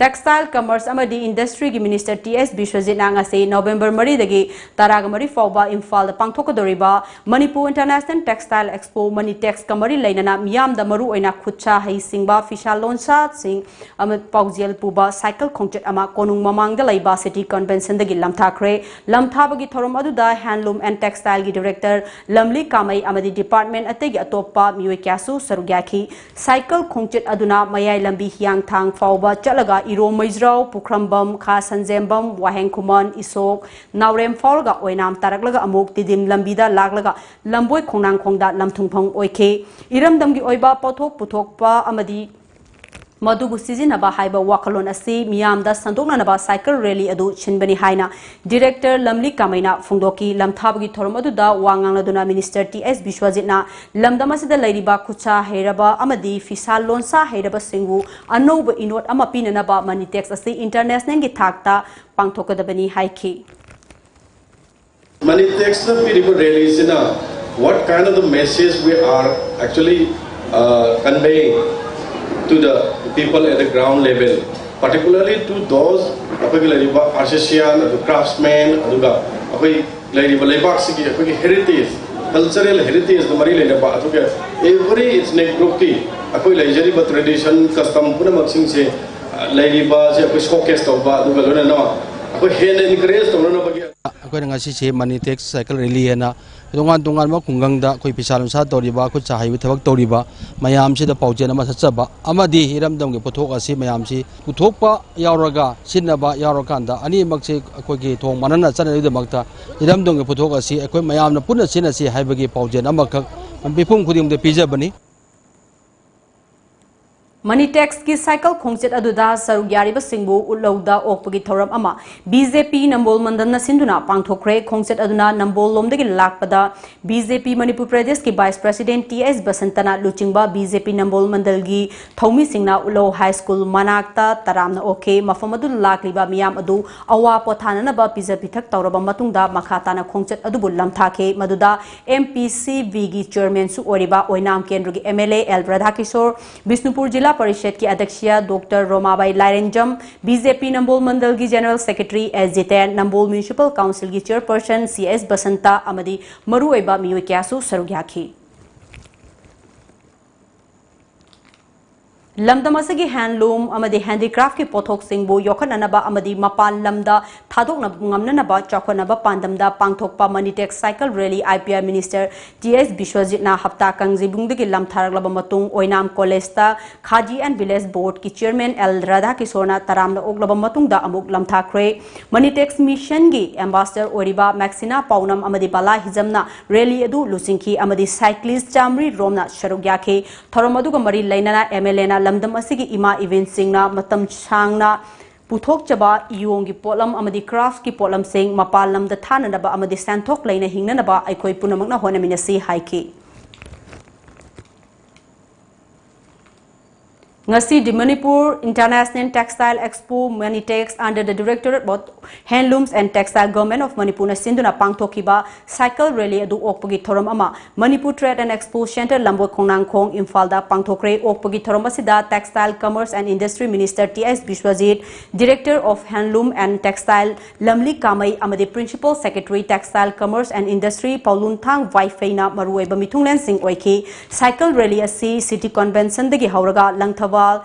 ꯇꯦꯛꯁꯇꯥꯏꯜ, ꯀꯃꯔꯁ ꯑꯃꯗꯤ ꯏꯟꯗꯁꯇ꯭ꯔꯤꯒꯤ ꯃꯤꯅꯤꯁꯇꯔ ꯇꯤ ꯑꯦꯁ ꯕꯤꯁ꯭ꯋꯖꯤꯠꯅ ꯉꯁꯤ ꯅꯣꯕꯦꯝꯕꯔ ꯃꯔꯤꯗꯒꯤ ꯇꯔꯥꯒ ꯃꯔꯤ ꯐꯥꯎꯕ ꯏꯝꯐꯥꯜꯗ ꯄꯥꯡꯊꯣꯛꯀꯗꯧꯔꯤꯕ ꯃꯅꯤꯄꯨꯔ ꯏꯟꯇꯔꯅꯦꯁꯅꯦꯜ ꯇꯦꯛꯁꯇꯥꯏꯜ ꯑꯦꯛꯁꯄꯣ, ꯃꯅꯤꯇꯦꯛꯁꯀ ꯃꯔꯤ ꯂꯩꯅꯅ ꯃꯤꯌꯥꯝꯗ ꯃꯔꯨꯑꯣꯏꯅ ꯈꯨꯠꯁꯥ ꯍꯩꯁꯤꯡꯕ, ꯐꯤꯁꯥ ꯂꯣꯟꯁꯥꯁꯤꯡ ꯑꯃ ꯄꯥꯎꯖꯦꯜ ꯄꯨꯕ ꯁꯥꯏꯀꯜ ꯈꯣꯡꯆꯠ ꯑꯃ ꯀꯣꯅꯨꯡ ꯃꯃꯥꯡꯗ ꯂꯩꯕ ꯁꯤꯇꯤ ꯀꯟꯚꯦꯟꯁꯟꯗꯒꯤ ꯂꯝꯊꯥꯈ꯭ꯔꯦ꯫ ꯂꯝꯊꯥꯕꯒꯤ ꯊꯧꯔꯝ ꯑꯗꯨꯗ ꯍꯦꯟꯂꯨꯝ ꯑꯦꯟ ꯇꯦꯛꯁꯇꯥꯏꯜꯒꯤ ꯗꯤꯔꯦꯛꯇꯔ ꯂꯝꯂꯤ ꯀꯥꯃꯩ ꯑꯃꯗꯤ ꯗꯤꯄꯥꯔꯠꯃꯦꯟ ꯑꯇꯩꯒꯤ ꯑꯇꯣꯞꯄ ꯃꯤꯑꯣꯏ ꯀꯌꯥꯁꯨ ꯁꯔꯨꯛ ꯌꯥꯈꯤ꯫ ꯁꯥꯏꯀꯜ ꯈꯣꯡꯆꯠ ꯑꯗꯨꯅ ꯃꯌꯥꯏ ꯂꯝꯕꯤ ꯍꯤꯌꯥꯡꯊꯥꯡ ꯐꯥꯎꯕ ꯆꯠꯂꯒ ꯏꯔꯣꯝ ꯃꯩꯖ꯭ꯔꯥꯎ, ꯄꯨꯈ꯭ꯔꯝꯕꯝ, ꯈꯥ ꯁꯟꯖꯦꯝꯕꯝ, ꯋꯥꯍꯦꯡ ꯈꯨꯃꯟ, ꯏꯁꯣꯛ, ꯅꯥꯎꯔꯦꯝ ꯐꯥꯎꯔꯒ ꯑꯣꯏꯅꯥꯝ ꯇꯥꯔꯛꯂꯒ ꯑꯃꯨꯛ ꯇꯤꯗꯤꯝ ꯂꯝꯕꯤꯗ ꯂꯥꯛꯂꯒ ꯂꯝꯕꯣꯏ ꯈꯣꯡꯅꯥꯡꯈꯣꯡꯗ ꯂꯝꯊꯨꯡꯐꯝ ꯑꯣꯏꯈꯤ꯫ ꯏꯔꯝꯗꯝꯒꯤ ꯑꯣꯏꯕ ꯄꯣꯠꯊꯣꯛ ꯄꯨꯊꯣꯛꯄ ꯑꯃꯗꯤ ꯃꯗꯨꯕꯨ ꯁꯤꯖꯤꯟꯅꯕ ꯍꯥꯏꯕ ꯋꯥꯈꯜꯂꯣꯟ ꯑꯁꯤ ꯃꯤꯌꯥꯝꯗ ꯁꯟꯗꯣꯛꯅꯅꯕ ꯁꯥꯏꯀꯜ ꯔꯦꯂꯤ ꯑꯗꯨ ꯁꯤꯟꯕꯅꯤ ꯍꯥꯏꯅ ꯗꯤꯔꯦꯛꯇꯔ ꯂꯝꯂꯤ ꯀꯥꯃꯩꯅ ꯐꯣꯡꯗꯣꯛꯈꯤ꯫ ꯂꯝꯊꯥꯕꯒꯤ ꯊꯧꯔꯝ ꯑꯗꯨꯗ ꯋꯥ ꯉꯥꯡꯂꯗꯨꯅ ꯃꯤꯅꯤꯁꯇꯔ ꯇꯤ ꯑꯦꯁ ꯕꯤꯁ꯭ꯋꯖꯤꯠꯅ ꯂꯝꯗꯝ ꯑꯁꯤꯗ ꯂꯩꯔꯤꯕ ꯈꯨꯠꯁꯥ ꯍꯩꯔꯕ ꯑꯃꯗꯤ ꯐꯤꯁꯥ ꯂꯣꯟꯁꯥ ꯍꯩꯔꯕꯁꯤꯡꯕꯨ ꯑꯅꯧꯕ ꯏꯅꯣꯠ ꯑꯃ ꯄꯤꯅꯅꯕ ꯃꯅꯤꯇꯦꯛꯁ ꯑꯁꯤ ꯏꯟꯇꯔꯅꯦꯁꯅꯦꯜꯒꯤ ꯊꯥꯛꯇ ꯄꯥꯡꯊꯣꯛꯀꯗꯕꯅꯤ ꯍꯥꯏꯈꯤ꯫ ꯃꯅꯤꯇꯦꯛꯁꯅ ꯄꯤꯔꯤꯕ ꯔꯦꯂꯤꯁꯤꯅ what kind of the message we are actually uh, conveying to the people at the ground level, particularly to those ꯑꯩꯈꯣꯏꯒꯤ ꯂꯩꯔꯤꯕ ꯑꯥꯔꯇꯤꯁꯤꯌꯥꯟ, ꯑꯗꯨ ꯀ꯭ꯔꯥꯐꯁꯃꯦꯟ, ꯑꯗꯨꯒ ꯑꯩꯈꯣꯏ ꯂꯩꯔꯤꯕ ꯂꯩꯕꯥꯛꯁꯤꯒꯤ ꯑꯩꯈꯣꯏꯒꯤ ꯍꯦꯔꯤꯇꯦꯖ, ꯀꯜꯆꯔꯦꯜ ꯍꯦꯔꯤꯇꯦꯖꯇ ꯃꯔꯤ ꯂꯩꯅꯕ, ꯑꯗꯨꯒ ꯑꯦꯚ꯭ꯔꯤ ꯏꯊꯅꯤꯛ ꯒ꯭ꯔꯨꯞꯀꯤ ꯑꯩꯈꯣꯏ ꯂꯩꯖꯔꯤꯕ ꯇ꯭ꯔꯦꯗꯤꯁꯟ, ꯀꯁꯇꯝ ꯄꯨꯝꯅꯃꯛꯁꯤꯡꯁꯦ ꯂꯩꯔꯤꯕꯁꯦ ꯑꯩꯈꯣꯏ ꯁꯣꯀꯦꯁ ꯇꯧꯕ, ꯑꯗꯨꯒ ꯂꯣꯏꯅꯅ ꯑꯩꯈꯣꯏ ꯍꯦꯟꯅ ꯏꯟꯀꯔꯦꯖ ꯇꯧꯅꯅꯕꯒꯤ ꯑꯩꯈꯣꯏꯅ ꯉꯁꯤꯁꯦ ꯃꯅꯤ ꯇꯦꯛꯁ ꯁꯥꯏꯀꯜ ꯔꯦꯂꯤ ꯍꯥꯏꯅ ꯇꯣꯉꯥꯟ ꯇꯣꯉꯥꯟꯕ ꯈꯨꯡꯒꯪꯗ ꯑꯩꯈꯣꯏ ꯐꯤꯁꯥ ꯂꯣꯟꯁꯥ ꯇꯧꯔꯤꯕ, ꯈꯨꯠ ꯁꯥ ꯍꯩꯕ ꯊꯕꯛ ꯇꯧꯔꯤꯕ ꯃꯌꯥꯝꯁꯤꯗ ꯄꯥꯎꯖꯦꯜ ꯑꯃ ꯆꯠꯆꯕ ꯑꯃꯗꯤ ꯏꯔꯝꯗꯝꯒꯤ ꯄꯣꯠꯊꯣꯛ ꯑꯁꯤ ꯃꯌꯥꯝꯁꯤ ꯄꯨꯊꯣꯛꯄ ꯌꯥꯎꯔꯒ ꯁꯤꯖꯤꯟꯅꯕ ꯌꯥꯎꯔꯀꯥꯟꯗ ꯑꯅꯤꯃꯛꯁꯦ ꯑꯩꯈꯣꯏꯒꯤ ꯊꯣꯡ ꯃꯥꯟꯅꯅ ꯆꯠꯅꯕꯒꯤꯗꯃꯛꯇ ꯏꯔꯝꯗꯝꯒꯤ ꯄꯣꯠꯊꯣꯛ ꯑꯁꯤ ꯑꯩꯈꯣꯏ ꯃꯌꯥꯝꯅ ꯄꯨꯟꯅ ꯁꯤꯖꯤꯟꯅꯁꯤ ꯍꯥꯏꯕꯒꯤ ꯄꯥꯎꯖꯦꯜ ꯑꯃꯈꯛ ꯃꯤꯄꯨꯝ ꯈꯨꯗꯤꯡꯃꯛꯇ ꯄꯤꯖꯕꯅꯤ꯫ ꯃꯅꯤ ꯇꯦꯛꯁꯀꯤ ꯁꯥꯏꯀꯜ ꯈꯣꯡꯆꯠ ꯑꯗꯨꯗ ꯁꯔꯨꯛ ꯌꯥꯔꯤꯕꯁꯤꯡꯕꯨ ꯎꯠꯂꯧꯗ ꯑꯣꯛꯄꯒꯤ ꯊꯧꯔꯝ ꯑꯃ ꯕꯤ ꯖꯦ ꯄꯤ ꯅꯝꯕꯣꯜ ꯃꯟꯗꯜꯅ ꯁꯤꯟꯗꯨꯅ ꯄꯥꯡꯊꯣꯛꯈ꯭ꯔꯦ꯫ ꯈꯣꯡꯆꯠ ꯑꯗꯨꯅ ꯅꯝꯕꯣꯜ ꯂꯣꯝꯗꯒꯤ ꯂꯥꯛꯄꯗ ꯕꯤ ꯖꯦ ꯄꯤ ꯃꯅꯤꯄꯨꯔ ꯄ꯭ꯔꯗꯦꯁꯀꯤ ꯚꯥꯏꯁ ꯄ꯭ꯔꯁꯤꯗꯦꯟꯠ ꯇꯤ ꯑꯦꯁ ꯕꯁꯟꯇꯅ ꯂꯨꯆꯤꯡꯕ B J P Nambol ꯃꯟꯗꯜꯒꯤ ꯊꯧꯃꯤꯁꯤꯡꯅ ꯎꯠꯂꯧ high school ꯃꯅꯥꯛꯇ ꯇꯔꯥꯝꯅ ꯑꯣꯛꯈꯤ꯫ ꯃꯐꯝ ꯑꯗꯨꯗ ꯂꯥꯛꯂꯤꯕ ꯃꯤꯌꯥꯝ ꯑꯗꯨ ꯑꯋꯥ ꯄꯣꯊꯥꯅꯅꯕ ꯄꯤꯖ ꯄꯤꯊꯛ ꯇꯧꯔꯕ ꯃꯇꯨꯡꯗ ꯃꯈꯥ ꯇꯥꯅ ꯈꯣꯡꯆꯠ ꯑꯗꯨꯕꯨ ꯂꯝꯊꯥꯈꯤ꯫ ꯃꯗꯨꯗ ꯑꯦꯝ ꯄꯤ ꯁꯤ ꯕꯤꯒꯤ ꯆꯤꯌꯔꯃꯦꯟꯁꯨ ꯑꯣꯏꯔꯤꯕ ꯑꯣꯏꯅꯥꯝ ꯀꯦꯟꯗ꯭ꯔꯒꯤ M L A L Radhakishore, Bishnupur ꯖꯤꯂꯥ ꯄꯔꯤꯁꯗꯀꯤ ꯑꯗ꯭ꯌꯛꯁ doctor Romabai Lairenjam, B J P Nambol ꯃꯟꯗꯜꯒꯤ general secretary S Jiten, Nambol municipal ꯀꯥꯎꯟꯁꯤꯜꯒꯤ ꯆꯤꯌꯔꯄꯔꯁꯟ ꯁꯤ ꯑꯦꯁ ꯕꯁꯟꯇ ꯑꯃꯗꯤ ꯃꯔꯨꯑꯣꯏꯕ ꯃꯤꯑꯣꯏ ꯀꯌꯥꯁꯨ ꯁꯔꯨꯛ ꯌꯥꯈꯤ꯫ ꯂꯝꯗꯝ ꯑꯁꯤꯒꯤ ꯍꯦꯟꯂꯨꯝ ꯑꯃꯗꯤ ꯍꯦꯟꯗꯤꯀ꯭ꯔꯥꯐꯀꯤ ꯄꯣꯠꯊꯣꯛꯁꯤꯡꯕꯨ ꯌꯣꯛꯈꯠꯅꯅꯕ ꯑꯃꯗꯤ ꯃꯄꯥꯟ ꯂꯝꯗ ꯊꯥꯗꯣꯛꯅꯕ ꯉꯝꯅꯅꯕ ꯆꯥꯎꯈꯠꯅꯕ ꯄꯥꯟꯗꯝꯗ ꯄꯥꯡꯊꯣꯛꯄ Manitex cycle rally I P R minister T S ꯕꯤꯁ꯭ꯋꯖꯤꯠꯅ ꯍꯞꯇꯥ ꯀꯥꯡꯖꯩꯕꯨꯡꯗꯒꯤ ꯂꯝꯊꯥꯔꯛꯂꯕ ꯃꯇꯨꯡ ꯑꯣꯏꯅꯥꯝ ꯀꯣꯂꯦꯖꯇ ꯈꯥꯗꯤ ꯑꯦꯟ ꯚꯤꯂꯦꯖ ꯕꯣꯔꯗꯀꯤ ꯆꯤꯌꯔꯃꯦꯟ ꯑꯦꯜ ꯔꯥꯙꯥꯀꯤꯁꯣꯔꯅ ꯇꯔꯥꯝꯅ ꯑꯣꯛꯂꯕ ꯃꯇꯨꯡꯗ ꯑꯃꯨꯛ ꯂꯝꯊꯥꯈ꯭ꯔꯦ꯫ ꯃꯅꯤ ꯇꯦꯛꯁ ꯃꯤꯁꯟꯒꯤ ꯑꯦꯝꯕꯥꯁꯗꯔ ꯑꯣꯏꯔꯤꯕ ꯃꯦꯛꯁꯤꯅꯥ ꯄꯥꯎꯅꯝ ꯑꯃꯗꯤ ꯕꯂꯥ ꯍꯤꯖꯝꯅ ꯔꯦꯂꯤ ꯑꯗꯨ ꯂꯨꯆꯤꯡꯈꯤ ꯑꯃꯗꯤ ꯁꯥꯏꯀ꯭ꯂꯤꯁ ꯆꯥꯃꯔꯤ ꯔꯣꯝꯅ ꯁꯔꯨꯛ ꯌꯥꯈꯤ꯫ ꯊꯧꯔꯝ ꯑꯗꯨꯒ ꯃꯔꯤ ꯂꯩꯅꯅ ꯑꯦꯝ ꯑꯦꯜ ꯑꯦꯅ ꯂꯝꯗꯝ ꯑꯁꯤꯒꯤ ꯏꯃꯥ ꯏꯕꯦꯟꯁꯤꯡꯅ ꯃꯇꯝ ꯁꯥꯡꯅ ꯄꯨꯊꯣꯛꯆꯕ ꯏꯌꯣꯡꯒꯤ ꯄꯣꯠꯂꯝ ꯑꯃꯗꯤ ꯀ꯭ꯔꯥꯐꯀꯤ ꯄꯣꯠꯂꯝꯁꯤꯡ ꯃꯄꯥꯟ ꯂꯝꯗ ꯊꯥꯅꯅꯕ ꯑꯃꯗꯤ ꯁꯦꯟꯊꯣꯛ ꯂꯩꯅ ꯍꯤꯡꯅꯅꯕ ꯑꯩꯈꯣꯏ ꯄꯨꯝꯅꯃꯛꯅ ꯍꯣꯠꯅꯃꯤꯟꯅꯁꯤ ꯍꯥꯏꯈꯤ꯫ ꯉꯁꯤ the Manipur international textile expo Manitex under the Directorate of Handlooms and Textile Government of ꯃꯅꯤꯄꯨꯔꯅ ꯁꯤꯟꯗꯨꯅ ꯄꯥꯡꯊꯣꯛꯈꯤꯕ ꯁꯥꯏꯀꯜ ꯔꯦꯂꯤ ꯑꯗꯨ ꯑꯣꯛꯄꯒꯤ ꯊꯧꯔꯝ ꯑꯃ Manipur trade and expo centre Lamboi Khongnangkhong ꯏꯝꯐꯥꯜꯗ ꯄꯥꯡꯊꯣꯛꯈ꯭ꯔꯦ꯫ ꯑꯣꯛꯄꯒꯤ ꯊꯧꯔꯝ ꯑꯁꯤꯗ Textile Commerce and Industry Minister T S Biswajit, Director of Handloom and Textile Lamli Kamei ꯑꯃꯗꯤ Principal Secretary Textile Commerce and Industry ꯄꯥꯎꯂꯨꯟꯊꯥꯡ ꯋꯥꯏꯐꯩꯅ ꯃꯔꯨꯑꯣꯏꯕ ꯃꯤꯊꯨꯡꯂꯦꯟꯁꯤꯡ ꯑꯣꯏꯈꯤ꯫ ꯁꯥꯏꯀꯜ ꯔꯦꯂꯤ ꯑꯁꯤ ꯁꯤꯇꯤ ꯀꯟꯚꯦꯟꯁꯟꯗꯒꯤ ꯍꯧꯔꯒ ꯂꯪꯊꯕꯥꯜ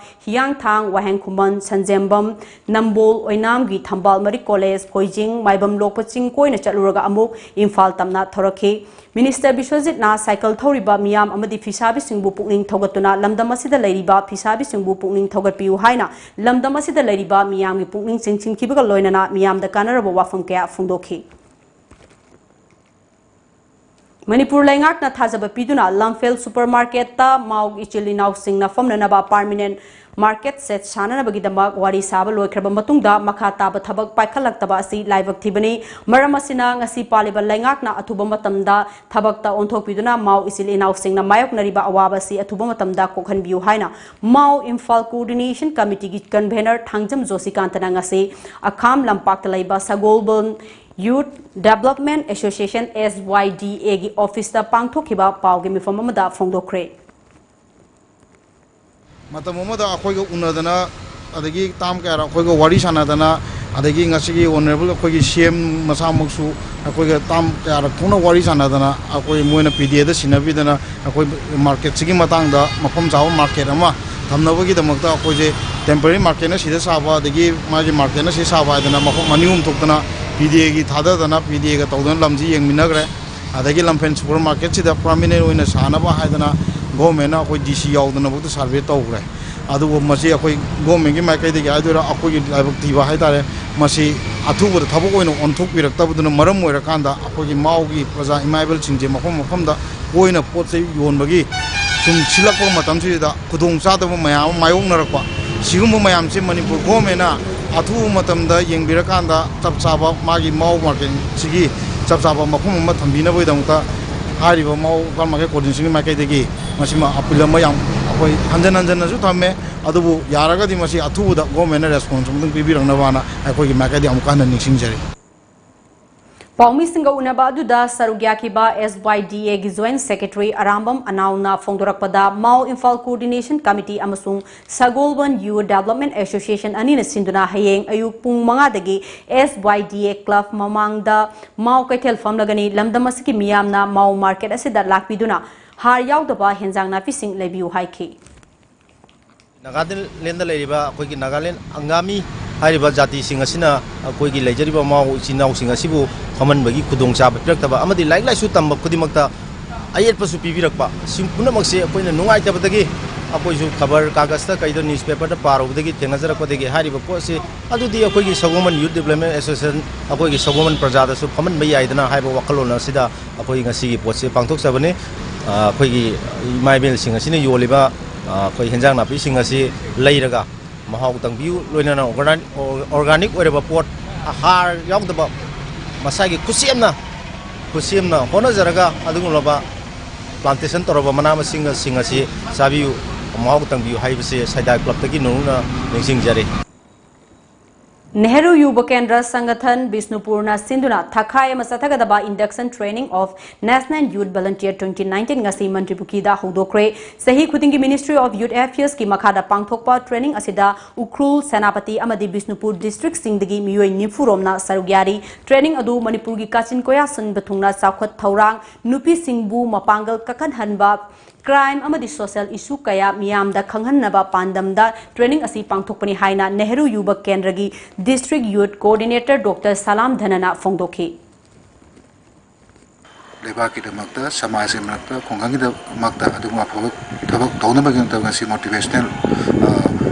ꯍꯤꯌꯥꯡꯊꯥꯡ, ꯋꯥꯍꯦꯡ ꯈꯨꯃꯟ, ꯁꯟꯖꯦꯝꯕꯝ, ꯅꯝꯕꯣꯜ, ꯑꯣꯏꯅꯥꯝꯒꯤ ꯊꯝꯕꯥꯜ ꯃꯔꯤꯛ ꯀꯣꯂꯦꯖ, ꯈꯣꯏꯖꯤꯡ, ꯃꯥꯏꯕꯝ ꯂꯣꯛꯄ ꯆꯤꯡ ꯀꯣꯏꯅ ꯆꯠꯂꯨꯔꯒ ꯑꯃꯨꯛ ꯏꯝꯐꯥꯜ ꯇꯝꯅ ꯊꯧꯔꯛꯈꯤ꯫ ꯃꯤꯅꯤꯁꯇꯔ ꯕꯤꯁ꯭ꯋꯖꯤꯠꯅ ꯁꯥꯏꯀꯜ ꯊꯧꯔꯤꯕ ꯃꯤꯌꯥꯝ ꯑꯃꯗꯤ ꯐꯤꯁꯥꯕꯤꯁꯤꯡꯕꯨ ꯄꯨꯛꯅꯤꯡ ꯊꯧꯒꯠꯇꯨꯅ ꯂꯝꯗꯝ ꯑꯁꯤꯗ ꯂꯩꯔꯤꯕ ꯐꯤꯁꯥꯕꯤꯁꯤꯡꯕꯨ ꯄꯨꯛꯅꯤꯡ ꯊꯧꯒꯠꯄꯤꯌꯨ ꯍꯥꯏꯅ ꯂꯝꯗꯝ ꯑꯁꯤꯗ ꯂꯩꯔꯤꯕ ꯃꯤꯌꯥꯝꯒꯤ ꯄꯨꯛꯅꯤꯡ ꯆꯤꯡꯁꯤꯟꯈꯤꯕꯒ ꯂꯣꯏꯅꯅ ꯃꯤꯌꯥꯝꯗ ꯀꯥꯟꯅꯔꯕ ꯋꯥꯐꯝ ꯀꯌꯥ ꯐꯣꯡꯗꯣꯛꯈꯤ꯫ ꯃꯅꯤꯄꯨꯔ ꯂꯩꯉꯥꯛꯅ ꯊꯥꯖꯕ ꯄꯤꯗꯨꯅ ꯂꯝꯐꯦꯜ ꯁꯨꯄꯔ ꯃꯥꯔꯀꯦꯠꯇ ꯃꯥꯎ ꯏꯆꯤꯜ ꯏꯅꯥꯎꯁꯤꯡꯅ ꯐꯝꯅꯅꯕ ꯄꯥꯔꯃꯤꯅꯦꯟ ꯃꯥꯔꯀꯦꯠ ꯁꯦꯠ ꯁꯥꯅꯅꯕꯒꯤꯗꯃꯛ ꯋꯥꯔꯤ ꯁꯥꯕ ꯂꯣꯏꯈ꯭ꯔꯕ ꯃꯇꯨꯡꯗ ꯃꯈꯥ ꯇꯥꯕ ꯊꯕꯛ ꯄꯥꯏꯈꯠꯂꯛꯇꯕ ꯑꯁꯤ ꯂꯥꯏꯕꯛ ꯊꯤꯕꯅꯤ꯫ ꯃꯔꯝ ꯑꯁꯤꯅ ꯉꯁꯤ ꯄꯥꯜꯂꯤꯕ ꯂꯩꯉꯥꯛꯅ ꯑꯊꯨꯕ ꯃꯇꯝꯗ ꯊꯕꯛꯇ ꯑꯣꯟꯊꯣꯛꯄꯤꯗꯨꯅ ꯃꯥꯎ ꯏꯆꯤꯜ ꯏꯅꯥꯎꯁꯤꯡꯅ ꯃꯥꯌꯣꯛꯅꯔꯤꯕ ꯑꯋꯥꯕ ꯑꯁꯤ ꯑꯊꯨꯕ ꯃꯇꯝꯗ ꯀꯣꯛꯍꯟꯕꯤꯌꯨ ꯍꯥꯏꯅ ꯃꯥꯎ ꯏꯝꯐꯥꯜ ꯀꯣꯑꯣꯔꯗꯤꯅꯦꯁꯟ ꯀꯃꯤꯇꯤꯒꯤ ꯀꯟꯚꯦꯅꯔ ꯊꯥꯡꯖꯝ ꯖꯣꯁꯤꯀꯥꯟꯇꯅ ꯉꯁꯤ ꯑꯈꯥꯝ ꯂꯝꯄꯥꯛꯇ ꯂꯩꯕ ꯁꯒꯣꯜꯕꯟ ꯌꯨꯊ ꯗꯦꯕꯂꯞꯃꯦꯟ ꯑꯦꯁꯣꯁꯤꯌꯦꯁꯟ, ꯑꯦꯁ ꯋꯥꯏ ꯗꯤ ꯑꯦꯒꯤ ꯑꯣꯐꯤꯁꯇ ꯄꯥꯡꯊꯣꯛꯈꯤꯕ ꯄꯥꯎꯒꯤ ꯃꯤꯐꯝ ꯑꯃꯗ ꯐꯣꯡꯗꯣꯛꯈ꯭ꯔꯦ꯫ ꯃꯇꯝ ꯑꯃꯗ ꯑꯩꯈꯣꯏꯒ ꯎꯅꯗꯅ, ꯑꯗꯒꯤ ꯇꯥꯝ ꯀꯌꯥꯔꯛ ꯑꯩꯈꯣꯏꯒ ꯋꯥꯔꯤ ꯁꯥꯟꯅꯗꯅ, ꯑꯗꯒꯤ ꯉꯁꯤꯒꯤ ꯑꯣꯅꯔꯦꯕꯜ ꯑꯩꯈꯣꯏꯒꯤ ꯁꯤ ꯑꯦꯝ ꯃꯁꯥꯃꯛꯁꯨ ꯑꯩꯈꯣꯏꯒ ꯇꯥꯝ ꯀꯌꯥꯔꯛ ꯊꯣꯛꯅ ꯋꯥꯔꯤ ꯁꯥꯟꯅꯗꯅ, ꯑꯩꯈꯣꯏ ꯃꯣꯏꯅ ꯄꯤ ꯗꯤ ꯑꯦꯗ ꯁꯤꯟꯅꯕꯤꯗꯅ ꯑꯩꯈꯣꯏ ꯃꯥꯔꯀꯦꯠꯁꯤꯒꯤ ꯃꯇꯥꯡꯗ ꯃꯐꯝ ꯆꯥꯕ ꯃꯥꯔꯀꯦꯠ ꯑꯃ ꯊꯝꯅꯕꯒꯤꯗꯃꯛꯇ ꯑꯩꯈꯣꯏꯁꯦ ꯇꯦꯝꯄꯔꯦꯔꯤ ꯃꯥꯔꯀꯦꯠꯅ ꯁꯤꯗ ꯁꯥꯕ, ꯑꯗꯒꯤ ꯃꯥꯒꯤ ꯃꯥꯔꯀꯦꯠꯅ ꯁꯤꯗ ꯁꯥꯕ ꯍꯥꯏꯗꯅ ꯃꯐꯝ ꯑꯅꯤ ꯑꯍꯨꯝ ꯊꯣꯛꯇꯅ ꯄꯤ ꯗꯤ ꯑꯦꯒꯤ ꯊꯥꯗꯗꯅ ꯄꯤ ꯗꯤ ꯑꯦꯒ ꯇꯧꯗꯅ ꯂꯝꯁꯤ ꯌꯦꯡꯃꯤꯟꯅꯈ꯭ꯔꯦ꯫ ꯑꯗꯒꯤ ꯂꯝꯐꯦꯜ ꯁꯨꯄꯔ ꯃꯥꯔꯀꯦꯠꯁꯤꯗ ꯄꯔꯃꯤꯅꯦꯟ ꯑꯣꯏꯅ ꯁꯥꯅꯕ ꯍꯥꯏꯗꯅ ꯒꯣꯔꯃꯦꯟꯅ ꯑꯩꯈꯣꯏ ꯗꯤ ꯁꯤ ꯌꯥꯎꯗꯅ ꯕꯨꯛꯇ ꯁꯔꯚꯦ ꯇꯧꯈ꯭ꯔꯦ꯫ ꯑꯗꯨꯕꯨ ꯃꯁꯤ ꯑꯩꯈꯣꯏ ꯒꯣꯔꯃꯦꯟꯒꯤ ꯃꯥꯏꯀꯩꯗꯒꯤ ꯍꯥꯏꯗꯣꯏꯔꯥ, ꯑꯩꯈꯣꯏꯒꯤ ꯂꯥꯏꯕꯛ ꯊꯤꯕ ꯍꯥꯏꯇꯥꯔꯦ, ꯃꯁꯤ ꯑꯊꯨꯕꯗ ꯊꯕꯛ ꯑꯣꯏꯅ ꯑꯣꯟꯊꯣꯛꯄꯤꯔꯛꯇꯕꯗꯨꯅ ꯃꯔꯝ ꯑꯣꯏꯔꯀꯥꯟꯗ ꯑꯩꯈꯣꯏꯒꯤ ꯃꯥꯎꯒꯤ ꯄ꯭ꯔꯖꯥ ꯏꯃꯥ ꯏꯕꯦꯜꯁꯤꯡꯁꯦ ꯃꯐꯝ ꯃꯐꯝꯗ ꯀꯣꯏꯅ ꯄꯣꯠ ꯆꯩ ꯌꯣꯟꯕꯒꯤ ꯁꯨꯝ ꯁꯤꯜꯂꯛꯄ ꯃꯇꯝꯁꯤꯗ ꯈꯨꯗꯣꯡ ꯆꯥꯗꯕ ꯃꯌꯥꯝ ꯑꯃ ꯃꯥꯌꯣꯛꯅꯔꯛꯄ, ꯁꯤꯒꯨꯝꯕ ꯃꯌꯥꯝꯁꯦ ꯃꯅꯤꯄꯨꯔ ꯒꯣꯔꯃꯦꯟꯅ ꯑꯊꯨꯕ ꯃꯇꯝꯗ ꯌꯦꯡꯕꯤꯔꯀꯥꯟꯗ ꯆꯞ ꯆꯥꯕ ꯃꯥꯒꯤ ꯃꯥꯎ ꯃꯥꯔꯀꯦꯠꯁꯤꯒꯤ ꯆꯞ ꯆꯥꯕ ꯃꯐꯝ ꯑꯃ ꯊꯝꯕꯤꯅꯕꯒꯤꯗꯃꯛꯇ ꯍꯥꯏꯔꯤꯕ ꯃꯥꯎ ꯀꯔꯃꯥꯔꯀꯦꯠ ꯀꯣꯑꯣꯔꯗꯤꯅꯦꯁꯟꯒꯤ ꯃꯥꯏꯀꯩꯗꯒꯤ ꯃꯁꯤꯃ ꯑꯄꯤꯜ ꯑꯃ ꯌꯥꯝ ꯑꯩꯈꯣꯏ ꯍꯟꯖꯟ ꯍꯟꯖꯟꯅꯁꯨ ꯊꯝꯃꯦ꯫ ꯑꯗꯨꯕꯨ ꯌꯥꯔꯒꯗꯤ ꯃꯁꯤ ꯑꯊꯨꯕꯗ ꯒꯣꯔꯃꯦꯟꯅ ꯔꯦꯁꯄꯣꯟꯁ ꯑꯃꯇꯪ ꯄꯤꯕꯤꯔꯛꯅꯕꯅ ꯑꯩꯈꯣꯏꯒꯤ ꯃꯥꯏꯀꯩꯗꯒꯤ ꯑꯃꯨꯛꯀ ꯍꯟꯅ ꯅꯤꯡꯁꯤꯡꯖꯔꯤ꯫ ꯄꯥꯎꯃꯤꯁꯤꯡꯒ ꯎꯅꯕ ꯑꯗꯨꯗ ꯁꯔꯨꯛ ꯌꯥꯈꯤꯕ ꯑꯦꯁ ꯋꯥꯏ ꯗꯤ ꯑꯦꯒꯤ ꯖꯣꯏꯟꯠ ꯁꯦꯀ꯭ꯔꯦꯇꯔꯤ ꯑꯔꯥꯝꯕꯝ ꯑꯅꯥꯎꯅ ꯐꯣꯡꯗꯣꯔꯛꯄꯗ, ꯃꯥꯎ ꯏꯝꯐꯥꯜ ꯀꯣꯑꯣꯔꯗꯤꯅꯦꯁꯟ ꯀꯃꯤꯇꯤ ꯑꯃꯁꯨꯡ ꯁꯒꯣꯜꯕꯟ ꯌꯨꯊ ꯗꯦꯕꯂꯞꯃꯦꯟ ꯑꯦꯁꯣꯁꯤꯌꯦꯁꯟ ꯑꯅꯤꯅ ꯁꯤꯟꯗꯨꯅ ꯍꯌꯦꯡ ꯑꯌꯨꯛ ꯄꯨꯡ ꯃꯉꯥꯗꯒꯤ ꯑꯦꯁ ꯋꯥꯏ ꯗꯤ ꯑꯦ ꯀ꯭ꯂꯕ ꯃꯃꯥꯡꯗ ꯃꯥꯎ ꯀꯩꯊꯦꯜ ꯐꯝꯂꯒꯅꯤ꯫ ꯂꯝꯗꯝ ꯑꯁꯤꯒꯤ ꯃꯤꯌꯥꯝꯅ ꯃꯥꯎ ꯃꯥꯔꯀꯦꯠ ꯑꯁꯤꯗ ꯂꯥꯛꯄꯤꯗꯨꯅ ꯍꯥꯔ ꯌꯥꯎꯗꯕ ꯍꯦꯟꯖꯥꯡ ꯅꯥꯄꯤꯁꯤꯡ ꯂꯩꯕꯤꯌꯨ ꯍꯥꯏꯈꯤ꯫ ꯅꯥꯒꯥꯂꯦꯟꯗ ꯂꯩꯔꯤꯕ ꯑꯩꯈꯣꯏꯒꯤ ꯅꯥꯒꯥꯂꯦꯟ ꯑꯪꯒꯥꯃꯤ ꯍꯥꯏꯔꯤꯕ ꯖꯥꯇꯤꯁꯤꯡ ꯑꯁꯤꯅ ꯑꯩꯈꯣꯏꯒꯤ ꯂꯩꯖꯔꯤꯕ ꯃꯃꯥ ꯏꯆꯤꯟ ꯏꯅꯥꯎꯁꯤꯡ ꯑꯁꯤꯕꯨ ꯐꯝꯍꯟꯕꯒꯤ ꯈꯨꯗꯣꯡꯆꯥꯕ ꯄꯤꯔꯛꯇꯕ ꯑꯃꯗꯤ ꯂꯥꯏꯔꯤꯛ ꯂꯥꯏꯁꯨ ꯇꯝꯕ ꯈꯨꯗꯤꯡꯃꯛꯇ ꯑꯌꯦꯠꯄꯁꯨ ꯄꯤꯕꯤꯔꯛꯄ, ꯁꯤ ꯄꯨꯝꯅꯃꯛꯁꯦ ꯑꯩꯈꯣꯏꯅ ꯅꯨꯡꯉꯥꯏꯇꯕꯗꯒꯤ ꯑꯩꯈꯣꯏꯁꯨ ꯈꯕꯔ ꯀꯥꯒꯖꯇ ꯀꯩꯗ, ꯅ꯭ꯌꯨꯁꯄꯦꯄꯔꯗ ꯄꯥꯔꯨꯕꯗꯒꯤ ꯊꯦꯡꯅꯖꯔꯛꯄꯗꯒꯤ ꯍꯥꯏꯔꯤꯕ ꯄꯣꯠꯁꯤ ꯑꯗꯨꯗꯤ ꯑꯩꯈꯣꯏꯒꯤ ꯁꯒꯣꯜꯕꯟ ꯌꯨꯠ ꯗꯤꯕ꯭ꯂꯞꯃꯦꯟ ꯑꯦꯁꯣꯁꯤꯌꯦꯁꯟ, ꯑꯩꯈꯣꯏꯒꯤ ꯁꯒꯣꯜꯕꯟ ꯄ꯭ꯔꯖꯥꯗꯁꯨ ꯐꯝꯍꯟꯕ ꯌꯥꯏꯗꯅ ꯍꯥꯏꯕ ꯋꯥꯈꯜꯂꯣꯟ ꯑꯁꯤꯗ ꯑꯩꯈꯣꯏ ꯉꯁꯤꯒꯤ ꯄꯣꯠꯁꯦ ꯄꯥꯡꯊꯣꯛꯆꯕꯅꯤ꯫ ꯑ, ꯑꯩꯈꯣꯏꯒꯤ ꯏꯃꯥ ꯏꯕꯦꯜꯁꯤꯡ ꯑꯁꯤꯅ ꯌꯣꯜꯂꯤꯕ, ꯑ, ꯑꯩꯈꯣꯏ ꯍꯦꯟꯖꯥꯡ ꯅꯥꯄꯤꯁꯤꯡ ꯑꯁꯤ ꯂꯩꯔꯒ ꯃꯍꯥꯎ ꯇꯪꯕꯤꯌꯨ, ꯂꯣꯏꯅꯅ ꯑꯣꯔꯒꯥꯅꯥꯏ-, ꯑꯣꯔ-, ꯑꯣꯔꯒꯥꯅꯤꯛ ꯑꯣꯏꯔꯕ ꯄꯣꯠ, ꯍꯥꯔ ꯌꯥꯎꯗꯕ, ꯃꯁꯥꯒꯤ ꯈꯨꯠꯁꯦꯝꯅ, ꯈꯨꯠꯁꯦꯝꯅ ꯍꯣꯠꯅꯖꯔꯒ ꯑꯗꯨꯒꯨꯝꯂꯕ ꯄ꯭ꯂꯥꯟꯇꯦꯁꯟ ꯇꯧꯔꯕ ꯃꯅꯥ ꯃꯁꯤꯡꯁꯤꯡ ꯑꯁꯤ ꯆꯥꯕꯤꯌꯨ, ꯃꯍꯥꯎ ꯇꯪꯕꯤꯌꯨ ꯍꯥꯏꯕꯁꯤ ꯁꯥꯏꯗꯥꯏ ꯀ꯭ꯂꯕꯇꯒꯤ ꯅꯧꯅ ꯅꯤꯡꯁꯤꯡꯖꯔꯤ꯫ ꯅꯦꯍꯔꯨ ꯌꯨꯕ ꯀꯦꯟꯗ꯭ꯔ ꯁꯪꯒꯊꯟ ꯕꯤꯁꯅꯨꯄꯨꯔꯅ ꯁꯤꯟꯗꯨꯅ ꯊꯥꯈꯥꯏ ꯑꯃ ꯆꯠꯊꯒꯗꯕ Induction Training of National Youth Volunteer twenty nineteen ꯉꯁꯤ ꯃꯟꯇ꯭ꯔꯤꯄꯨꯈ꯭ꯔꯤꯗ ꯍꯧꯗꯣꯛꯈ꯭ꯔꯦ꯫ ꯆꯍꯤ ꯈꯨꯗꯤꯡꯒꯤ Ministry of Youth Affairs ꯀꯤ ꯃꯈꯥꯗ ꯄꯥꯡꯊꯣꯛꯄ training ꯑꯁꯤꯗ ꯎꯈ꯭ꯔꯨꯜ, ꯁꯦꯅꯥꯄꯇꯤ ꯑꯃꯗꯤ ꯕꯤꯁꯅꯨꯄꯨꯔ district ꯁꯤꯡꯗꯒꯤ ꯃꯤꯑꯣꯏ ꯅꯤꯐꯨ ꯔꯣꯝꯅ ꯁꯔꯨꯛ ꯌꯥꯔꯤ꯫ Training ꯑꯗꯨ ꯃꯅꯤꯄꯨꯔꯒꯤ ꯀꯥꯆꯤꯟ ꯀꯣꯌꯥ ꯁꯤꯟꯕ ꯊꯨꯡꯅ ꯆꯥꯎꯈꯠ ꯊꯧꯔꯥꯡ, ꯅꯨꯄꯤꯁꯤꯡꯕꯨ ꯃꯄꯥꯡꯒꯜ ꯀꯟꯈꯠꯍꯟꯕ, crime ꯑꯃꯗꯤ social issue ꯀꯌꯥ ꯃꯤꯌꯥꯝꯗ ꯈꯪꯍꯟꯅꯕ ꯄꯥꯟꯗꯝꯗ training ꯑꯁꯤ ꯄꯥꯡꯊꯣꯛꯄꯅꯤ ꯍꯥꯏꯅ ꯅꯦꯍꯔꯨ ꯌꯨꯕ ꯀꯦꯟꯗ꯭ꯔꯒꯤ District Youth Coordinator Doctor ꯁꯂꯥꯝ ꯙꯅꯅ ꯐꯣꯡꯗꯣꯛꯈꯤ꯫ ꯂꯩꯕꯥꯛꯀꯤꯗꯃꯛꯇ, ꯁꯃꯥꯖꯒꯤ ꯃꯔꯛꯇ, ꯈꯨꯡꯒꯪꯒꯤꯗꯃꯛꯇ ꯑꯗꯨꯒꯨꯝꯕ ꯑꯐꯕ ꯊꯕꯛ ꯇꯧꯅꯕꯒꯤꯗꯃꯛꯇ ꯉꯁꯤ motivational, ꯑ,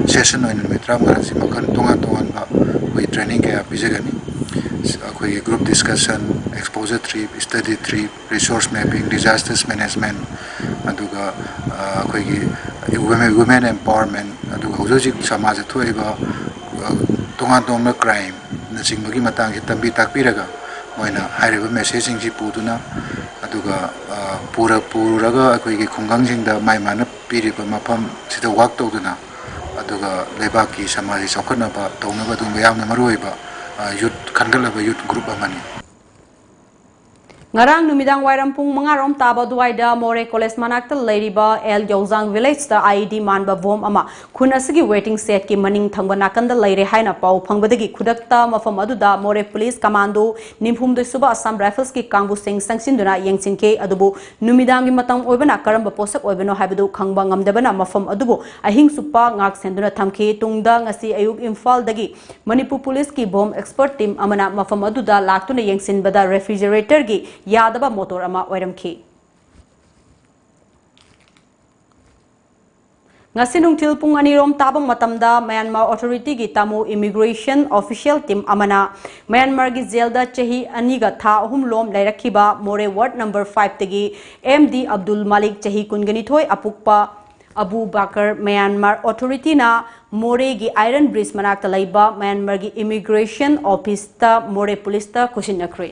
session ꯑꯣꯏꯅ ꯅꯨꯃꯤꯠ ꯇꯔꯥꯃꯉꯥꯁꯤ ꯃꯈꯜ ꯇꯣꯉꯥꯟ ꯇꯣꯉꯥꯟꯕ ꯑꯩꯈꯣꯏ training ꯀꯌꯥ ꯄꯤꯖꯒꯅꯤ꯫ ꯑꯩꯈꯣꯏꯒꯤ group discussion, exposure trip, study trip, resource mapping, disasters management, ꯑꯗꯨꯒ, ꯑ, ꯑꯩꯈꯣꯏꯒꯤ women, women empowerment, ꯑꯗꯨꯒ ꯍꯧꯖꯤꯛ ꯍꯧꯖꯤꯛ ꯁꯃꯥꯖꯗ ꯊꯣꯛꯏꯕ, ꯑ, ꯇꯣꯉꯥꯟ ꯇꯣꯉꯥꯟꯕ crimeꯅꯆꯤꯡꯕꯒꯤ ꯃꯇꯥꯡꯁꯤ ꯇꯝꯕꯤ ꯇꯥꯛꯄꯤꯔꯒ ꯃꯣꯏꯅ ꯍꯥꯏꯔꯤꯕ messageꯁꯤꯡꯁꯤ ꯄꯨꯗꯨꯅ, ꯑꯗꯨꯒ, ꯑ, ꯄꯨꯔ-, ꯄꯨꯔꯒ ꯑꯩꯈꯣꯏꯒꯤ ꯈꯨꯡꯒꯪꯁꯤꯡꯗ ꯃꯥꯏ ꯃꯥꯅ ꯄꯤꯔꯤꯕ ꯃꯐꯝꯁꯤꯗ work ꯇꯧꯗꯨꯅ, ꯑꯗꯨꯒ ꯂꯩꯕꯥꯛꯀꯤ ꯁꯃꯥꯖꯒꯤ ꯆꯥꯎꯈꯠꯅꯕ ꯇꯧꯅꯕ ꯑꯗꯨꯒꯨꯝꯕ ꯌꯥꯝꯅ ꯃꯔꯨꯑꯣꯏꯕ, ꯑ, youth, ꯈꯟꯒꯠꯂꯕ youth group ꯑꯃꯅꯤ꯫ ꯉꯔꯥꯡ ꯅꯨꯃꯤꯗꯥꯡ ꯋꯥꯏꯔꯝ ꯄꯨꯡ ꯃꯉꯥ ꯔꯣꯝ ꯇꯥꯕ ꯑꯗꯨꯋꯥꯏꯗ ꯃꯣꯔꯦ ꯀꯣꯂꯦꯖ ꯃꯅꯥꯛꯇ ꯂꯩꯔꯤꯕ ꯑꯦꯜ ꯌꯧꯖꯥꯡ ꯚꯤꯂꯦꯖꯇ ꯑꯥꯏꯏꯗꯤ ꯃꯥꯟꯕ ꯕꯣꯝ ꯑꯃ ꯈꯨꯟ ꯑꯁꯤꯒꯤ ꯋꯦꯇꯤꯡ ꯁꯦꯗꯀꯤ ꯃꯅꯤꯡ ꯊꯪꯕ ꯅꯥꯀꯟꯗ ꯂꯩꯔꯦ ꯍꯥꯏꯅ ꯄꯥꯎ ꯐꯪꯕꯗꯒꯤ ꯈꯨꯗꯛꯇ ꯃꯐꯝ ꯑꯗꯨꯗ ꯃꯣꯔꯦ ꯄꯨꯂꯤꯁ ꯀꯃꯥꯟꯗꯣ ꯅꯤꯐꯨꯍꯨꯝꯗꯣꯏ ꯁꯨꯕ ꯑꯁꯥꯝ ꯔꯥꯏꯐꯜꯁꯀꯤ ꯀꯥꯡꯕꯨꯁꯤꯡ ꯆꯪꯁꯤꯟꯗꯨꯅ ꯌꯦꯡꯁꯤꯟꯈꯤ꯫ ꯑꯗꯨꯕꯨ ꯅꯨꯃꯤꯗꯥꯡꯒꯤ ꯃꯇꯝ ꯑꯣꯏꯕꯅ ꯀꯔꯝꯕ ꯄꯣꯠꯁꯛ ꯑꯣꯏꯕꯅꯣ ꯍꯥꯏꯕꯗꯨ ꯈꯪꯕ ꯉꯝꯗꯕꯅ ꯃꯐꯝ ꯑꯗꯨꯕꯨ ꯑꯍꯤꯡ ꯆꯨꯞꯄ ꯉꯥꯛ ꯁꯦꯟꯗꯨꯅ ꯊꯝꯈꯤ꯫ ꯇꯨꯡꯗ ꯉꯁꯤ ꯑꯌꯨꯛ ꯏꯝꯐꯥꯜꯗꯒꯤ ꯃꯅꯤꯄꯨꯔ ꯄꯨꯂꯤꯁꯀꯤ ꯕꯣꯝ ꯑꯦꯛꯁꯄꯔꯠ ꯇꯤꯝ ꯑꯃꯅ ꯃꯐꯝ ꯑꯗꯨꯗ ꯂꯥꯛꯇꯨꯅ ꯌꯦꯡꯁꯤꯟꯕꯗ ꯔꯦꯐ꯭ꯔꯤꯖꯔꯦꯇꯔꯒꯤ ꯌꯥꯗꯕ ꯃꯣꯇꯣꯔ ꯑꯃ ꯑꯣꯏꯔꯝꯈꯤ꯫ ꯉꯁꯤ ꯅꯨꯡꯊꯤꯜ ꯄꯨꯡ ꯑꯅꯤ ꯔꯣꯝ ꯇꯥꯕ ꯃꯇꯝꯗ ꯃ꯭ꯌꯥꯟꯃꯥꯔ ꯑꯣꯊꯣꯔꯤꯇꯤꯒꯤ ꯇꯥꯃꯨ ꯏꯃꯤꯒ꯭ꯔꯦꯁꯟ ꯑꯣꯐꯤꯁꯤꯌꯦꯜ ꯇꯤꯝ ꯑꯃꯅ ꯃ꯭ꯌꯥꯟꯃꯥꯔꯒꯤ ꯖꯦꯜꯗ ꯆꯍꯤ ꯑꯅꯤꯒ ꯊꯥ ꯑꯍꯨꯝ ꯂꯣꯝ ꯂꯩꯔꯛꯈꯤꯕ ꯃꯣꯔꯦ ꯋꯥꯔꯗ ꯅꯝꯕꯔ ꯐꯥꯏꯚꯇꯒꯤ ꯑꯦꯝ ꯗꯤ ꯑꯕꯗꯨꯜ ꯃꯥꯂꯤꯛ, ꯆꯍꯤ ꯀꯨꯟꯒ ꯅꯤꯊꯣꯏ, ꯑꯄꯣꯛꯄ ꯑꯕꯨ ꯕꯥꯀꯔ, ꯃ꯭ꯌꯥꯟꯃꯥꯔ ꯑꯣꯊꯣꯔꯤꯇꯤꯅ ꯃꯣꯔꯦꯒꯤ ꯑꯥꯏꯔꯟ ꯕ꯭ꯔꯤꯖ ꯃꯅꯥꯛꯇ ꯂꯩꯕ ꯃ꯭ꯌꯥꯟꯃꯥꯔꯒꯤ ꯏꯃꯤꯒ꯭ꯔꯦꯁꯟ ꯑꯣꯐꯤꯁꯇ ꯃꯣꯔꯦ ꯄꯨꯂꯤꯁꯇ ꯈꯨꯠꯁꯤꯟꯅꯈ꯭ꯔꯦ꯫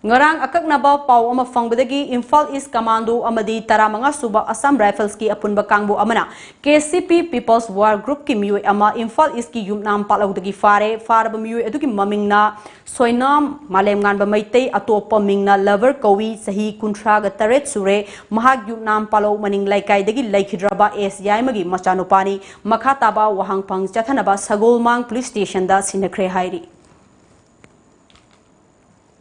ꯉꯔꯥꯡ ꯑꯀꯛꯅꯕ ꯄꯥꯎ ꯑꯃ ꯐꯪꯕꯗꯒꯤ ꯏꯝꯐꯥꯜ ꯏꯁ ꯀꯃꯥꯟꯗꯣ ꯑꯃꯗꯤ ꯇꯔꯥꯃꯉꯥ ꯁꯨꯕ ꯑꯁꯥꯝ ꯔꯥꯏꯐꯜꯁꯀꯤ ꯑꯄꯨꯟꯕ ꯀꯥꯡꯕꯨ ꯑꯃꯅ ꯀꯦ ꯁꯤ ꯄꯤ ꯄꯤꯄꯜꯁ ꯋꯥꯔ ꯒ꯭ꯔꯨꯞꯀꯤ ꯃꯤꯑꯣꯏ ꯑꯃ ꯏꯝꯐꯥꯜ ꯏꯁꯀꯤ ꯌꯨꯝꯅꯥꯝ ꯄꯥꯠꯂꯧꯗꯒꯤ ꯐꯥꯔꯦ꯫ ꯐꯥꯔꯕ ꯃꯤꯑꯣꯏ ꯑꯗꯨꯒꯤ ꯃꯃꯤꯡꯅ ꯁꯣꯏꯅꯥꯝ ꯃꯥꯂꯦꯝꯉꯥꯟꯕ ꯃꯩꯇꯩ, ꯑꯇꯣꯞꯄ ꯃꯤꯡꯅ ꯂꯚꯔ ꯀꯧꯏ, ꯆꯍꯤ ꯀꯨꯟꯊ꯭ꯔꯥꯒ ꯇꯔꯦꯠ ꯁꯨꯔꯦ꯫ ꯃꯍꯥꯛ ꯌꯨꯝꯅꯥꯝ ꯄꯥꯠꯂꯧ ꯃꯅꯤꯡ ꯂꯩꯀꯥꯏꯗꯒꯤ ꯂꯩꯈꯤꯗ꯭ꯔꯕ ꯑꯦꯁ ꯌꯥꯏꯃꯒꯤ ꯃꯆꯥꯅꯨꯄꯥꯅꯤ꯫ ꯃꯈꯥ ꯇꯥꯕ ꯋꯥꯍꯪ ꯐꯪ ꯆꯠꯊꯅꯕ ꯁꯒꯣꯜꯃꯥꯡ ꯄꯨꯂꯤꯁ ꯁ꯭ꯇꯦꯁꯟꯗ ꯁꯤꯟꯅꯈ꯭ꯔꯦ ꯍꯥꯏꯔꯤ꯫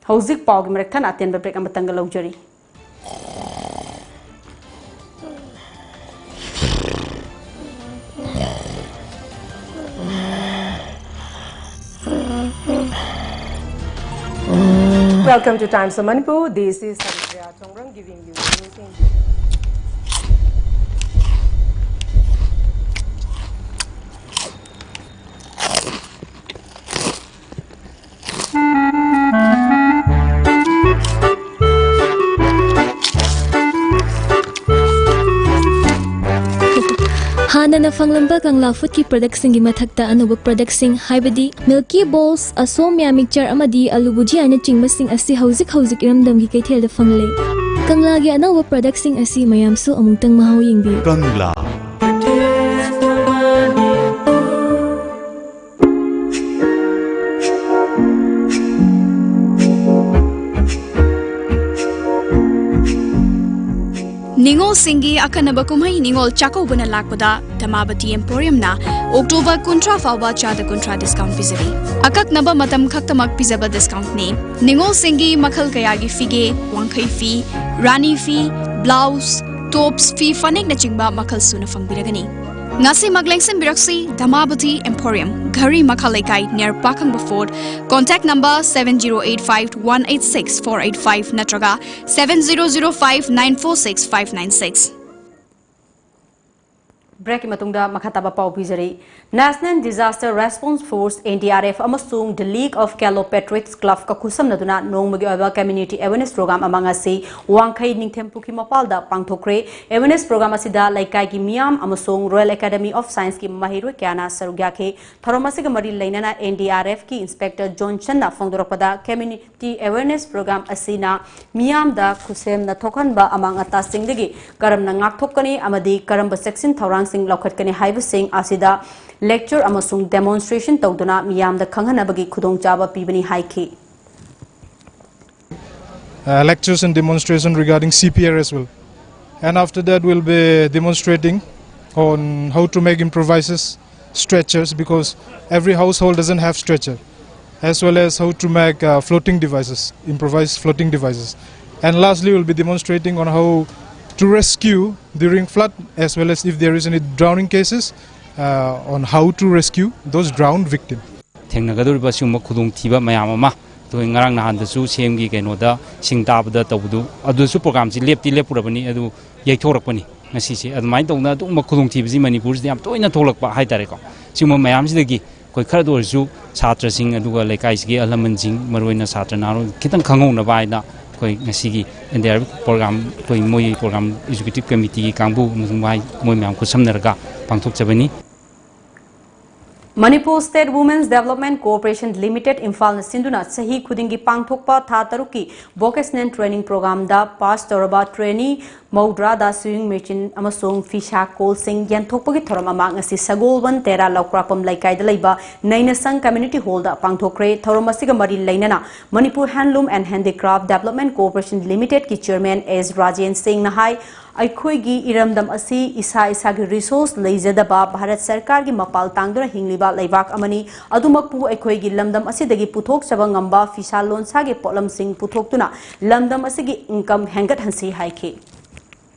ꯍꯧꯖꯤꯛ ꯄꯥꯎꯒꯤ ꯃꯔꯛ ꯊꯠꯅ ꯑꯇꯦꯟꯕ break ꯑꯃꯇꯪꯒ ꯂꯧꯖꯔꯤ꯫ Welcome to Times of Manipur. This is Sandhya Chongrang giving you news in ꯍꯥꯟꯅꯅ ꯐꯪꯂꯝꯕ ꯀꯪꯂꯥ ꯐꯨꯗꯀꯤ ꯄ꯭ꯔꯗꯛꯁꯤꯡꯒꯤ ꯃꯊꯛꯇ ꯑꯅꯧꯕ ꯄ꯭ꯔꯗꯛꯁꯤꯡ, ꯍꯥꯏꯕꯗꯤ ꯃꯤꯜꯀꯤ ꯕꯣꯜꯁ, ꯑꯁꯣꯝꯌꯥ ꯃꯤꯛꯆꯔ ꯑꯃꯗꯤ ꯑꯂꯨ ꯚꯨꯖꯤꯌꯥꯅꯆꯤꯡꯕꯁꯤꯡ ꯑꯁꯤ ꯍꯧꯖꯤꯛ ꯍꯧꯖꯤꯛ ꯏꯔꯝꯗꯝꯒꯤ ꯀꯩꯊꯦꯜꯗ ꯐꯪꯂꯦ꯫ ꯀꯪꯂꯥꯒꯤ ꯑꯅꯧꯕ ꯄ꯭ꯔꯗꯛꯁꯤꯡ ꯑꯁꯤ ꯃꯌꯥꯝꯁꯨ ꯑꯃꯨꯛꯇꯪ ꯃꯍꯥꯎ ꯌꯦꯡꯕꯤꯌꯨ꯫ ꯀꯪꯂꯥ꯫ ꯅꯤꯉꯣꯜꯁꯤꯡꯒꯤ ꯑꯈꯟꯅꯕ ꯀꯨꯝꯍꯩ ꯅꯤꯉꯣꯜ ꯆꯥꯛꯀꯧꯕꯅ ꯂꯥꯛꯄꯗ ꯙꯃꯥꯕꯇꯤ ꯑꯦꯝꯄꯣꯔꯤꯌꯝꯅ ꯑꯣꯛꯇꯣꯕꯔ ꯀꯨꯟꯊ꯭ꯔꯥ ꯐꯥꯎꯕ ꯆꯥꯗ ꯀꯨꯟꯊ꯭ꯔꯥ ꯗꯤꯁꯀꯥꯎꯟ ꯄꯤꯖꯔꯤ꯫ ꯑꯀꯛꯅꯕ ꯃꯇꯝ ꯈꯛꯇꯃꯛ ꯄꯤꯖꯕ ꯗꯤꯁꯀꯥꯎꯟꯅꯤ꯫ ꯅꯤꯉꯣꯜꯁꯤꯡꯒꯤ ꯃꯈꯜ ꯀꯌꯥꯒꯤ ꯐꯤꯒꯦ, ꯋꯥꯡꯈꯩ ꯐꯤ, ꯔꯥꯅꯤ ꯐꯤ, ꯕ꯭ꯂꯥꯎꯁ, ꯇꯣꯞꯁ, ꯐꯤ ꯐꯅꯦꯛꯅꯆꯤꯡꯕ ꯃꯈꯜ ꯁꯨꯅ ꯐꯪꯕꯤꯔꯒꯅꯤ꯫ ꯉꯁꯤꯃꯛ ꯂꯦꯡꯁꯤꯟꯕꯤꯔꯛꯁꯤ ꯙꯃꯥꯕꯇꯤ ꯑꯦꯝꯄꯣꯔꯤꯌꯝ, ꯘꯔꯤ ꯃꯈꯥ ꯂꯩꯀꯥꯏ, near ꯄꯥꯈꯪꯕ fort. Contact number seven zero eight five one eight six four eight five ꯅꯠꯇ꯭ꯔꯒ seven zero zero five nine four six five nine six꯫ ꯕ꯭ꯔꯦꯛꯀꯤ ꯃꯇꯨꯡꯗ ꯃꯈꯥ ꯇꯥꯕ ꯄꯥꯎ ꯄꯤꯖꯔꯤ꯫ National Disaster Response Force, N D R F, ꯑꯃꯁꯨꯡ The League of Calopatriots Clubꯀ ꯈꯨꯠꯁꯝꯅꯗꯨꯅ ꯅꯣꯡꯃꯒꯤ ꯑꯣꯏꯕ community awareness program ꯑꯃ ꯉꯁꯤ ꯋꯥꯡꯈꯩ ꯅꯤꯡꯊꯦꯝ ꯄꯨꯈ꯭ꯔꯤ ꯃꯄꯥꯜꯗ ꯄꯥꯡꯊꯣꯛꯈ꯭ꯔꯦ꯫ Awareness program ꯑꯁꯤꯗ ꯂꯩꯀꯥꯏꯒꯤ ꯃꯤꯌꯥꯝ ꯑꯃꯁꯨꯡ Royal Academy of Scienceꯀꯤ ꯃꯍꯩꯔꯣꯏ ꯀꯌꯥꯅ ꯁꯔꯨꯛ ꯌꯥꯈꯤ꯫ ꯊꯧꯔꯝ ꯑꯁꯤꯒ ꯃꯔꯤ ꯂꯩꯅꯅ N D R Fꯀꯤ Inspector Johnsonꯅ ꯐꯣꯡꯗꯣꯔꯛꯄꯗ, community awareness program ꯑꯁꯤꯅ ꯃꯤꯌꯥꯝꯗ ꯈꯨꯠꯁꯦꯝꯅ ꯊꯣꯛꯍꯟꯕ ꯑꯃꯥꯡ ꯑꯇꯥꯁꯤꯡꯗꯒꯤ ꯀꯔꯝꯅ ꯉꯥꯛꯊꯣꯛꯀꯅꯤ ꯑꯃꯗꯤ ꯀꯔꯝꯕ ꯆꯦꯛꯁꯤꯟ ꯊꯧꯔꯥꯡꯁꯤꯡ ꯂꯧꯈꯠꯀꯅꯤ ꯍꯥꯏꯕꯁꯤꯡ ꯑꯁꯤꯗ lecture ꯑꯃꯁꯨꯡ demonstration ꯇꯧꯗꯨꯅ ꯃꯤꯌꯥꯝꯗ ꯈꯪꯍꯟꯅꯕꯒꯤ ꯈꯨꯗꯣꯡꯆꯥꯕ ꯄꯤꯕꯅꯤ ꯍꯥꯏꯈꯤ꯫ Uh, lectures and demonstration regarding C P R as well. And after that, we'll be demonstrating on how to make improvised stretchers, because every household doesn't have stretcher, as well as how to make uh, floating devices, improvised floating devices. And lastly, we'll be demonstrating on how to rescue during flood, as well as if there is any drowning cases, uh, on how to rescue those drowned victims. ꯊꯦꯡꯅꯒꯗꯧꯔꯤꯕ ꯑꯁꯤꯒꯨꯝꯕ ꯈꯨꯗꯣꯡꯊꯤꯕ ꯃꯌꯥꯝ ꯑꯃ ꯑꯩꯈꯣꯏ ꯉꯔꯥꯡ ꯅꯍꯥꯟꯗꯁꯨ ꯁꯤ ꯑꯦꯝꯒꯤ ꯀꯩꯅꯣꯗ ꯁꯤꯡ ꯇꯥꯕꯗ ꯇꯧꯕꯗꯨ, ꯑꯗꯨꯁꯨ programꯁꯤ ꯂꯦꯞꯇꯤ ꯂꯦꯞꯄꯨꯔꯕꯅꯤ, ꯑꯗꯨ ꯌꯩꯊꯣꯔꯛꯄꯅꯤ꯫ ꯉꯁꯤꯁꯦ ꯑꯗꯨꯃꯥꯏꯅ ꯇꯧꯗꯅ ꯑꯗꯨꯒꯨꯝꯕ ꯈꯨꯗꯣꯡꯊꯤꯕꯁꯤ ꯃꯅꯤꯄꯨꯔꯁꯤꯗ ꯌꯥꯝ ꯇꯣꯏꯅ ꯊꯣꯛꯂꯛꯄ ꯍꯥꯏꯇꯥꯔꯦꯀꯣ꯫ ꯁꯤꯒꯨꯝꯕ ꯃꯌꯥꯝꯁꯤꯗꯒꯤ ꯑꯩꯈꯣꯏ ꯈꯔꯗ ꯑꯣꯏꯔꯁꯨ ꯁꯥꯇ꯭ꯔꯁꯤꯡ ꯑꯗꯨꯒ ꯂꯩꯀꯥꯏꯁꯤꯒꯤ ꯑꯍꯜ ꯂꯃꯟꯁꯤꯡ, ꯃꯔꯨꯑꯣꯏꯅ ꯁꯥꯇ꯭ꯔ ꯅꯍꯥꯔꯣꯜ ꯈꯤꯇꯪ ꯈꯪꯍꯧꯅꯕ ꯍꯥꯏꯅ ꯑꯩꯈꯣꯏ ꯉꯁꯤꯒꯤ N D R F program, ꯑꯩꯈꯣꯏ ꯃꯣꯏ program executive committeeꯒꯤ ꯀꯥꯡꯕꯨ ꯑꯃꯁꯨꯡ ꯃꯣꯏ ꯃꯌꯥꯝ ꯈꯨꯠꯁꯝꯅꯔꯒ ꯄꯥꯡꯊꯣꯛꯆꯕꯅꯤ꯫ Manipur State Women's Development Corporation Limited, ꯏꯝꯐꯥꯜꯅ ꯁꯤꯟꯗꯨꯅ ꯆꯍꯤ ꯈꯨꯗꯤꯡꯒꯤ ꯄꯥꯡꯊꯣꯛꯄ ꯊꯥ ꯇꯔꯨꯛꯀꯤ vocational training programꯗ pass ꯇꯧꯔꯕ trainee ꯃꯧꯗ꯭ꯔꯥꯗ sewing machine ꯑꯃꯁꯨꯡ ꯐꯤꯁꯥ ꯀꯣꯜꯁꯤꯡ ꯌꯦꯟꯊꯣꯛꯄꯒꯤ ꯊꯧꯔꯝ ꯑꯃ ꯉꯁꯤ ꯁꯒꯣꯜꯕꯟ ꯇꯦꯔꯥ ꯂꯧꯀ꯭ꯔꯥꯛꯄꯝ ꯂꯩꯀꯥꯏꯗ ꯂꯩꯕ ꯅꯩꯅꯁꯪ community hallꯗ ꯄꯥꯡꯊꯣꯛꯈ꯭ꯔꯦ꯫ ꯊꯧꯔꯝ ꯑꯁꯤꯒ ꯃꯔꯤ ꯂꯩꯅꯅ Manipur Handloom and Handicraft Development Corporation Limitedꯀꯤ chairman S Rajen ꯁꯤꯡꯅ ꯍꯥꯏ, ꯑꯩꯈꯣꯏꯒꯤ ꯏꯔꯝꯗꯝ ꯑꯁꯤ ꯏꯁꯥ ꯏꯁꯥꯒꯤ ꯔꯤꯁꯣꯔꯁ ꯂꯩꯖꯗꯕ ꯚꯥꯔꯠ ꯁꯔꯀꯥꯔꯒꯤ ꯃꯄꯥꯜ ꯇꯥꯡꯗꯨꯅ ꯍꯤꯡꯂꯤꯕ ꯂꯩꯕꯥꯛ ꯑꯃꯅꯤ꯫ ꯑꯗꯨꯃꯛꯄꯨ ꯑꯩꯈꯣꯏꯒꯤ ꯂꯝꯗꯝ ꯑꯁꯤꯗꯒꯤ ꯄꯨꯊꯣꯛꯆꯕ ꯉꯝꯕ ꯐꯤꯁꯥ ꯂꯣꯟꯁꯥꯒꯤ ꯄꯣꯠꯂꯝꯁꯤꯡ ꯄꯨꯊꯣꯛꯇꯨꯅ ꯂꯝꯗꯝ ꯑꯁꯤꯒꯤ ꯏꯟꯀꯝ ꯍꯦꯟꯒꯠꯍꯟꯁꯤ ꯍꯥꯏꯈꯤ꯫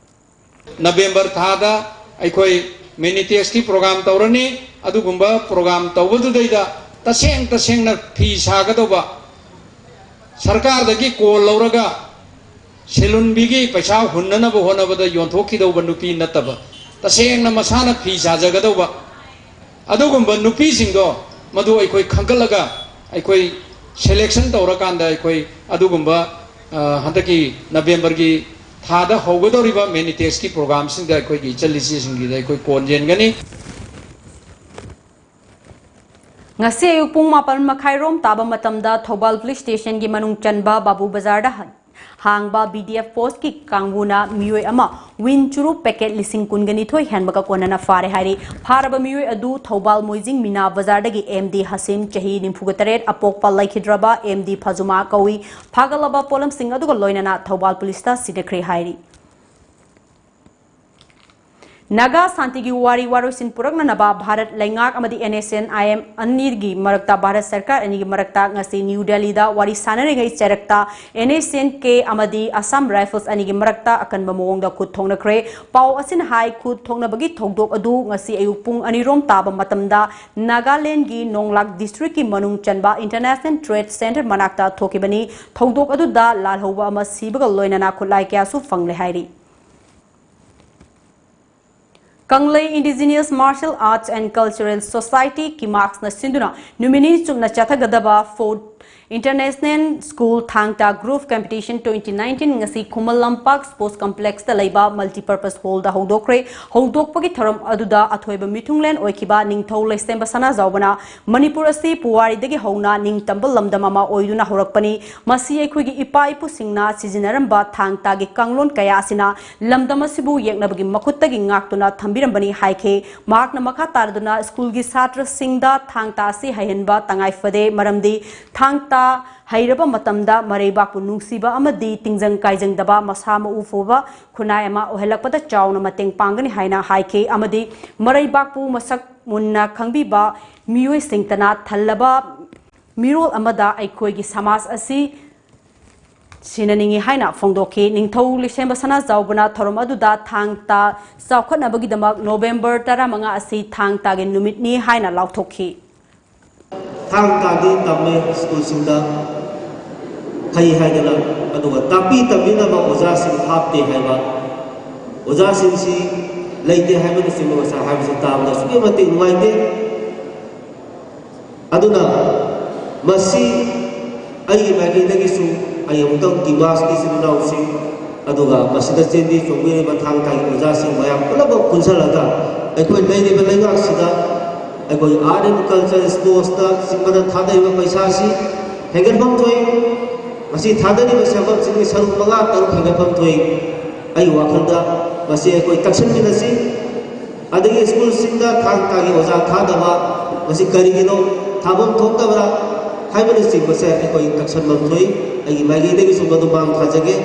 ꯅꯕꯦꯝꯕꯔ ꯊꯥꯗ ꯑꯩꯈꯣꯏ ꯃꯦꯅꯤꯇꯦꯁꯀꯤ ꯄ꯭ꯔꯣꯒ꯭ꯔꯥꯝ ꯇꯧꯔꯅꯤ꯫ ꯑꯗꯨꯒꯨꯝꯕ ꯄ꯭ꯔꯣꯒ꯭ꯔꯥꯝ ꯇꯧꯕꯗꯨꯗꯩꯗ ꯇꯁꯦꯡ ꯇꯁꯦꯡꯅ ꯐꯤ ꯁꯥꯒꯗꯧꯕ, ꯁꯔꯀꯥꯔꯗꯒꯤ ꯀꯣꯜ ꯂꯧꯔꯒ ꯁꯦꯂꯨꯟꯕꯤꯒꯤ ꯄꯩꯁꯥ ꯍꯨꯟꯅꯅꯕ ꯍꯣꯠꯅꯕꯗ ꯌꯣꯟꯊꯣꯛꯈꯤꯗꯧꯕ ꯅꯨꯄꯤ ꯅꯠꯇꯕ, ꯇꯁꯦꯡꯅ ꯃꯁꯥꯅ ꯐꯤ ꯁꯥꯖꯒꯗꯧꯕ ꯑꯗꯨꯒꯨꯝꯕ ꯅꯨꯄꯤꯁꯤꯡꯗꯣ, ꯃꯗꯨ ꯑꯩꯈꯣꯏ ꯈꯟꯒꯠꯂꯒ ꯑꯩꯈꯣꯏ ꯁꯦꯂꯦꯛꯁꯟ ꯇꯧꯔꯀꯥꯟꯗ ꯑꯩꯈꯣꯏ ꯑꯗꯨꯒꯨꯝꯕ, ꯑ, ꯍꯟꯗꯛꯀꯤ ꯅꯕꯦꯝꯕꯔꯒꯤ ꯊꯥꯗ ꯍꯧꯒꯗꯧꯔꯤꯕ ꯃꯦꯅꯤꯇꯦꯁꯀꯤ ꯄ꯭ꯔꯣꯒ꯭ꯔꯥꯝꯁꯤꯡꯗ ꯑꯩꯈꯣꯏꯒꯤ ꯏꯆꯜ ꯏꯆꯦꯁꯤꯡꯒꯤꯗ ꯑꯩꯈꯣꯏ ꯀꯣꯟ ꯌꯦꯟꯒꯅꯤ꯫ ꯉꯁꯤ ꯑꯌꯨꯛ ꯄꯨꯡ ꯃꯥꯄꯜ ꯃꯈꯥꯏꯔꯣꯝ ꯇꯥꯕ ꯃꯇꯝꯗ ꯊꯧꯕꯥꯜ ꯄꯨꯂꯤꯁ ꯁ꯭ꯇꯦꯁꯟꯒꯤ ꯃꯅꯨꯡ ꯆꯟꯕ ꯕꯥꯕꯨ ꯕꯖꯥꯔꯗ ꯍꯥꯡꯕ ꯕꯤ ꯗꯤ ꯑꯦꯐ ꯄꯣꯁꯀꯤ ꯀꯥꯡꯕꯨꯅ ꯃꯤꯑꯣꯏ ꯑꯃ ꯋꯤꯟ ꯆꯨꯔꯨꯞ ꯄꯦꯀꯦꯠ ꯂꯤꯁꯤꯡ ꯀꯨꯟꯒ ꯅꯤꯊꯣꯏ ꯍꯦꯟꯕꯒ ꯀꯣꯟꯅꯅ ꯐꯥꯔꯦ ꯍꯥꯏꯔꯤ꯫ ꯐꯥꯔꯕ ꯃꯤꯑꯣꯏ ꯑꯗꯨ ꯊꯧꯕꯥꯜ ꯃꯣꯏꯖꯤꯡ ꯃꯤꯅꯥ ꯕꯖꯥꯔꯗꯒꯤ ꯑꯦꯝ ꯗꯤ ꯍꯁꯤꯝ, ꯆꯍꯤ ꯅꯤꯐꯨꯒ ꯇꯔꯦꯠ, ꯑꯄꯣꯛꯄ ꯂꯩꯈꯤꯗ꯭ꯔꯕ ꯑꯦꯝ ꯗꯤ ꯐꯖꯨꯃꯥ ꯀꯧꯏ꯫ ꯐꯥꯒꯠꯂꯕ ꯄꯣꯠꯂꯝꯁꯤꯡ ꯑꯗꯨꯒ ꯂꯣꯏꯅꯅ ꯊꯧꯕꯥꯜ ꯄꯨꯂꯤꯁꯇ ꯁꯤꯟꯅꯈ꯭ꯔꯦ ꯍꯥꯏꯔꯤ꯫ ꯅꯥꯒꯥ ꯁꯥꯟꯇꯤꯒꯤ ꯋꯥꯔꯤ ꯋꯥꯔꯣꯏꯁꯤꯟ ꯄꯨꯔꯛꯅꯅꯕ ꯚꯥꯔꯠ ꯂꯩꯉꯥꯛ ꯑꯃꯗꯤ N S N I M ꯑꯅꯤꯒꯤ ꯃꯔꯛꯇ, ꯚꯥꯔꯠ ꯁꯔꯀꯥꯔ ꯑꯅꯤꯒꯤ ꯃꯔꯛꯇ ꯉꯁꯤ ꯅ꯭ꯌꯨ ꯗꯦꯜꯂꯤꯗ ꯋꯥꯔꯤ ꯁꯥꯟꯅꯔꯤꯉꯩ ꯆꯩꯔꯛꯇ ꯑꯦꯟ ꯑꯦꯁ ꯑꯦꯟ ꯀꯦ ꯑꯃꯗꯤ ꯑꯁꯥꯝ ꯔꯥꯏꯐꯜꯁ ꯑꯅꯤꯒꯤ ꯃꯔꯛꯇ ꯑꯀꯟꯕ ꯃꯑꯣꯡꯗ ꯈꯨꯠ ꯊꯣꯛꯅꯈ꯭ꯔꯦ꯫ ꯄꯥꯎ ꯑꯁꯤꯅ ꯍꯥꯏ, ꯈꯨꯠ ꯊꯣꯛꯅꯕꯒꯤ ꯊꯧꯗꯣꯛ ꯑꯗꯨ ꯉꯁꯤ ꯑꯌꯨꯛ ꯄꯨꯡ ꯑꯅꯤꯔꯣꯝ ꯇꯥꯕ ꯃꯇꯝꯗ ꯅꯥꯒꯥꯂꯦꯟꯒꯤ ꯅꯣꯡꯂꯥꯛ ꯗꯤꯁꯇ꯭ꯔꯤꯛꯀꯤ ꯃꯅꯨꯡ ꯆꯟꯕ ꯏꯟꯇꯔꯅꯦꯁꯅꯦꯜ ꯇ꯭ꯔꯦꯗ ꯁꯦꯟꯇꯔ ꯃꯅꯥꯛꯇ ꯊꯣꯛꯈꯤꯕꯅꯤ꯫ ꯊꯧꯗꯣꯛ ꯑꯗꯨꯗ ꯂꯥꯜꯍꯧꯕ ꯑꯃ ꯁꯤꯕꯒ ꯂꯣꯏꯅꯅ ꯈꯨꯠꯂꯥꯏ ꯀꯌꯥꯁꯨ ꯐꯪꯂꯦ ꯍꯥꯏꯔꯤ꯫ ꯀꯪꯂꯩ Indigenous Martial Arts and Cultural Society, ꯀꯤꯃꯥꯛꯁꯅ ꯁꯤꯟꯗꯨꯅ ꯅꯨꯃꯤꯠ ꯅꯤꯅꯤ ꯆꯨꯞꯅ ꯆꯠꯊꯒꯗꯕ ꯐꯣꯔꯠ ꯏꯟꯇꯔꯅꯦꯁꯅꯦꯜ ꯁ꯭ꯀꯨꯜ ꯊꯥꯡ ꯇꯥ ꯒ꯭ꯔꯨꯞ ꯀꯝꯄꯤꯇꯤꯁꯟ ꯇ꯭ꯋꯦꯟꯇꯤ ꯅꯥꯏꯟꯇꯤꯟ ꯉꯁꯤ ꯈꯨꯃꯟ ꯂꯝꯄꯥꯛ ꯁ꯭ꯄꯣꯔꯠꯁ ꯀꯝꯄ꯭ꯂꯦꯛꯁꯇ ꯂꯩꯕ ꯃꯜꯇꯤꯄꯔꯄꯁ ꯍꯣꯜꯗ ꯍꯧꯗꯣꯛꯈ꯭ꯔꯦ꯫ ꯍꯧꯗꯣꯛꯄꯒꯤ ꯊꯧꯔꯝ ꯑꯗꯨꯗ ꯑꯊꯣꯏꯕ ꯃꯤꯊꯨꯡꯂꯦꯟ ꯑꯣꯏꯈꯤꯕ ꯅꯤꯡꯊꯧ ꯂꯩꯁꯦꯝꯕ ꯁꯅꯥꯖꯥꯎꯕꯅ ꯃꯅꯤꯄꯨꯔ ꯑꯁꯤ ꯄꯨꯋꯥꯔꯤꯗꯒꯤ ꯍꯧꯅ ꯅꯤꯡꯇꯝꯕ ꯂꯝꯗꯝ ꯑꯃ ꯑꯣꯏꯗꯨꯅ ꯍꯧꯔꯛꯄꯅꯤ꯫ ꯃꯁꯤ ꯑꯩꯈꯣꯏꯒꯤ ꯏꯄꯥ ꯏꯄꯨꯁꯤꯡꯅ ꯁꯤꯖꯤꯟꯅꯔꯝꯕ ꯊꯥꯡ ꯇꯥꯒꯤ ꯀꯥꯡꯂꯣꯟ ꯀꯌꯥ ꯑꯁꯤꯅ ꯂꯝꯗꯝ ꯑꯁꯤꯕꯨ ꯌꯦꯛꯅꯕꯒꯤ ꯃꯈꯨꯠꯇꯒꯤ ꯉꯥꯛꯇꯨꯅ ꯊꯝꯕꯤꯔꯝꯕꯅꯤ ꯍꯥꯏꯈꯤ꯫ ꯃꯍꯥꯛꯅ ꯃꯈꯥ ꯇꯥꯔꯗꯨꯅ ꯁ꯭ꯀꯨꯜꯒꯤ ꯁꯥꯇ꯭ꯔꯁꯤꯡꯗ ꯊꯥꯡ ꯇꯥ ꯑꯁꯤ ꯍꯩꯍꯟꯕ ꯇꯉꯥꯏ ꯐꯗꯦ, ꯃꯔꯝꯗꯤ ꯊꯥꯡ ꯇ ꯍꯩꯔꯕ ꯃꯇꯝꯗ ꯃꯔꯩꯕꯥꯛꯄꯨ ꯅꯨꯡꯁꯤꯕ ꯑꯃꯗꯤ ꯇꯤꯡꯖꯪ ꯀꯥꯏꯖꯪꯗꯕ ꯃꯁꯥ ꯃꯎ ꯐꯕ ꯈꯨꯟꯅꯥꯏ ꯑꯃ ꯑꯣꯏꯍꯜꯂꯛꯄꯗ ꯆꯥꯎꯅ ꯃꯇꯦꯡ ꯄꯥꯡꯒꯅꯤ ꯍꯥꯏꯅ ꯍꯥꯏꯈꯤ ꯑꯃꯗꯤ ꯃꯔꯩꯕꯥꯛꯄꯨ ꯃꯁꯛ ꯃꯨꯟꯅ ꯈꯪꯕꯤꯕ ꯃꯤꯑꯣꯏꯁꯤꯡꯇꯅ ꯊꯜꯂꯕ ꯃꯤꯔꯣꯜ ꯑꯃꯗ ꯑꯩꯈꯣꯏꯒꯤ ꯁꯃꯥꯖ ꯑꯁꯤ ꯁꯤꯟꯅꯅꯤꯡꯏ ꯍꯥꯏꯅ ꯐꯣꯡꯗꯣꯛꯈꯤ꯫ ꯅꯤꯡꯊꯧ ꯂꯩꯁꯦꯝꯕ ꯁꯅꯥꯖꯥꯎꯕꯅ ꯊꯧꯔꯝ ꯑꯗꯨꯗ ꯊꯥꯡ ꯇꯥ ꯆꯥꯎꯈꯠꯅꯕꯒꯤꯗꯃꯛ ꯅꯣꯕꯦꯝꯕꯔ ꯇꯔꯥꯃꯉꯥ ꯑꯁꯤ ꯊꯥꯡ ꯇꯥꯒꯤ ꯅꯨꯃꯤꯠꯅꯤ ꯍꯥꯏꯅ ꯂꯥꯎꯊꯣꯛꯈꯤ꯫ ꯊꯥꯡ ꯇꯥꯗꯤ ꯇꯝꯃꯦ ꯁ꯭ꯀꯨꯜꯁꯤꯡꯗ ꯐꯩ ꯍꯥꯏꯗꯅ, ꯑꯗꯨꯒ ꯇꯥꯛꯄꯤ ꯇꯝꯕꯤꯅꯕ ꯑꯣꯖꯥꯁꯤꯡ ꯍꯥꯞꯇꯦ ꯍꯥꯏꯕ, ꯑꯣꯖꯥꯁꯤꯡꯁꯤ ꯂꯩꯇꯦ ꯍꯥꯏꯕꯅꯆꯤꯡꯕ ꯉꯁꯥꯏ ꯍꯥꯏꯕꯁꯤ ꯇꯥꯕꯗ ꯑꯁꯨꯛꯀꯤ ꯃꯇꯤꯛ ꯅꯨꯡꯉꯥꯏꯇꯦ꯫ ꯑꯗꯨꯅ ꯃꯁꯤ ꯑꯩꯒꯤ ꯃꯥꯏꯀꯩꯗꯒꯤꯁꯨ ꯑꯩ ꯑꯃꯨꯛꯇꯪ ꯗꯤꯃꯥꯁꯀꯤ ꯏꯆꯤꯟ ꯏꯅꯥꯎꯁꯤꯡ, ꯑꯗꯨꯒ ꯃꯁꯤꯗ ꯆꯦꯟꯕꯤ ꯆꯣꯡꯕꯤꯔꯤꯕ ꯊꯥꯡ ꯇꯥꯒꯤ ꯑꯣꯖꯥꯁꯤꯡ ꯃꯌꯥꯝ ꯄꯨꯝꯅꯃꯛ ꯄꯨꯟꯁꯤꯜꯂꯒ ꯑꯩꯈꯣꯏ ꯂꯩꯔꯤꯕ ꯂꯩꯉꯥꯛꯁꯤꯗ ꯑꯩꯈꯣꯏ Art and Culture, Sportsꯇ ꯆꯤꯡꯕꯗ ꯊꯥꯗꯔꯤꯕ ꯄꯩꯁꯥꯁꯤ ꯍꯦꯟꯒꯠꯐꯝ ꯊꯣꯛꯏ꯫ ꯃꯁꯤ ꯊꯥꯗꯔꯤꯕ ꯁꯦꯟꯐꯝꯁꯤꯒꯤ ꯁꯔꯨꯛ ꯃꯉꯥ ꯇꯔꯨꯛ ꯍꯦꯟꯒꯠꯐꯝ ꯊꯣꯛꯏ꯫ ꯑꯩꯒꯤ ꯋꯥꯈꯜꯗ ꯃꯁꯤ ꯑꯩꯈꯣꯏ ꯇꯛꯁꯟꯃꯤꯟꯅꯁꯤ꯫ ꯑꯗꯒꯤ ꯁ꯭ꯀꯨꯜꯁꯤꯡꯗ ꯊꯥꯡ ꯇꯥꯒꯤ ꯑꯣꯖꯥ ꯊꯥꯗꯕ, ꯃꯁꯤ ꯀꯔꯤꯒꯤꯅꯣ, ꯊꯥꯐꯝ ꯊꯣꯛꯇꯕ꯭ꯔꯥ ꯍꯥꯏꯕꯅꯆꯤꯡꯕꯁꯦ ꯑꯩꯈꯣꯏ ꯇꯛꯁꯟꯐꯝ ꯊꯣꯛꯏ꯫ ꯑꯩꯒꯤ ꯃꯥꯏꯀꯩꯗꯒꯤꯁꯨ ꯃꯗꯨ ꯃꯥꯡ ꯊꯥꯖꯒꯦ꯫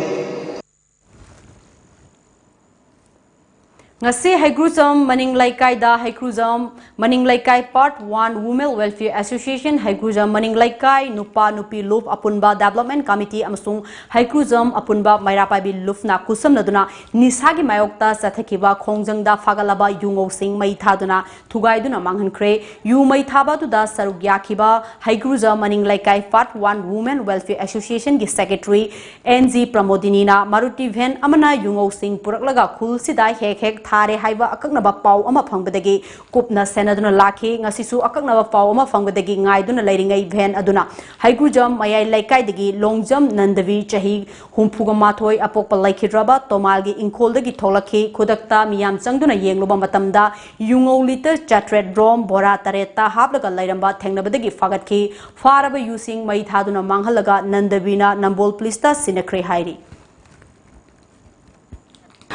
ꯉꯁꯤ ꯍꯩꯀ꯭ꯔꯨꯖꯝ ꯃꯅꯤꯡ ꯂꯩꯀꯥꯏꯗ ꯍꯩꯀ꯭ꯔꯨꯖꯝ ꯃꯅꯤꯡ ꯂꯩꯀꯥꯏ Part One Women Welfare Association, ꯍꯩꯀ꯭ꯔꯨꯖꯝ ꯃꯅꯤꯡ ꯂꯩꯀꯥꯏ ꯅꯨꯄꯥ ꯅꯨꯄꯤ ꯂꯨꯞ ꯑꯄꯨꯟꯕ Development Committee ꯑꯃꯁꯨꯡ ꯍꯩꯀ꯭ꯔꯨꯖꯝ ꯑꯄꯨꯟꯕ ꯃꯩꯔꯥ ꯄꯥꯏꯕꯤ ꯂꯨꯞꯅ ꯈꯨꯠꯁꯝꯅꯗꯨꯅ ꯅꯤꯁꯥꯒꯤ ꯃꯥꯌꯣꯛꯇ ꯆꯠꯊꯈꯤꯕ ꯈꯣꯡꯖꯪꯗ ꯐꯥꯒꯠꯂꯕ ꯌꯨꯉꯧꯁꯤꯡ ꯃꯩ ꯊꯥꯗꯨꯅ ꯊꯨꯒꯥꯏꯗꯨꯅ ꯃꯥꯡꯍꯟꯈ꯭ꯔꯦ꯫ ꯌꯨ ꯃꯩ ꯊꯥꯕ ꯑꯗꯨꯗ ꯁꯔꯨꯛ ꯌꯥꯈꯤꯕ ꯍꯩꯀ꯭ꯔꯨꯖꯝ ꯃꯅꯤꯡ ꯂꯩꯀꯥꯏ Part One Women Welfare Associationꯒꯤ Secretary N G ꯄ꯭ꯔꯃꯣꯗꯤꯅꯤꯅ ꯃꯔꯨꯇꯤ van ꯑꯃꯅ ꯌꯨꯉꯧꯁꯤꯡ ꯄꯨꯔꯛꯂꯒ ꯈꯨꯜꯁꯤꯗ ꯍꯦꯛ ꯍꯦꯛ ꯊꯥꯔꯦ ꯍꯥꯏꯕ ꯑꯀꯛꯅꯕ ꯄꯥꯎ ꯑꯃ ꯐꯪꯕꯗꯒꯤ ꯀꯨꯞꯅ ꯁꯦꯟꯅꯗꯨꯅ ꯂꯥꯛꯈꯤ꯫ ꯉꯁꯤꯁꯨ ꯑꯀꯛꯅꯕ ꯄꯥꯎ ꯑꯃ ꯐꯪꯕꯗꯒꯤ ꯉꯥꯏꯗꯨꯅ ꯂꯩꯔꯤꯉꯩ van ꯑꯗꯨꯅ ꯍꯩꯀ꯭ꯔꯨꯖꯝ ꯃꯌꯥꯏ ꯂꯩꯀꯥꯏꯗꯒꯤ ꯂꯣꯡꯖꯝ ꯅꯟꯗꯕꯤ, ꯆꯍꯤ ꯍꯨꯝꯐꯨꯒ ꯃꯥꯊꯣꯏ, ꯑꯄꯣꯛꯄ ꯂꯩꯈꯤꯗ꯭ꯔꯕ ꯇꯣꯃꯥꯜꯒꯤ ꯏꯪꯈꯣꯜꯗꯒꯤ ꯊꯣꯛꯂꯛꯈꯤ꯫ ꯈꯨꯗꯛꯇ ꯃꯤꯌꯥꯝ ꯆꯪꯗꯨꯅ ꯌꯦꯡꯂꯨꯕ ꯃꯇꯝꯗ ꯌꯨꯉꯧ litre ꯆꯥꯇ꯭ꯔꯦꯠ ꯔꯣꯝ ꯕꯣꯔꯥ ꯇꯔꯦꯠꯇ ꯍꯥꯞꯂꯒ ꯂꯩꯔꯝꯕ ꯊꯦꯡꯅꯕꯗꯒꯤ ꯐꯥꯒꯠꯈꯤ꯫ ꯐꯥꯔꯕ ꯌꯨꯁꯤꯡ ꯃꯩ ꯊꯥꯗꯨꯅ ꯃꯥꯡꯍꯜꯂꯒ ꯅꯟꯗꯕꯤꯅ ꯅꯝꯕꯣꯜ policeꯇ ꯁꯤꯟꯅꯈ꯭ꯔꯦ ꯍꯥꯏꯔꯤ꯫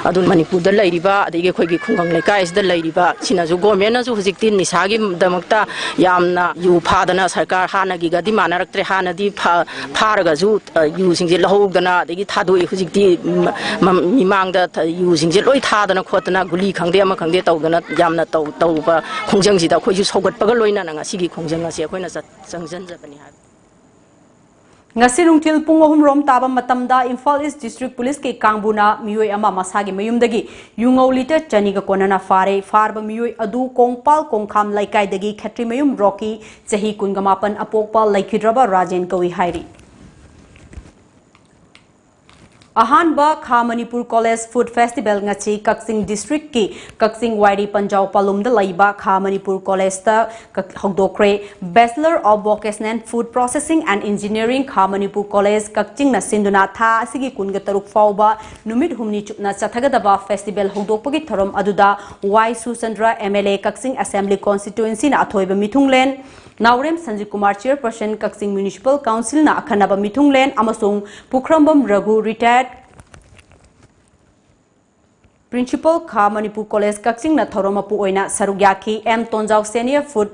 ꯑꯗꯨꯅ ꯃꯅꯤꯄꯨꯔꯗ ꯂꯩꯔꯤꯕ, ꯑꯗꯒꯤ ꯑꯩꯈꯣꯏꯒꯤ ꯈꯨꯡꯒꯪ ꯂꯩꯀꯥꯏꯁꯤꯗ ꯂꯩꯔꯤꯕ, ꯁꯤꯅꯁꯨ ꯒꯣꯔꯃꯦꯟꯅꯁꯨ ꯍꯧꯖꯤꯛꯇꯤ ꯅꯤꯁꯥꯒꯤꯗꯃꯛꯇ ꯌꯥꯝꯅ ꯌꯨ ꯐꯥꯗꯅ, ꯁꯔꯀꯥꯔ ꯍꯥꯟꯅꯒꯤꯒꯗꯤ ꯃꯥꯟꯅꯔꯛꯇ꯭ꯔꯦ꯫ ꯍꯥꯟꯅꯗꯤ ꯐꯥ-, ꯐꯥꯔꯒꯁꯨ, ꯑ, ꯌꯨꯁꯤꯡꯁꯦ ꯂꯧꯍꯧꯗꯅ, ꯑꯗꯒꯤ ꯊꯥꯗꯣꯛꯏ꯫ ꯍꯧꯖꯤꯛꯇꯤ ꯃ-, ꯃ-, ꯃꯤꯃꯥꯡꯗ ꯊ-, ꯌꯨꯁꯤꯡꯁꯦ ꯂꯣꯏ ꯊꯥꯗꯅ ꯈꯣꯠꯇꯅ, ꯒꯨꯂꯤ ꯈꯪꯗꯦ, ꯑꯃ ꯈꯪꯗꯦ ꯇꯧꯗꯅ ꯌꯥꯝꯅ ꯇꯧ-, ꯇꯧꯕ ꯈꯣꯡꯖꯪꯁꯤꯗ ꯑꯩꯈꯣꯏꯁꯨ ꯁꯧꯒꯠꯄꯒ ꯂꯣꯏꯅꯅ ꯉꯁꯤꯒꯤ ꯈꯣꯡꯖꯪ ꯑꯁꯤ ꯑꯩꯈꯣꯏꯅ ꯆꯠ-, ꯆꯪꯁꯤꯟꯖꯕꯅꯤ ꯍꯥꯏꯕ꯫ ꯉꯁꯤ ꯅꯨꯡꯊꯤꯜ ꯄꯨꯡ ꯑꯍꯨꯝ ꯔꯣꯝ ꯇꯥꯕ ꯃꯇꯝꯗ ꯏꯝꯐꯥꯜ ꯏꯁ ꯗꯤꯁꯇ꯭ꯔꯤꯛ ꯄꯨꯂꯤꯁꯀꯤ ꯀꯥꯡꯕꯨꯅ ꯃꯤꯑꯣꯏ ꯑꯃ ꯃꯁꯥꯒꯤ ꯃꯌꯨꯝꯗꯒꯤ ꯌꯨꯉꯧ ꯂꯤꯇꯔ ꯆꯅꯤꯒ ꯀꯣꯟꯅꯅ ꯐꯥꯔꯦ꯫ ꯐꯥꯔꯕ ꯃꯤꯑꯣꯏ ꯑꯗꯨ ꯀꯣꯡꯄꯥꯜ ꯀꯣꯡꯈꯥꯝ ꯂꯩꯀꯥꯏꯗꯒꯤ ꯈꯦꯇ꯭ꯔꯤꯃꯌꯨꯝ ꯔꯣꯀꯤ, ꯆꯍꯤ ꯀꯨꯟꯒ ꯃꯥꯄꯟ, ꯑꯄꯣꯛꯄ ꯂꯩꯈꯤꯗ꯭ꯔꯕ ꯔꯥꯖꯦꯟ ꯀꯧꯏ ꯍꯥꯏꯔꯤ꯫ ꯑꯍꯥꯟꯕ ꯈꯥ ꯃꯅꯤꯄꯨꯔ ꯀꯣꯂꯦꯖ ꯐꯨꯗ ꯐꯦꯁꯇꯤꯚꯦꯜ ꯉꯁꯤ ꯀꯛꯆꯤꯡ ꯗꯤꯁꯇ꯭ꯔꯤꯛꯀꯤ ꯀꯛꯆꯤꯡ ꯋꯥꯏꯔꯤ ꯄꯟꯖꯥꯎ ꯄꯥꯂꯨꯝꯗ ꯂꯩꯕ ꯈꯥ ꯃꯅꯤꯄꯨꯔ ꯀꯣꯂꯦꯖꯇ ꯀꯛ-, ꯍꯧꯗꯣꯛꯈ꯭ꯔꯦ꯫ Bachelor of Vocational Food Processing and Engineering, ꯈꯥ ꯃꯅꯤꯄꯨꯔ ꯀꯣꯂꯦꯖ ꯀꯛꯆꯤꯡꯅ ꯁꯤꯟꯗꯨꯅ ꯊꯥ ꯑꯁꯤꯒꯤ ꯀꯨꯟꯒ ꯇꯔꯨꯛ ꯐꯥꯎꯕ ꯅꯨꯃꯤꯠ ꯍꯨꯝꯅꯤ ꯆꯨꯞꯅ ꯆꯠꯊꯒꯗꯕ ꯐꯦꯁꯇꯤꯚꯦꯜ ꯍꯧꯗꯣꯛꯄꯒꯤ ꯊꯧꯔꯝ ꯑꯗꯨꯗ ꯋꯥꯏ ꯁꯨꯆꯟꯗ꯭ꯔ, MLA, ꯀꯛꯆꯤꯡ Assembly Constituencyꯅ ꯑꯊꯣꯏꯕ ꯃꯤꯊꯨꯡꯂꯦꯟ, ꯅꯥꯎꯔꯦꯝ ꯁꯟꯖꯤꯠ ꯀꯨꯃꯥꯔ, Chairperson, ꯀꯛꯆꯤꯡ Municipal Councilꯅ ꯑꯈꯟꯅꯕ ꯃꯤꯊꯨꯡꯂꯦꯟ, ꯑꯃꯁꯨꯡ ꯄꯨꯈ꯭ꯔꯝꯕꯝ ꯔꯘꯨ, Retired Principal, ꯈꯥ ꯃꯅꯤꯄꯨꯔ ꯀꯣꯂꯦꯖ ꯀꯛꯆꯤꯡꯅ ꯊꯧꯔꯝ ꯃꯄꯨ ꯑꯣꯏꯅ ꯁꯔꯨꯛ ꯌꯥꯈꯤ꯫ ꯑꯦꯝ ꯇꯣꯟꯖꯥꯎ, Senior Food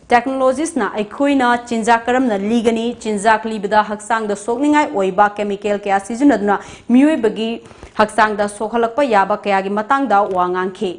Technologistꯅ ꯑꯩꯈꯣꯏꯅ ꯆꯤꯟꯖꯥꯛ ꯀꯔꯝꯅ ꯂꯤꯒꯅꯤ, ꯆꯤꯟꯖꯥꯛ ꯂꯤꯕꯗ ꯍꯛꯆꯥꯡꯗ ꯁꯣꯛꯅꯤꯡꯉꯥꯏ ꯑꯣꯏꯕ chemical ꯀꯌꯥ ꯁꯤꯖꯤꯟꯅꯗꯨꯅ ꯃꯤꯑꯣꯏꯕꯒꯤ ꯍꯛꯆꯥꯡꯗ ꯁꯣꯛꯍꯜꯂꯛꯄ ꯌꯥꯕ ꯀꯌꯥꯒꯤ ꯃꯇꯥꯡꯗ ꯋꯥ ꯉꯥꯡꯈꯤ꯫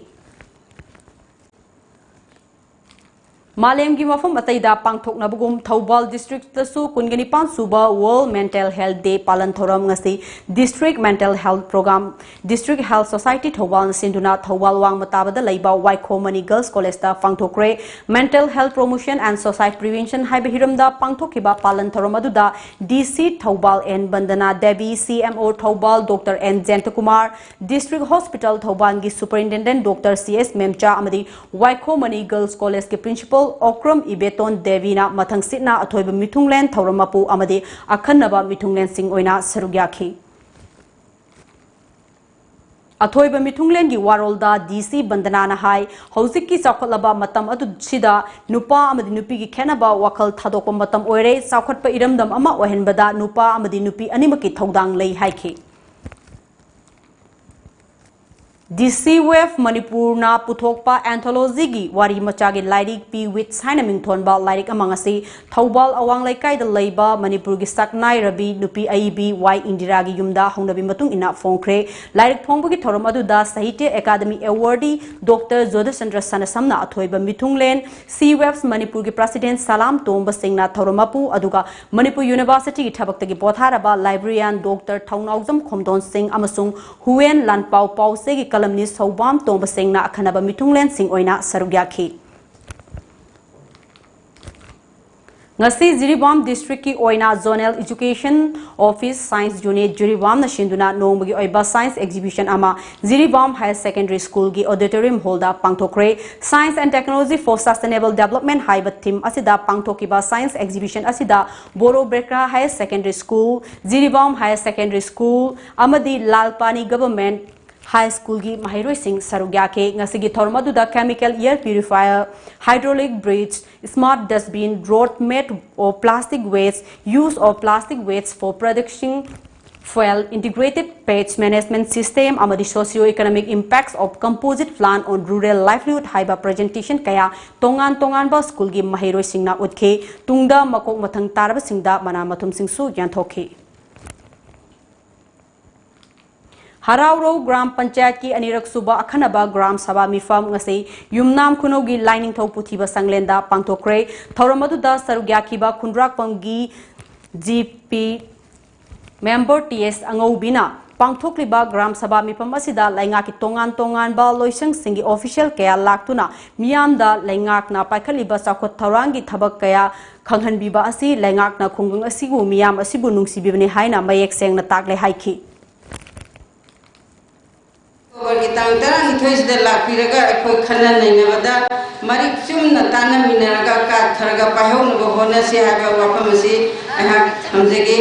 ꯃꯥꯂꯦꯝꯒꯤ ꯃꯐꯝ ꯑꯇꯩꯗ ꯄꯥꯡꯊꯣꯛꯅꯕꯒꯨꯝ ꯊꯧꯕꯥꯜ ꯗꯤꯁꯇ꯭ꯔꯤꯛꯇꯁꯨ ꯀꯨꯟꯒ ꯅꯤꯄꯥꯟ ꯁꯨꯕ World Mental Health Day ꯄꯥꯂꯟ ꯊꯧꯔꯝ ꯉꯁꯤ District Mental Health Program, District Health Society ꯊꯧꯕꯥꯜꯅ ꯁꯤꯟꯗꯨꯅ ꯊꯧꯕꯥꯜ ꯋꯥꯡꯃ ꯇꯥꯕꯗ ꯂꯩꯕ ꯋꯥꯏꯈꯣꯝ ꯃꯅꯤ Girls Collegeꯇ ꯄꯥꯡꯊꯣꯛꯈ꯭ꯔꯦ꯫ Mental Health Promotion and Suicide Prevention ꯍꯥꯏꯕ ꯍꯤꯔꯝꯗ ꯄꯥꯡꯊꯣꯛꯈꯤꯕ ꯄꯥꯂꯟ ꯊꯧꯔꯝ ꯑꯗꯨꯗ DC Thoubal N Bandana Devi, CMO Thoubal doctor N Jayantakumar, District Hospital ꯊꯧꯕꯥꯜꯒꯤ Superintendent doctor C S Memcha ꯑꯃꯗꯤ ꯋꯥꯏꯈꯣꯝ ꯃꯅꯤ Girls Collegeꯀꯤ Principal ꯑꯣꯀ꯭ꯔꯝ ꯏꯕꯦꯇꯣꯟ ꯗꯦꯕꯤꯅ ꯃꯊꯪꯁꯤꯠꯅ ꯑꯊꯣꯏꯕ ꯃꯤꯊꯨꯡꯂꯦꯟ, ꯊꯧꯔꯝ ꯃꯄꯨ ꯑꯃꯗꯤ ꯑꯈꯟꯅꯕ ꯃꯤꯊꯨꯡꯂꯦꯟꯁꯤꯡ ꯑꯣꯏꯅ ꯁꯔꯨꯛ ꯌꯥꯈꯤ꯫ ꯑꯊꯣꯏꯕ ꯃꯤꯊꯨꯡꯂꯦꯟꯒꯤ ꯋꯥꯔꯣꯜꯗ DC ꯕꯟꯗꯅꯥꯅ ꯍꯥꯏ, ꯍꯧꯖꯤꯛꯀꯤ ꯆꯥꯎꯈꯠꯂꯕ ꯃꯇꯝ ꯑꯗꯨꯁꯤꯗ ꯅꯨꯄꯥ ꯑꯃꯗꯤ ꯅꯨꯄꯤꯒꯤ ꯈꯦꯠꯅꯕ ꯋꯥꯈꯜ ꯊꯥꯗꯣꯛꯄ ꯃꯇꯝ ꯑꯣꯏꯔꯦ꯫ ꯆꯥꯎꯈꯠꯄ ꯏꯔꯝꯗꯝ ꯑꯃ ꯑꯣꯏꯍꯟꯕꯗ ꯅꯨꯄꯥ ꯑꯃꯗꯤ ꯅꯨꯄꯤ ꯑꯅꯤꯃꯛꯀꯤ ꯊꯧꯗꯥꯡ ꯂꯩ ꯍꯥꯏꯈꯤ꯫ ꯗꯤ ꯁꯤ ꯋꯦꯕ ꯃꯅꯤꯄꯨꯔꯅ ꯄꯨꯊꯣꯛꯄ anthology ꯒꯤ ꯋꯥꯔꯤ ꯃꯆꯥꯒꯤ ꯂꯥꯏꯔꯤꯛ Peewits ꯍꯥꯏꯅ ꯃꯤꯡꯊꯣꯟꯕ ꯂꯥꯏꯔꯤꯛ ꯑꯃ ꯉꯁꯤ ꯊꯧꯕꯥꯜ ꯑꯋꯥꯡ ꯂꯩꯀꯥꯏꯗ ꯂꯩꯕ ꯃꯅꯤꯄꯨꯔꯒꯤ ꯁꯛꯅꯥꯏ ꯔꯕꯤ ꯅꯨꯄꯤ ꯑꯏꯕꯤ ꯋꯥꯏ ꯏꯟꯗꯤꯔꯥꯒꯤ ꯌꯨꯝꯗ ꯍꯧꯅꯕꯤ ꯃꯇꯨꯡ ꯏꯟꯅ ꯐꯣꯡꯈ꯭ꯔꯦ꯫ ꯂꯥꯏꯔꯤꯛ ꯐꯣꯡꯕꯒꯤ ꯊꯧꯔꯝ ꯑꯗꯨꯗ ꯁꯥꯍꯤꯇ꯭ꯌ ꯑꯦꯀꯥꯗꯃꯤ awardee ꯗꯣꯛꯇꯔ ꯖꯣꯙꯆꯟꯗ꯭ꯔ ꯁꯅꯥꯁꯝꯅ ꯑꯊꯣꯏꯕ ꯃꯤꯊꯨꯡꯂꯦꯟ, ꯁꯤ ꯋꯦꯕꯁ ꯃꯅꯤꯄꯨꯔꯒꯤ president ꯁꯂꯥꯝ ꯇꯣꯝꯕ ꯁꯤꯡꯅ ꯊꯧꯔꯝ ꯃꯄꯨ, ꯑꯗꯨꯒ ꯃꯅꯤꯄꯨꯔ ꯌꯨꯅꯤꯚꯔꯁꯤꯇꯤꯒꯤ ꯊꯕꯛꯇꯒꯤ ꯄꯣꯊꯥꯔꯕ librarian ꯗꯣꯛꯇꯔ ꯊꯧꯅꯥꯎꯖꯝ ꯈꯣꯝꯗꯣꯟ ꯁꯤꯡ ꯑꯃꯁꯨꯡ ꯍꯨꯋꯦꯟ ꯂꯥꯟꯄꯥꯎ ꯄꯥꯎꯆꯦꯒꯤ columnist ꯁꯧꯕꯥꯝ ꯇꯣꯝꯕ ꯁꯤꯡꯅ ꯑꯈꯟꯅꯕ ꯃꯤꯊꯨꯡꯂꯦꯟꯁꯤꯡ ꯑꯣꯏꯅ ꯁꯔꯨꯛ ꯌꯥꯈꯤ꯫ ꯉꯁꯤ ꯖꯤꯔꯤꯕꯥꯝ district ꯀꯤ ꯑꯣꯏꯅ Zonal Education Office Science Unit ꯖꯤꯔꯤꯕꯥꯝꯅ ꯁꯤꯟꯗꯨꯅ ꯅꯣꯡꯃꯒꯤ ꯑꯣꯏꯕ science exhibition ꯑꯃ ꯖꯤꯔꯤꯕꯥꯝ Higher Secondary School ꯒꯤ auditorium hall the ꯄꯥꯡꯊꯣꯛꯈ꯭ꯔꯦ꯫ Science and Technology for Sustainable Development ꯍꯥꯏꯕ theme ꯑꯁꯤꯗ ꯄꯥꯡꯊꯣꯛꯈꯤꯕ science exhibition ꯑꯁꯤꯗ ꯕꯣꯔꯣ ꯕ꯭ꯔꯦꯀ꯭ꯔꯥ Higher Secondary School, Jiribam Higher Secondary School ꯑꯃꯗꯤ ꯂꯥꯜꯄꯥꯅꯤ Government High School ꯒꯤ ꯃꯍꯩꯔꯣꯏꯁꯤꯡ ꯁꯔꯨꯛ ꯌꯥꯈꯤ꯫ ꯉꯁꯤꯒꯤ ꯊꯧꯔꯝ ꯑꯗꯨꯗ chemical air purifier, hydraulic bridge, smart dustbin, road made of plastic waste, use of plastic waste for production fuel, integrated pest management system ꯑꯃꯗꯤ socio economic impacts of composite plant on rural livelihood ꯍꯥꯏꯕ presentation ꯀꯌꯥ ꯇꯣꯉꯥꯟ ꯇꯣꯉꯥꯟꯕ school ꯒꯤ ꯃꯍꯩꯔꯣꯏꯁꯤꯡꯅ ꯎꯠꯈꯤ꯫ ꯇꯨꯡꯗ ꯃꯀꯣꯛ ꯃꯊꯪ ꯇꯥꯔꯕꯁꯤꯡꯗ ꯃꯅꯥ ꯃꯊꯨꯝꯁꯤꯡꯁꯨ ꯌꯦꯟꯊꯣꯛꯈꯤ꯫ ꯍꯔꯥꯎꯔꯧ ꯒ꯭ꯔꯥꯝ ꯄꯟꯆꯥꯌꯠꯀꯤ ꯑꯅꯤꯔꯛ ꯁꯨꯕ ꯑꯈꯟꯅꯕ ꯒ꯭ꯔꯥꯝ ꯁꯚꯥ ꯃꯤꯐꯝ ꯉꯁꯤ ꯌꯨꯝꯅꯥꯝ ꯈꯨꯅꯧꯒꯤ ꯂꯥꯏꯅꯤꯡꯊꯧ ꯄꯨꯊꯤꯕ ꯁꯪꯂꯦꯟꯗ ꯄꯥꯡꯊꯣꯛꯈ꯭ꯔꯦ꯫ ꯊꯧꯔꯝ ꯑꯗꯨꯗ ꯁꯔꯨꯛ ꯌꯥꯈꯤꯕ ꯈꯨꯟꯗ꯭ꯔꯥꯛꯄꯝꯒꯤ ꯖꯤ ꯄꯤ member ꯇꯤ ꯑꯦꯁ ꯑꯉꯧꯕꯤꯅ ꯄꯥꯡꯊꯣꯛꯂꯤꯕ ꯒ꯭ꯔꯥꯝ ꯁꯚꯥ ꯃꯤꯐꯝ ꯑꯁꯤꯗ ꯂꯩꯉꯥꯛꯀꯤ ꯇꯣꯉꯥꯟ ꯇꯣꯉꯥꯟꯕ ꯂꯣꯏꯁꯪꯁꯤꯡꯒꯤ official ꯀꯌꯥ ꯂꯥꯛꯇꯨꯅ ꯃꯤꯌꯥꯝꯗ ꯂꯩꯉꯥꯛꯅ ꯄꯥꯏꯈꯠꯂꯤꯕ ꯆꯥꯎꯈꯠ ꯊꯧꯔꯥꯡꯒꯤ ꯊꯕꯛ ꯀꯌꯥ ꯈꯪꯍꯟꯕꯤꯕ ꯑꯁꯤ ꯂꯩꯉꯥꯛꯅ ꯈꯨꯡꯒꯪ ꯑꯁꯤꯕꯨ ꯃꯤꯌꯥꯝ ꯑꯁꯤꯕꯨ ꯅꯨꯡꯁꯤꯕꯤꯕꯅꯤ ꯍꯥꯏꯅ ꯃꯌꯦꯛ ꯁꯦꯡꯅ ꯇꯥꯛꯂꯦ ꯍꯥꯏꯈꯤ꯫ ꯑꯣꯛꯇꯣꯕꯔꯒꯤ ꯇꯥꯡ ꯇꯔꯥꯅꯤꯊꯣꯏꯁꯤꯗ ꯂꯥꯛꯄꯤꯔꯒ ꯑꯩꯈꯣꯏ ꯈꯟꯅ ꯅꯩꯅꯕꯗ ꯃꯔꯤꯛ ꯆꯨꯝꯅ ꯇꯥꯟꯅꯃꯤꯟꯅꯔꯒ ꯀꯥꯠ ꯈꯔꯒ ꯄꯥꯏꯍꯧꯅꯕ ꯍꯣꯠꯅꯁꯤ ꯍꯥꯏꯕ ꯋꯥꯐꯝ ꯑꯁꯤ ꯑꯩꯍꯥꯛ ꯊꯝꯖꯒꯦ꯫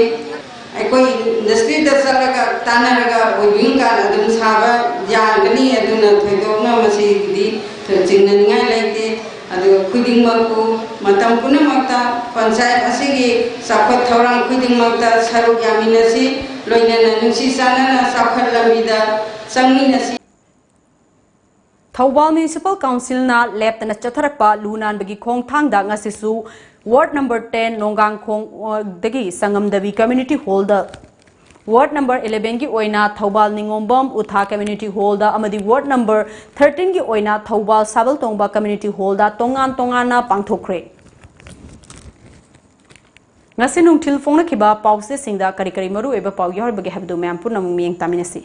ꯑꯩꯈꯣꯏ industry ꯗ ꯆꯠꯂꯒ ꯇꯥꯟꯅꯔꯒ weaving ꯀꯥꯔꯠ ꯑꯗꯨꯝ ꯁꯥꯕ ꯌꯥꯒꯅꯤ, ꯑꯗꯨꯅ ꯊꯣꯏꯗꯣꯛꯅ ꯃꯁꯤꯒꯤꯗꯤ ꯆꯤꯡꯅꯅꯤꯡꯉꯥꯏ ꯂꯩꯇꯦ꯫ ꯑꯗꯨꯒ ꯈꯨꯗꯤꯡꯃꯛꯄꯨ ꯃꯇꯝ ꯄꯨꯝꯅꯃꯛꯇ ꯄꯟꯆꯥꯌꯠ ꯑꯁꯤꯒꯤ ꯆꯥꯎꯈꯠ ꯊꯧꯔꯥꯡ ꯈꯨꯗꯤꯡꯃꯛꯇ ꯁꯔꯨꯛ ꯌꯥꯃꯤꯟꯅꯁꯤ, ꯂꯣꯏꯅꯅ ꯅꯨꯡꯁꯤ ꯆꯥꯟꯅꯅ ꯆꯥꯎꯈꯠ ꯂꯝꯕꯤꯗ ꯆꯪꯃꯤꯟꯅꯁꯤ꯫ ꯊꯧꯕꯥꯜ Municipal Councilꯅ ꯂꯦꯞꯇꯅ ꯆꯠꯊꯔꯛꯄ ꯂꯨ ꯅꯥꯟꯕꯒꯤ ꯈꯣꯡꯊꯥꯡꯗ ꯉꯁꯤꯁꯨ Ward number ten ꯅꯣꯡꯒꯥꯡꯈꯣꯡꯗꯒꯤ ꯁꯪꯉꯝꯗꯕꯤ Community Hallꯗ, Ward number elevenꯒꯤ ꯑꯣꯏꯅ ꯊꯧꯕꯥꯜ ꯅꯤꯉꯣꯝꯕꯝ ꯎꯊꯥ Community Hallꯗ ꯑꯃꯗꯤ Ward number thirteenꯒꯤ ꯑꯣꯏꯅ ꯊꯧꯕꯥꯜ ꯁꯥꯕꯜꯇꯣꯡꯕ Community Hallꯗ ꯇꯣꯉꯥꯟ ꯇꯣꯉꯥꯟꯅ ꯄꯥꯡꯊꯣꯛꯈ꯭ꯔꯦ꯫ ꯉꯁꯤ ꯅꯨꯡꯊꯤꯜ ꯐꯣꯡꯅꯈꯤꯕ ꯄꯥꯎꯆꯦꯁꯤꯡꯗ ꯀꯔꯤ ꯀꯔꯤ ꯃꯔꯨꯑꯣꯏꯕ ꯄꯥꯎ ꯌꯥꯎꯔꯤꯕꯒꯦ ꯍꯥꯏꯕꯗꯨ ꯃꯌꯥꯝ ꯄꯨꯝꯅꯃꯛ ꯃꯤꯠꯌꯦꯡ ꯇꯥꯃꯤꯟꯅꯁꯤ꯫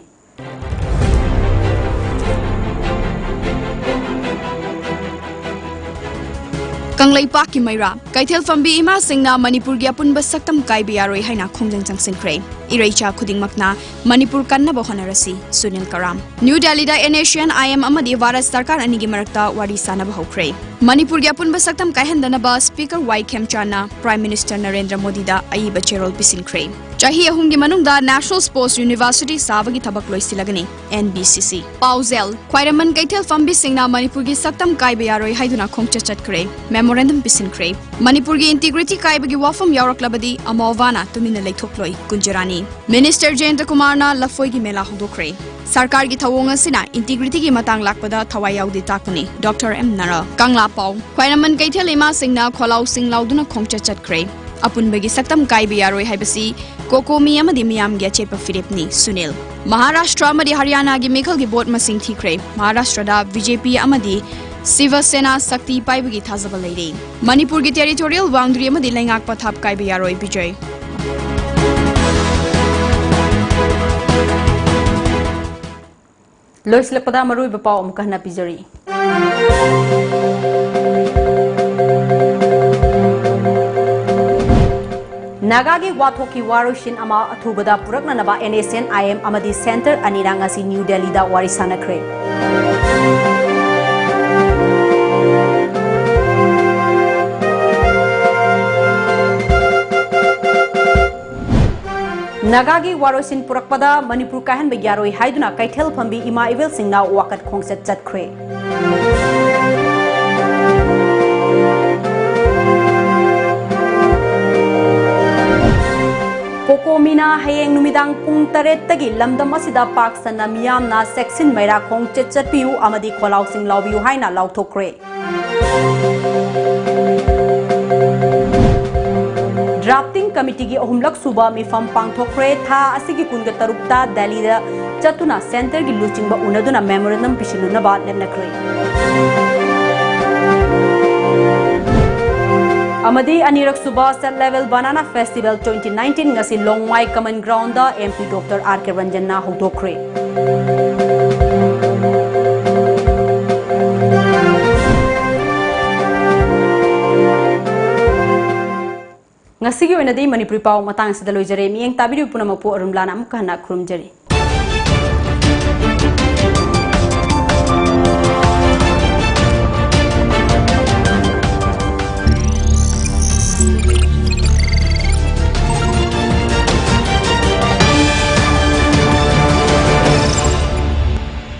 ꯀꯪꯂꯩꯄꯥꯛꯀꯤ ꯃꯩꯔꯥ, ꯀꯩꯊꯦꯜ ꯐꯝꯕꯤ ꯏꯃꯥꯁꯤꯡꯅ ꯃꯅꯤꯄꯨꯔꯒꯤ ꯑꯄꯨꯟꯕ ꯁꯛꯇꯝ ꯀꯥꯏꯕ ꯌꯥꯔꯣꯏ ꯍꯥꯏꯅ ꯈꯣꯡꯖꯪ ꯆꯪꯁꯤꯟꯈ꯭ꯔꯦ꯫ ꯏꯔꯩꯆꯥ ꯈꯨꯗꯤꯡꯃꯛꯅ ꯃꯅꯤꯄꯨꯔ ꯀꯟꯅꯕ ꯍꯣꯠꯅꯔꯁꯤ, ꯁꯨꯅꯤꯜ ꯀꯔꯥꯝ꯫ ꯅ꯭ꯌꯨ ꯗꯦꯜꯂꯤꯗ NSCN-IM ꯑꯃꯗꯤ ꯚꯥꯔꯠ ꯁꯔꯀꯥꯔ ꯑꯅꯤꯒꯤ ꯃꯔꯛꯇ ꯋꯥꯔꯤ ꯁꯥꯅꯕ ꯍꯧꯈ꯭ꯔꯦ꯫ ꯃꯅꯤꯄꯨꯔꯒꯤ ꯑꯄꯨꯟꯕ ꯁꯛꯇꯝ ꯀꯥꯏꯍꯟꯗꯅꯕ Speaker ꯋꯥꯏ ꯈꯦꯝꯆꯥꯟꯅ Prime Minister ꯅꯔꯦꯟꯗ꯭ꯔ ꯃꯣꯗꯤꯗ ꯑꯏꯕ ꯆꯦꯔꯣꯜ ꯄꯤꯁꯤꯟꯈ꯭ꯔꯦ꯫ ꯆꯍꯤ ꯑꯍꯨꯝꯒꯤ ꯃꯅꯨꯡꯗ National Sports University ꯁꯥꯕꯒꯤ ꯊꯕꯛ ꯂꯣꯏꯁꯤꯜꯂꯒꯅꯤ, NBCC꯫ ꯄꯥꯎꯖꯦꯜ, ꯈ꯭ꯋꯥꯏꯔꯝꯕꯟ ꯀꯩꯊꯦꯜ ꯐꯝꯕꯤꯁꯤꯡꯅ ꯃꯅꯤꯄꯨꯔꯒꯤ ꯁꯛꯇꯝ ꯀꯥꯏꯕ ꯌꯥꯔꯣꯏ ꯍꯥꯏꯗꯨꯅ ꯈꯣꯡꯆꯠ ꯆꯠꯈ꯭ꯔꯦ, memorandum ꯄꯤꯁꯤꯟꯈ꯭ꯔꯦ꯫ ꯃꯅꯤꯄꯨꯔꯒꯤ integrity ꯀꯥꯏꯕꯒꯤ ꯋꯥꯐꯝ ꯌꯥꯎꯔꯛꯂꯕꯗꯤ ꯑꯃꯣꯚꯥꯅ ꯇꯨꯃꯤꯟꯅ ꯂꯩꯊꯣꯛꯂꯣꯏ, ꯀꯨꯟꯖꯔꯥꯅꯤ꯫ Minister ꯖꯌꯟꯇ ꯀꯨꯃꯥꯔꯅ ꯂꯐꯣꯏꯒꯤ ꯃꯦꯂꯥ ꯍꯧꯗꯣꯛꯈ꯭ꯔꯦ꯫ ꯁꯔꯀꯥꯔꯒꯤ ꯊꯧꯑꯣꯡ ꯑꯁꯤꯅ integrityꯒꯤ ꯃꯇꯥꯡ ꯂꯥꯛꯄꯗ ꯊꯋꯥꯏ ꯌꯥꯎꯗꯦ ꯇꯥꯛꯄꯅꯤ, Doctor ꯑꯦꯝ ꯅꯔꯥ꯫ ꯀꯪꯂꯥ ꯄꯥꯎ, ꯈ꯭ꯋꯥꯏꯔꯝꯕꯟ ꯀꯩꯊꯦꯜ ꯏꯃꯥꯁꯤꯡꯅ ꯈꯣꯜꯂꯥꯎ ꯁꯤꯡ ꯂꯥꯎꯗꯨꯅ ꯈꯣꯡꯆꯠ ꯆꯠꯈ꯭ꯔꯦ꯫ ꯑꯄꯨꯟꯕꯒꯤ ꯁꯛꯇꯝ ꯀꯥꯏꯕ ꯌꯥꯔꯣꯏ ꯍꯥꯏꯕꯁꯤ ꯀꯣꯀꯣꯃꯤ ꯑꯃꯗꯤ ꯃꯤꯌꯥꯝꯒꯤ ꯑꯆꯦꯠꯄ ꯐꯤꯔꯦꯞꯅꯤ, ꯁꯨꯅꯤꯜ꯫ ꯃꯍꯥꯔꯥꯁꯇ꯭ꯔ ꯑꯃꯗꯤ ꯍꯔꯤꯌꯥꯅꯥꯒꯤ ꯃꯤꯈꯜꯒꯤ vote ꯃꯁꯤꯡ ꯊꯤꯈ꯭ꯔꯦ꯫ ꯃꯍꯥꯔꯥꯁꯇ꯭ꯔꯗ BJP ꯑꯃꯗꯤ ꯁꯤꯕ ꯁꯦꯅꯥ ꯁꯛꯇꯤ ꯄꯥꯏꯕꯒꯤ ꯊꯥꯖꯕ ꯂꯩꯔꯦ꯫ ꯃꯅꯤꯄꯨꯔꯒꯤ territorial boundary ꯑꯃꯗꯤ ꯂꯩꯉꯥꯛ ꯄꯊꯥꯞ ꯀꯥꯏꯕ ꯌꯥꯔꯣꯏ, ꯕꯤꯖꯣꯏ꯫ ꯂꯣꯏꯁꯤꯜꯂꯛꯄꯗ ꯃꯔꯨꯑꯣꯏꯕ ꯄꯥꯎ ꯑꯃꯨꯛꯀ ꯍꯟꯅ ꯄꯤꯖꯔꯤ꯫ ꯅꯥꯒꯥꯒꯤ ꯋꯥꯊꯣꯛꯀꯤ ꯋꯥꯔꯣꯏꯁꯤꯟ ꯑꯃ ꯑꯊꯨꯕꯗ ꯄꯨꯔꯛꯅꯅꯕ NSCN-IM ꯑꯃꯗꯤ centre ꯑꯅꯤꯅ ꯉꯁꯤ ꯅ꯭ꯌꯨ ꯗꯦꯜꯂꯤꯗ ꯋꯥꯔꯤ ꯁꯥꯅꯈ꯭ꯔꯦ꯫ ꯅꯥꯒꯥꯒꯤ ꯋꯥꯔꯣꯏꯁꯤꯟ ꯄꯨꯔꯛꯄꯗ ꯃꯅꯤꯄꯨꯔ ꯀꯥꯏꯍꯟꯕ ꯌꯥꯔꯣꯏ ꯍꯥꯏꯗꯨꯅ ꯀꯩꯊꯦꯜ ꯐꯝꯕꯤ ꯏꯃꯥ ꯏꯕꯦꯜꯁꯤꯡꯅ ꯋꯥꯀꯠ ꯈꯣꯡꯆꯠ ꯆꯠꯈ꯭ꯔꯦ꯫ ꯀꯣꯀꯣꯃꯤꯅ ꯍꯌꯦꯡ ꯅꯨꯃꯤꯗꯥꯡ ꯄꯨꯡ ꯇꯔꯦꯠꯇꯒꯤ ꯂꯝꯗꯝ ꯑꯁꯤꯗ ꯄꯥꯛ ꯁꯟꯅ ꯃꯤꯌꯥꯝꯅ ꯆꯦꯛꯁꯤꯟ ꯃꯩꯔꯥ ꯈꯣꯡꯆꯠ ꯆꯠꯄꯤꯌꯨ ꯑꯃꯗꯤ ꯈꯣꯜꯂꯥꯎꯁꯤꯡ ꯂꯥꯎꯕꯤꯌꯨ ꯍꯥꯏꯅ ꯂꯥꯎꯊꯣꯛꯈ꯭ꯔꯦ꯫ ꯗ꯭ꯔꯥꯐꯇꯤꯡ ꯀꯃꯤꯇꯤꯒꯤ ꯑꯍꯨꯝꯂꯛ ꯁꯨꯕ ꯃꯤꯐꯝ ꯄꯥꯡꯊꯣꯛꯈ꯭ꯔꯦ꯫ ꯊꯥ ꯑꯁꯤꯒꯤ ꯀꯨꯟꯒ ꯇꯔꯨꯛꯇ ꯗꯦꯜꯂꯤꯗ ꯆꯠꯇꯨꯅ ꯁꯦꯟꯇꯔꯒꯤ ꯂꯨꯆꯤꯡꯕ ꯎꯅꯗꯨꯅ ꯃꯦꯃꯣꯔꯦꯟꯗꯝ ꯄꯤꯁꯤꯜꯂꯨꯅꯕ ꯂꯦꯞꯅꯈ꯭ꯔꯦ꯫ ꯑꯃꯗꯤ ꯑꯅꯤꯔꯛ ꯁꯨꯕ ꯁꯦꯠ ꯂꯦꯕꯦꯜ ꯕꯅꯥꯅꯥ ꯐꯦꯁꯇꯤꯚꯦꯜ ꯇ꯭ꯋꯦꯟꯇꯤ ꯅꯥꯏꯟꯇꯤꯟ ꯉꯁꯤ Longmai common ground M P doctor R K ꯔꯟꯖꯟꯅ ꯍꯧꯗꯣꯛꯈ꯭ꯔꯦ꯫ ꯉꯁꯤꯒꯤ ꯑꯣꯏꯅꯗꯤ ꯃꯅꯤꯄꯨꯔꯤ ꯄꯥꯎ ꯃꯇꯥꯡ ꯑꯁꯤꯗ ꯂꯣꯏꯖꯔꯦ꯫ ꯃꯤꯠꯌꯦꯡ ꯇꯥꯕꯤꯔꯤꯕ ꯄꯨꯝꯅꯃꯛꯄꯨ ꯑꯔꯨꯟꯂꯥꯅ ꯑꯃꯨꯛꯀ ꯍꯟꯅ ꯈꯨꯔꯨꯝꯖꯔꯤ꯫